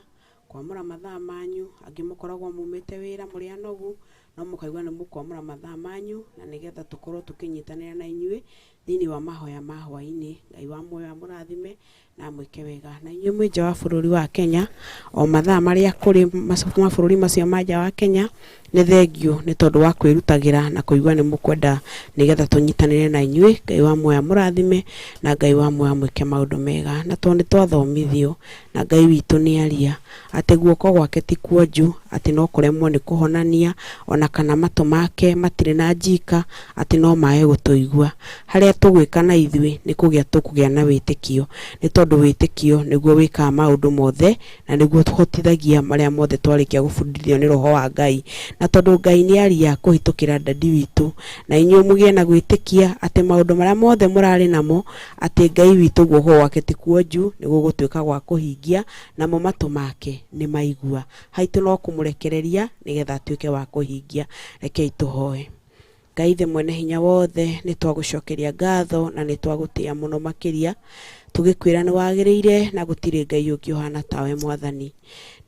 kwamũra mathaa manyu. Angĩ mũkoragwo mumĩte wĩra mũrĩ anogu, no mũkaigua nĩ mũkwamũra mathaa manyu na nĩgetha tũkorwo tũkĩnyitanĩra na inyuĩ thĩinĩ wa mahoya ma hwaĩ-inĩ. Ngai wa muoyo amũrathime na amwĩke wega. Na inyuĩ mwĩ nja wa bũrũri wa Kenya, o mathaa marĩa kũrĩ mabũrũri macio ma nja wa Kenya, nĩ thengio nĩ tondũ wa kwĩrutagĩra na kũigua nĩ mũkwenda nĩgetha tũnyitanĩre na inyuĩ. Ngai wa muoyo amũrathime na Ngai wa muoyo amwĩke maũndũ mega. Na tondũ nĩ twathomithio na Ngai witũ nĩ aria atĩ guoko gwake ti kuonju, atĩ no kũremwo nĩ kũhonania, ona kana matũ make matirĩ na njika, atĩ no mae gũtũigua. Harĩa tũgwĩka na ithuĩ nĩ kũgĩa tũkũgĩa na wĩtĩkio, nĩ tondũ wĩtĩkio nĩguo wĩkaga maũndũ mothe na nĩguo tũhotithagia marĩa mothe twarĩkia gũbundithio nĩ Roho wa Ngai. Na tondũ Ngai nĩ aria kũhĩtũkĩra dadi witũ, na inyuĩ mũgĩe na gwĩtĩkia atĩ maũndũ marĩa mothe mũrarĩ namo, atĩ Ngai witũ guoko gwake ti kuonju, nĩ gũgũtuĩka gwa kũhingia, namo matũ make nĩ maigua. Haitũ no kũmũrekereria nĩgetha atuĩke wa kũhingia. Rekei tũhoe. Ngai ithe mwene hinya wothe, nĩ twagũcokeria ngatho na nĩ twagũtĩa mũno makĩria, tũgĩkwĩra nĩ wagĩrĩire na gũtirĩ Ngai ũngĩ ũhana tawe Mwathani.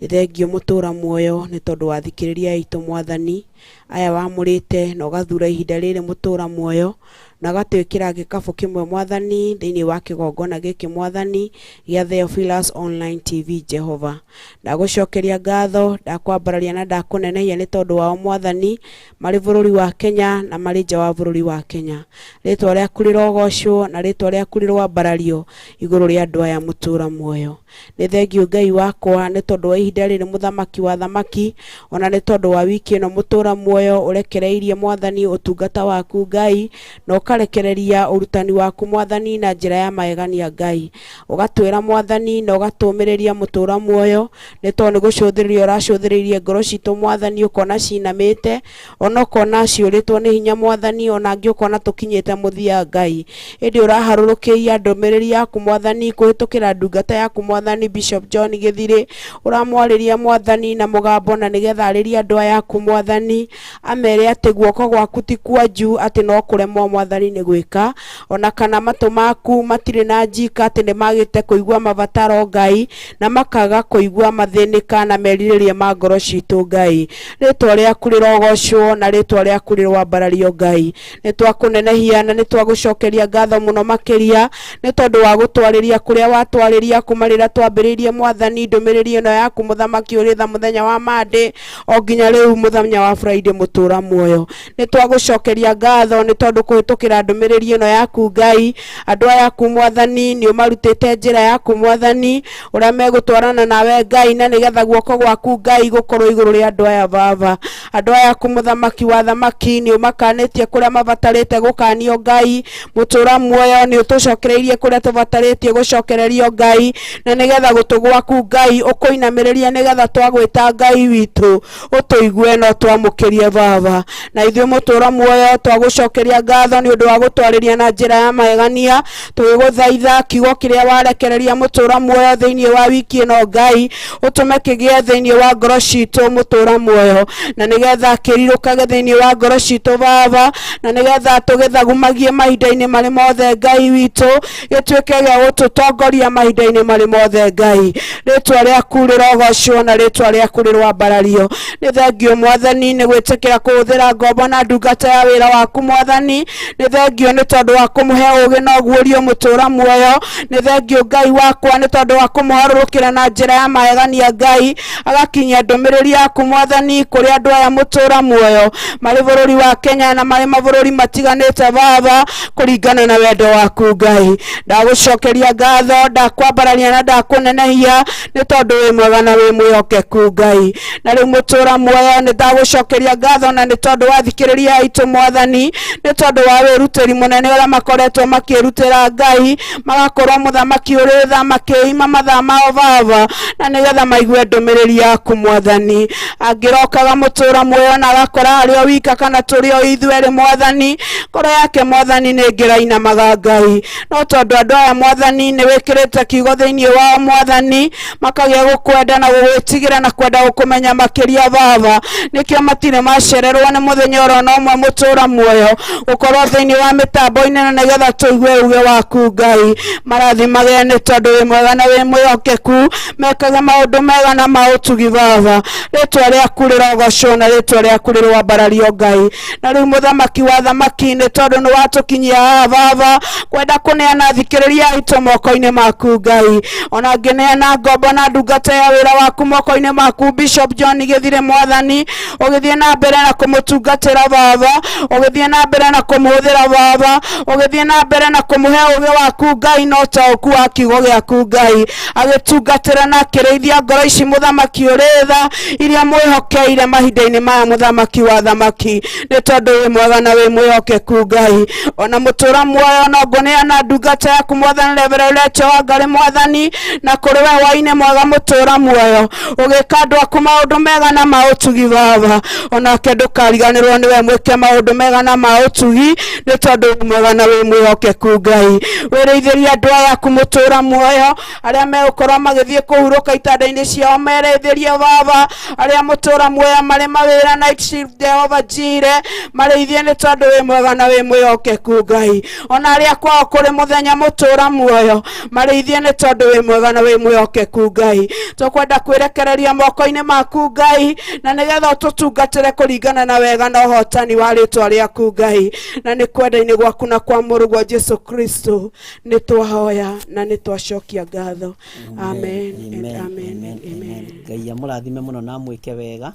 Nĩ thengio mũtũra muoyo nĩ tondũ wa thikĩrĩria aitũ Mwathani, aya wamũrĩte na ũgathura ihinda rĩrĩ mũtũra muoyo, na ũgatwĩkĩra gĩkabũ kĩmwe Mwathani thĩinĩ wa kĩgongona gĩkĩ Mwathani gĩa Theophilus Online TV. Jehova, ndagũcokeria ngatho, ndakwambararia na ndakũnenehia nĩ tondũ wao Mwathani, marĩ bũrũri wa Kenya na marĩ nja wa bũrũri wa Kenya. Rĩtwa rĩaku rĩrogocwo na rĩtwa rĩaku rĩroambarario igũrũ rĩa andũ aya mũtũra muoyo. Nĩ thengio Ngai wakwa nĩ tondũ wa ihinda rĩrĩ mũthamaki wa thamaki, ona nĩ tondũ wa wiki ĩno mũtũra muoyo ũrekereirie Mwathani ũtungata waku Ngai, na ũkarekereria ũrutani waku Mwathani na njĩra ya magegania Ngai. Ũgatwĩra Mwathani na ũgatũmĩrĩria mũtũra muoyo, nĩ tondũ nĩ gũcũthĩrĩria ũracũthĩrĩirie ngoro citũ Mwathani, ũkona cinamĩte, ona ũkona ciũrĩtwo nĩ hinya Mwathani, ona angĩ ũkona tũkinyĩte mũthia Ngai. Ĩndĩ ũraharũrũkĩria ndũmĩrĩri yaku Mwathani kũhĩtũkĩra ndungata yaku Mwathani Bishop John Gĩthirĩ, ũramwarĩria Mwathani na mũgambo na nĩgetha arĩrie andũ aya aku Mwathani, amere atĩ guoko gwaku ti kuonju, atĩ no kũremwo Mwathani nĩ gwĩka, ona kana matũ maku matirĩ na njika atĩ nĩ magĩte kũigua mabataro Ngai, na makaga kũigua mathĩnĩka na merirĩria ma ngoro citũ Ngai. Rĩtwa rĩaku rĩrogocwo na rĩtwa rĩaku rĩroambarario Ngai. Nĩ twakũnenehia na nĩ twagũcokeria ngatho mũno makĩria nĩ tondũ wa gũtwarĩria kũrĩa watwarĩria kuma rĩrĩa twambĩrĩirie Mwathani ndũmĩrĩri ĩno yaku mũthamaki ũrĩ tha mũthenya wa Monday o nginya rĩu mũthenya wa Friday mũtũra muoyo. Nĩ twagũcokeria ngatho nĩ tondũ kũhĩtũkĩra ndũmĩrĩri ĩno yaku Ngai, andũ aya aku Mwathani nĩ ũmarutĩte njĩra yaku Mwathani ũrĩa megũtwarana nawe Ngai, na nĩgetha guoko gwaku Ngai gũkorwo igũrũ rĩa andũ aya Baba. Andũ aya aku mũthamaki wa thamaki nĩ ũmakanĩtie kũrĩa mabatarĩte gũkanio Ngai, mũtũra muoyo nĩ ũtũcokereirie kũrĩa tũbatarĩtie gũcokererio Ngai, na nĩgetha gũtũ gwaku Ngai ũkũinamĩrĩrie nĩgetha twagwĩta Ngai witũ ũtũigue na ũtwamũkĩrie Baba. Na ithuĩ mũtũra muoyo twagũcokeria ngatho nĩ ũndũ wa gũtwarĩria na njĩra ya magegania, tũgĩgũthaitha kiugo kĩrĩa warekereria mũtũra muoyo thĩinĩ wa wiki ĩno Ngai, ũtũme kĩgĩe thĩinĩ wa ngoro citũ mũtũra muoyo, na nĩgetha kĩrirũkage thĩinĩ wa ngoro citũ Baba, na nĩgetha tũgĩthagumagie mahinda-inĩ marĩ mothe Ngai witũ, gĩtuĩke gĩa gũtũtongoria mahinda-inĩ marĩ mothe Ngai. Rĩtwa rĩaku rĩrogocwo na rĩtwa rĩaku rĩroambarario. Nĩ thengio Mwathani nĩ gwĩtĩkĩra kũhũthĩra ngombo na ndungata ya wĩra waku Mwathani. Nĩ thengio nĩ tondũ wa kũmũhe ũũgĩ na ũguũrio mũtũra muoyo. Nĩ thengio Ngai wakwa nĩ tondũ wa kũmũharũrũkĩra na njĩra ya magegania Ngai, agakinyia ndũmĩrĩri yaku Mwathani kũrĩ andũ aya mũtũra muoyo marĩ bũrũri wa Kenya na marĩ mabũrũri matiganĩte Baba, kũringana na wendo waku Ngai. Ndagũcokeria Ndagũcokeria ngatho, ndakwambararia na ndakũnenehia nĩ tondũ wĩ mwega na wĩ mwĩhokeku Ngai. Na rĩu mũtũra muoyo nĩ ndagũcokeria ngatho na nĩ tondũ wa thikĩrĩria aitũ Mwathani, nĩ tondũ wa wĩrutĩri mũnene ũrĩa makoretwo makĩrutĩra Ngai, magakorwo mũthamaki ũrĩ tha makĩima mathaa mao Baba, na nĩgetha maigue ndũmĩrĩri yaku Mwathani. Angĩrokaga mũtũra muoyo na agakora arĩ o wika kana tũrĩ o ithuerĩ Mwathani, ngoro yake Mwathani nĩ ĩngĩrainamaga Ngai. No tondũ andũ aya Mwathani nĩ wĩkĩrĩte kiugo thĩinĩ wao Mwathani, makagĩa gũkwenda na gũgwĩtigĩra na kwenda gũkũmenya makĩria Baba, nĩkĩo matirĩ macererwo nĩ mũthenya oro na ũmwe mũtũra muoyo gũkorwo thĩinĩ wa mĩtambo-inĩ na nĩgetha tũigue uge waku Ngai. Marathimage nĩ tondũ wĩ mwega na wĩ mwĩhokeku, mekage maũndũ mega na ma ũtugi Baba. Rĩtwa rĩaku rĩrogocwo na rĩtwa rĩaku rĩroambarario Ngai. Na rĩu mũthamaki wa thamaki, nĩ tondũ nĩ watũkinyia haha Baba, kwenda kũneana thikĩrĩria aitũ moko-inĩ maku Ngai. Ona ngĩneana ngombo na ndungata ya wĩra waku moko-inĩ maku Bishop John Gĩthire Mwathani, ũgĩthiĩ na mbere na kũmũtungatĩra Baba, ũgĩthiĩ na mbere na kũmũhũthĩra Baba, ũgĩthiĩ na mbere na kũmũhe ũgĩ waku Ngai na ũtaũku wa kiugo gĩaku Ngai, agĩtungatĩra na akĩrĩithia ngoro ici mũthamaki ũrĩ tha iria mwĩhokeire mahinda-inĩ maya mũthamaki wa thamaki, nĩ tondũ wĩ mwega na wĩ mwĩhokeku Ngai. Ona mũtũra muoyo no ngũneana ndungata yaku Mwathani Reverend Rachel Wangari Mwathani, na kũrĩ we hwainĩ mwega mũtũra muoyo, ũgĩka andũ aku maũndũ mega na ma ũtugi Baba, onake ndũkariganĩrwo nĩwe mwĩke maũndũ mega na ma ũtugi, nĩ tondũ wĩ mwega na wĩ mwĩhokeku Ngai. Wĩrĩithĩrie andũ aya aku mũtũra muoyo, arĩa megũkorwo magĩthiĩ kũhurũka itanda-inĩ ciao, merĩithĩrie Baba, arĩa mũtũra muoyo marĩ mawĩra night shift Jehova Jire, marĩithie nĩ tondũ wĩ mwega na wĩ mwĩhokeku Ngai. Ona arĩa kwao kũrĩ mũthenya mũtũra muoyo, marĩithie nĩ tondũ wĩ mwega na wĩ mwĩhokeku Ngai. Tũkwenda kwĩrekereria moko-inĩ maku Ngai, na nĩgetha ũtũtungatĩre kũringana na wega na ũhotani wa rĩtwa rĩaku Ngai, na nĩ kwenda-inĩ gwaku na kwa mũrũguo Jesu Kristo nĩ twahoya na nĩ twacokia ngatho. Amen and amen and amen. Ngai amũrathime mũno na amwĩke wega,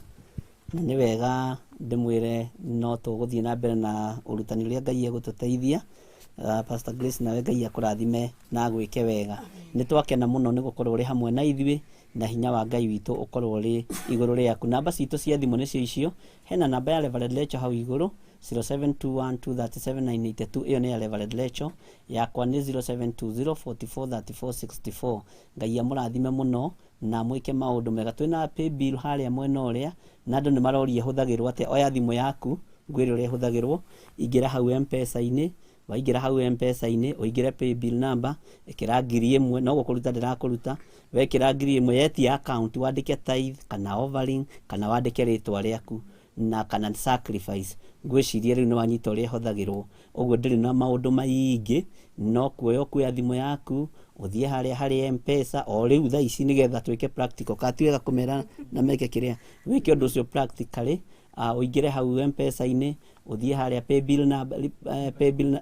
na nĩ wega ndĩmwĩre no tũgũthiĩ na mbere na ũrutani ũrĩa Ngai egũtũteithia. Pastor Grace, nawe Ngai akũrathime na agwĩke wega. Nĩ twakena mũno nĩ gũkorwo ũrĩ hamwe na ithuĩ, na hinya wa Ngai witũ ũkorwo ũrĩ igũrũ rĩaku. Namba citũ cia thimũ nĩcio icio, hena namba ya Reverend Rachel hau igũrũ 0721237982, ĩyo nĩ ya Reverend Rachel. Yakwa nĩ 0720443464. Ngai amũrathime mũno na mwĩke maũndũ mega. Twĩna paybill harĩa mwena ũrĩa, na andũ nĩ maroria ĩhũthagĩrwo atĩa. Oya thimũ yaku ngwĩre ũrĩa ĩhũthagĩrwo. Ingĩra hau M-Pesa-inĩ, waingĩra hau M-Pesa-inĩ ũingĩre paybill number, ĩkĩra 1000, no gũkũruta ndĩrakũruta. Wekĩra 1000 yetia account, wandĩke tithe kana offering kana wandĩke rĩtwa rĩaku na kana sacrifice. Ngwĩciria rĩu nĩ wanyita ũrĩa ĩhũthagĩrwo, ũguo ndĩrĩ na maũndũ maingĩ, no kuoya ũkuoya thimũ yaku ũthiĩ harĩa harĩ M-Pesa o rĩu thaa ici, nĩgetha twĩke practical. Kana ti wega kũmera na meke kĩrĩa, wĩke ũndũ ũcio practically. Ũingĩre hau M-Pesa-inĩ, ũthiĩ harĩa paybill number, paybill,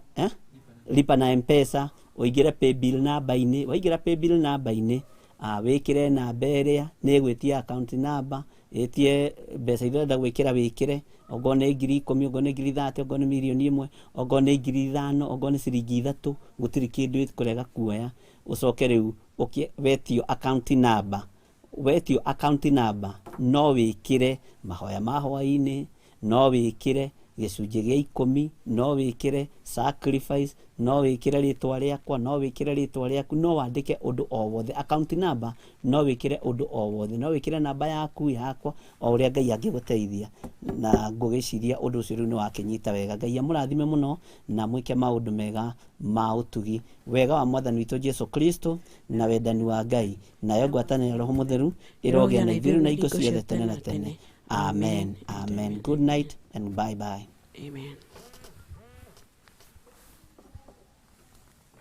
lipa na M-Pesa, ũingĩre paybill number-inĩ. Waingĩra paybill number-inĩ, wĩkĩre namba ĩrĩa nĩ ĩgwĩtia account number, ĩtie mbeca iria ũrenda gwĩkĩra wĩkĩre, ongorwo nĩ 10,000, ongorwo nĩ 30,000, ongorwo nĩ 1,000,000, ongorwo nĩ 5,000, ongorwo nĩ ciringi 3, gũtirĩ kĩndũ ĩkũrega kuoya. Ũcoke rĩu wetio account number, wetio account number no wĩkĩre mahoya ma hwaĩ-inĩ, no wĩkĩre gĩcunjĩ gĩa ikũmi, no wĩkĩre sacrifice, no wĩkĩre rĩtwa rĩakwa, no wĩkĩre rĩtwa rĩaku, no wandĩke ũndũ o wothe. Account number no wĩkĩre ũndũ o wothe, no wĩkĩre namba yaku, yakwa, o ũrĩa Ngai angĩgũteithia. Na ngũgĩciria ũndũ ũcio rĩu nĩ wakĩnyita wega. Ngai amũrathime mũno na mwĩke maũndũ mega ma ũtugi. Wega wa Mwathani witũ Jesu Kristo na wendani wa Ngai nayo ngwatanĩro ya Roho Mũtheru ĩrogĩa na ithuĩ rĩu na hingo ciothe tene na tene. Amen. Amen. Good night and bye bye. Amen.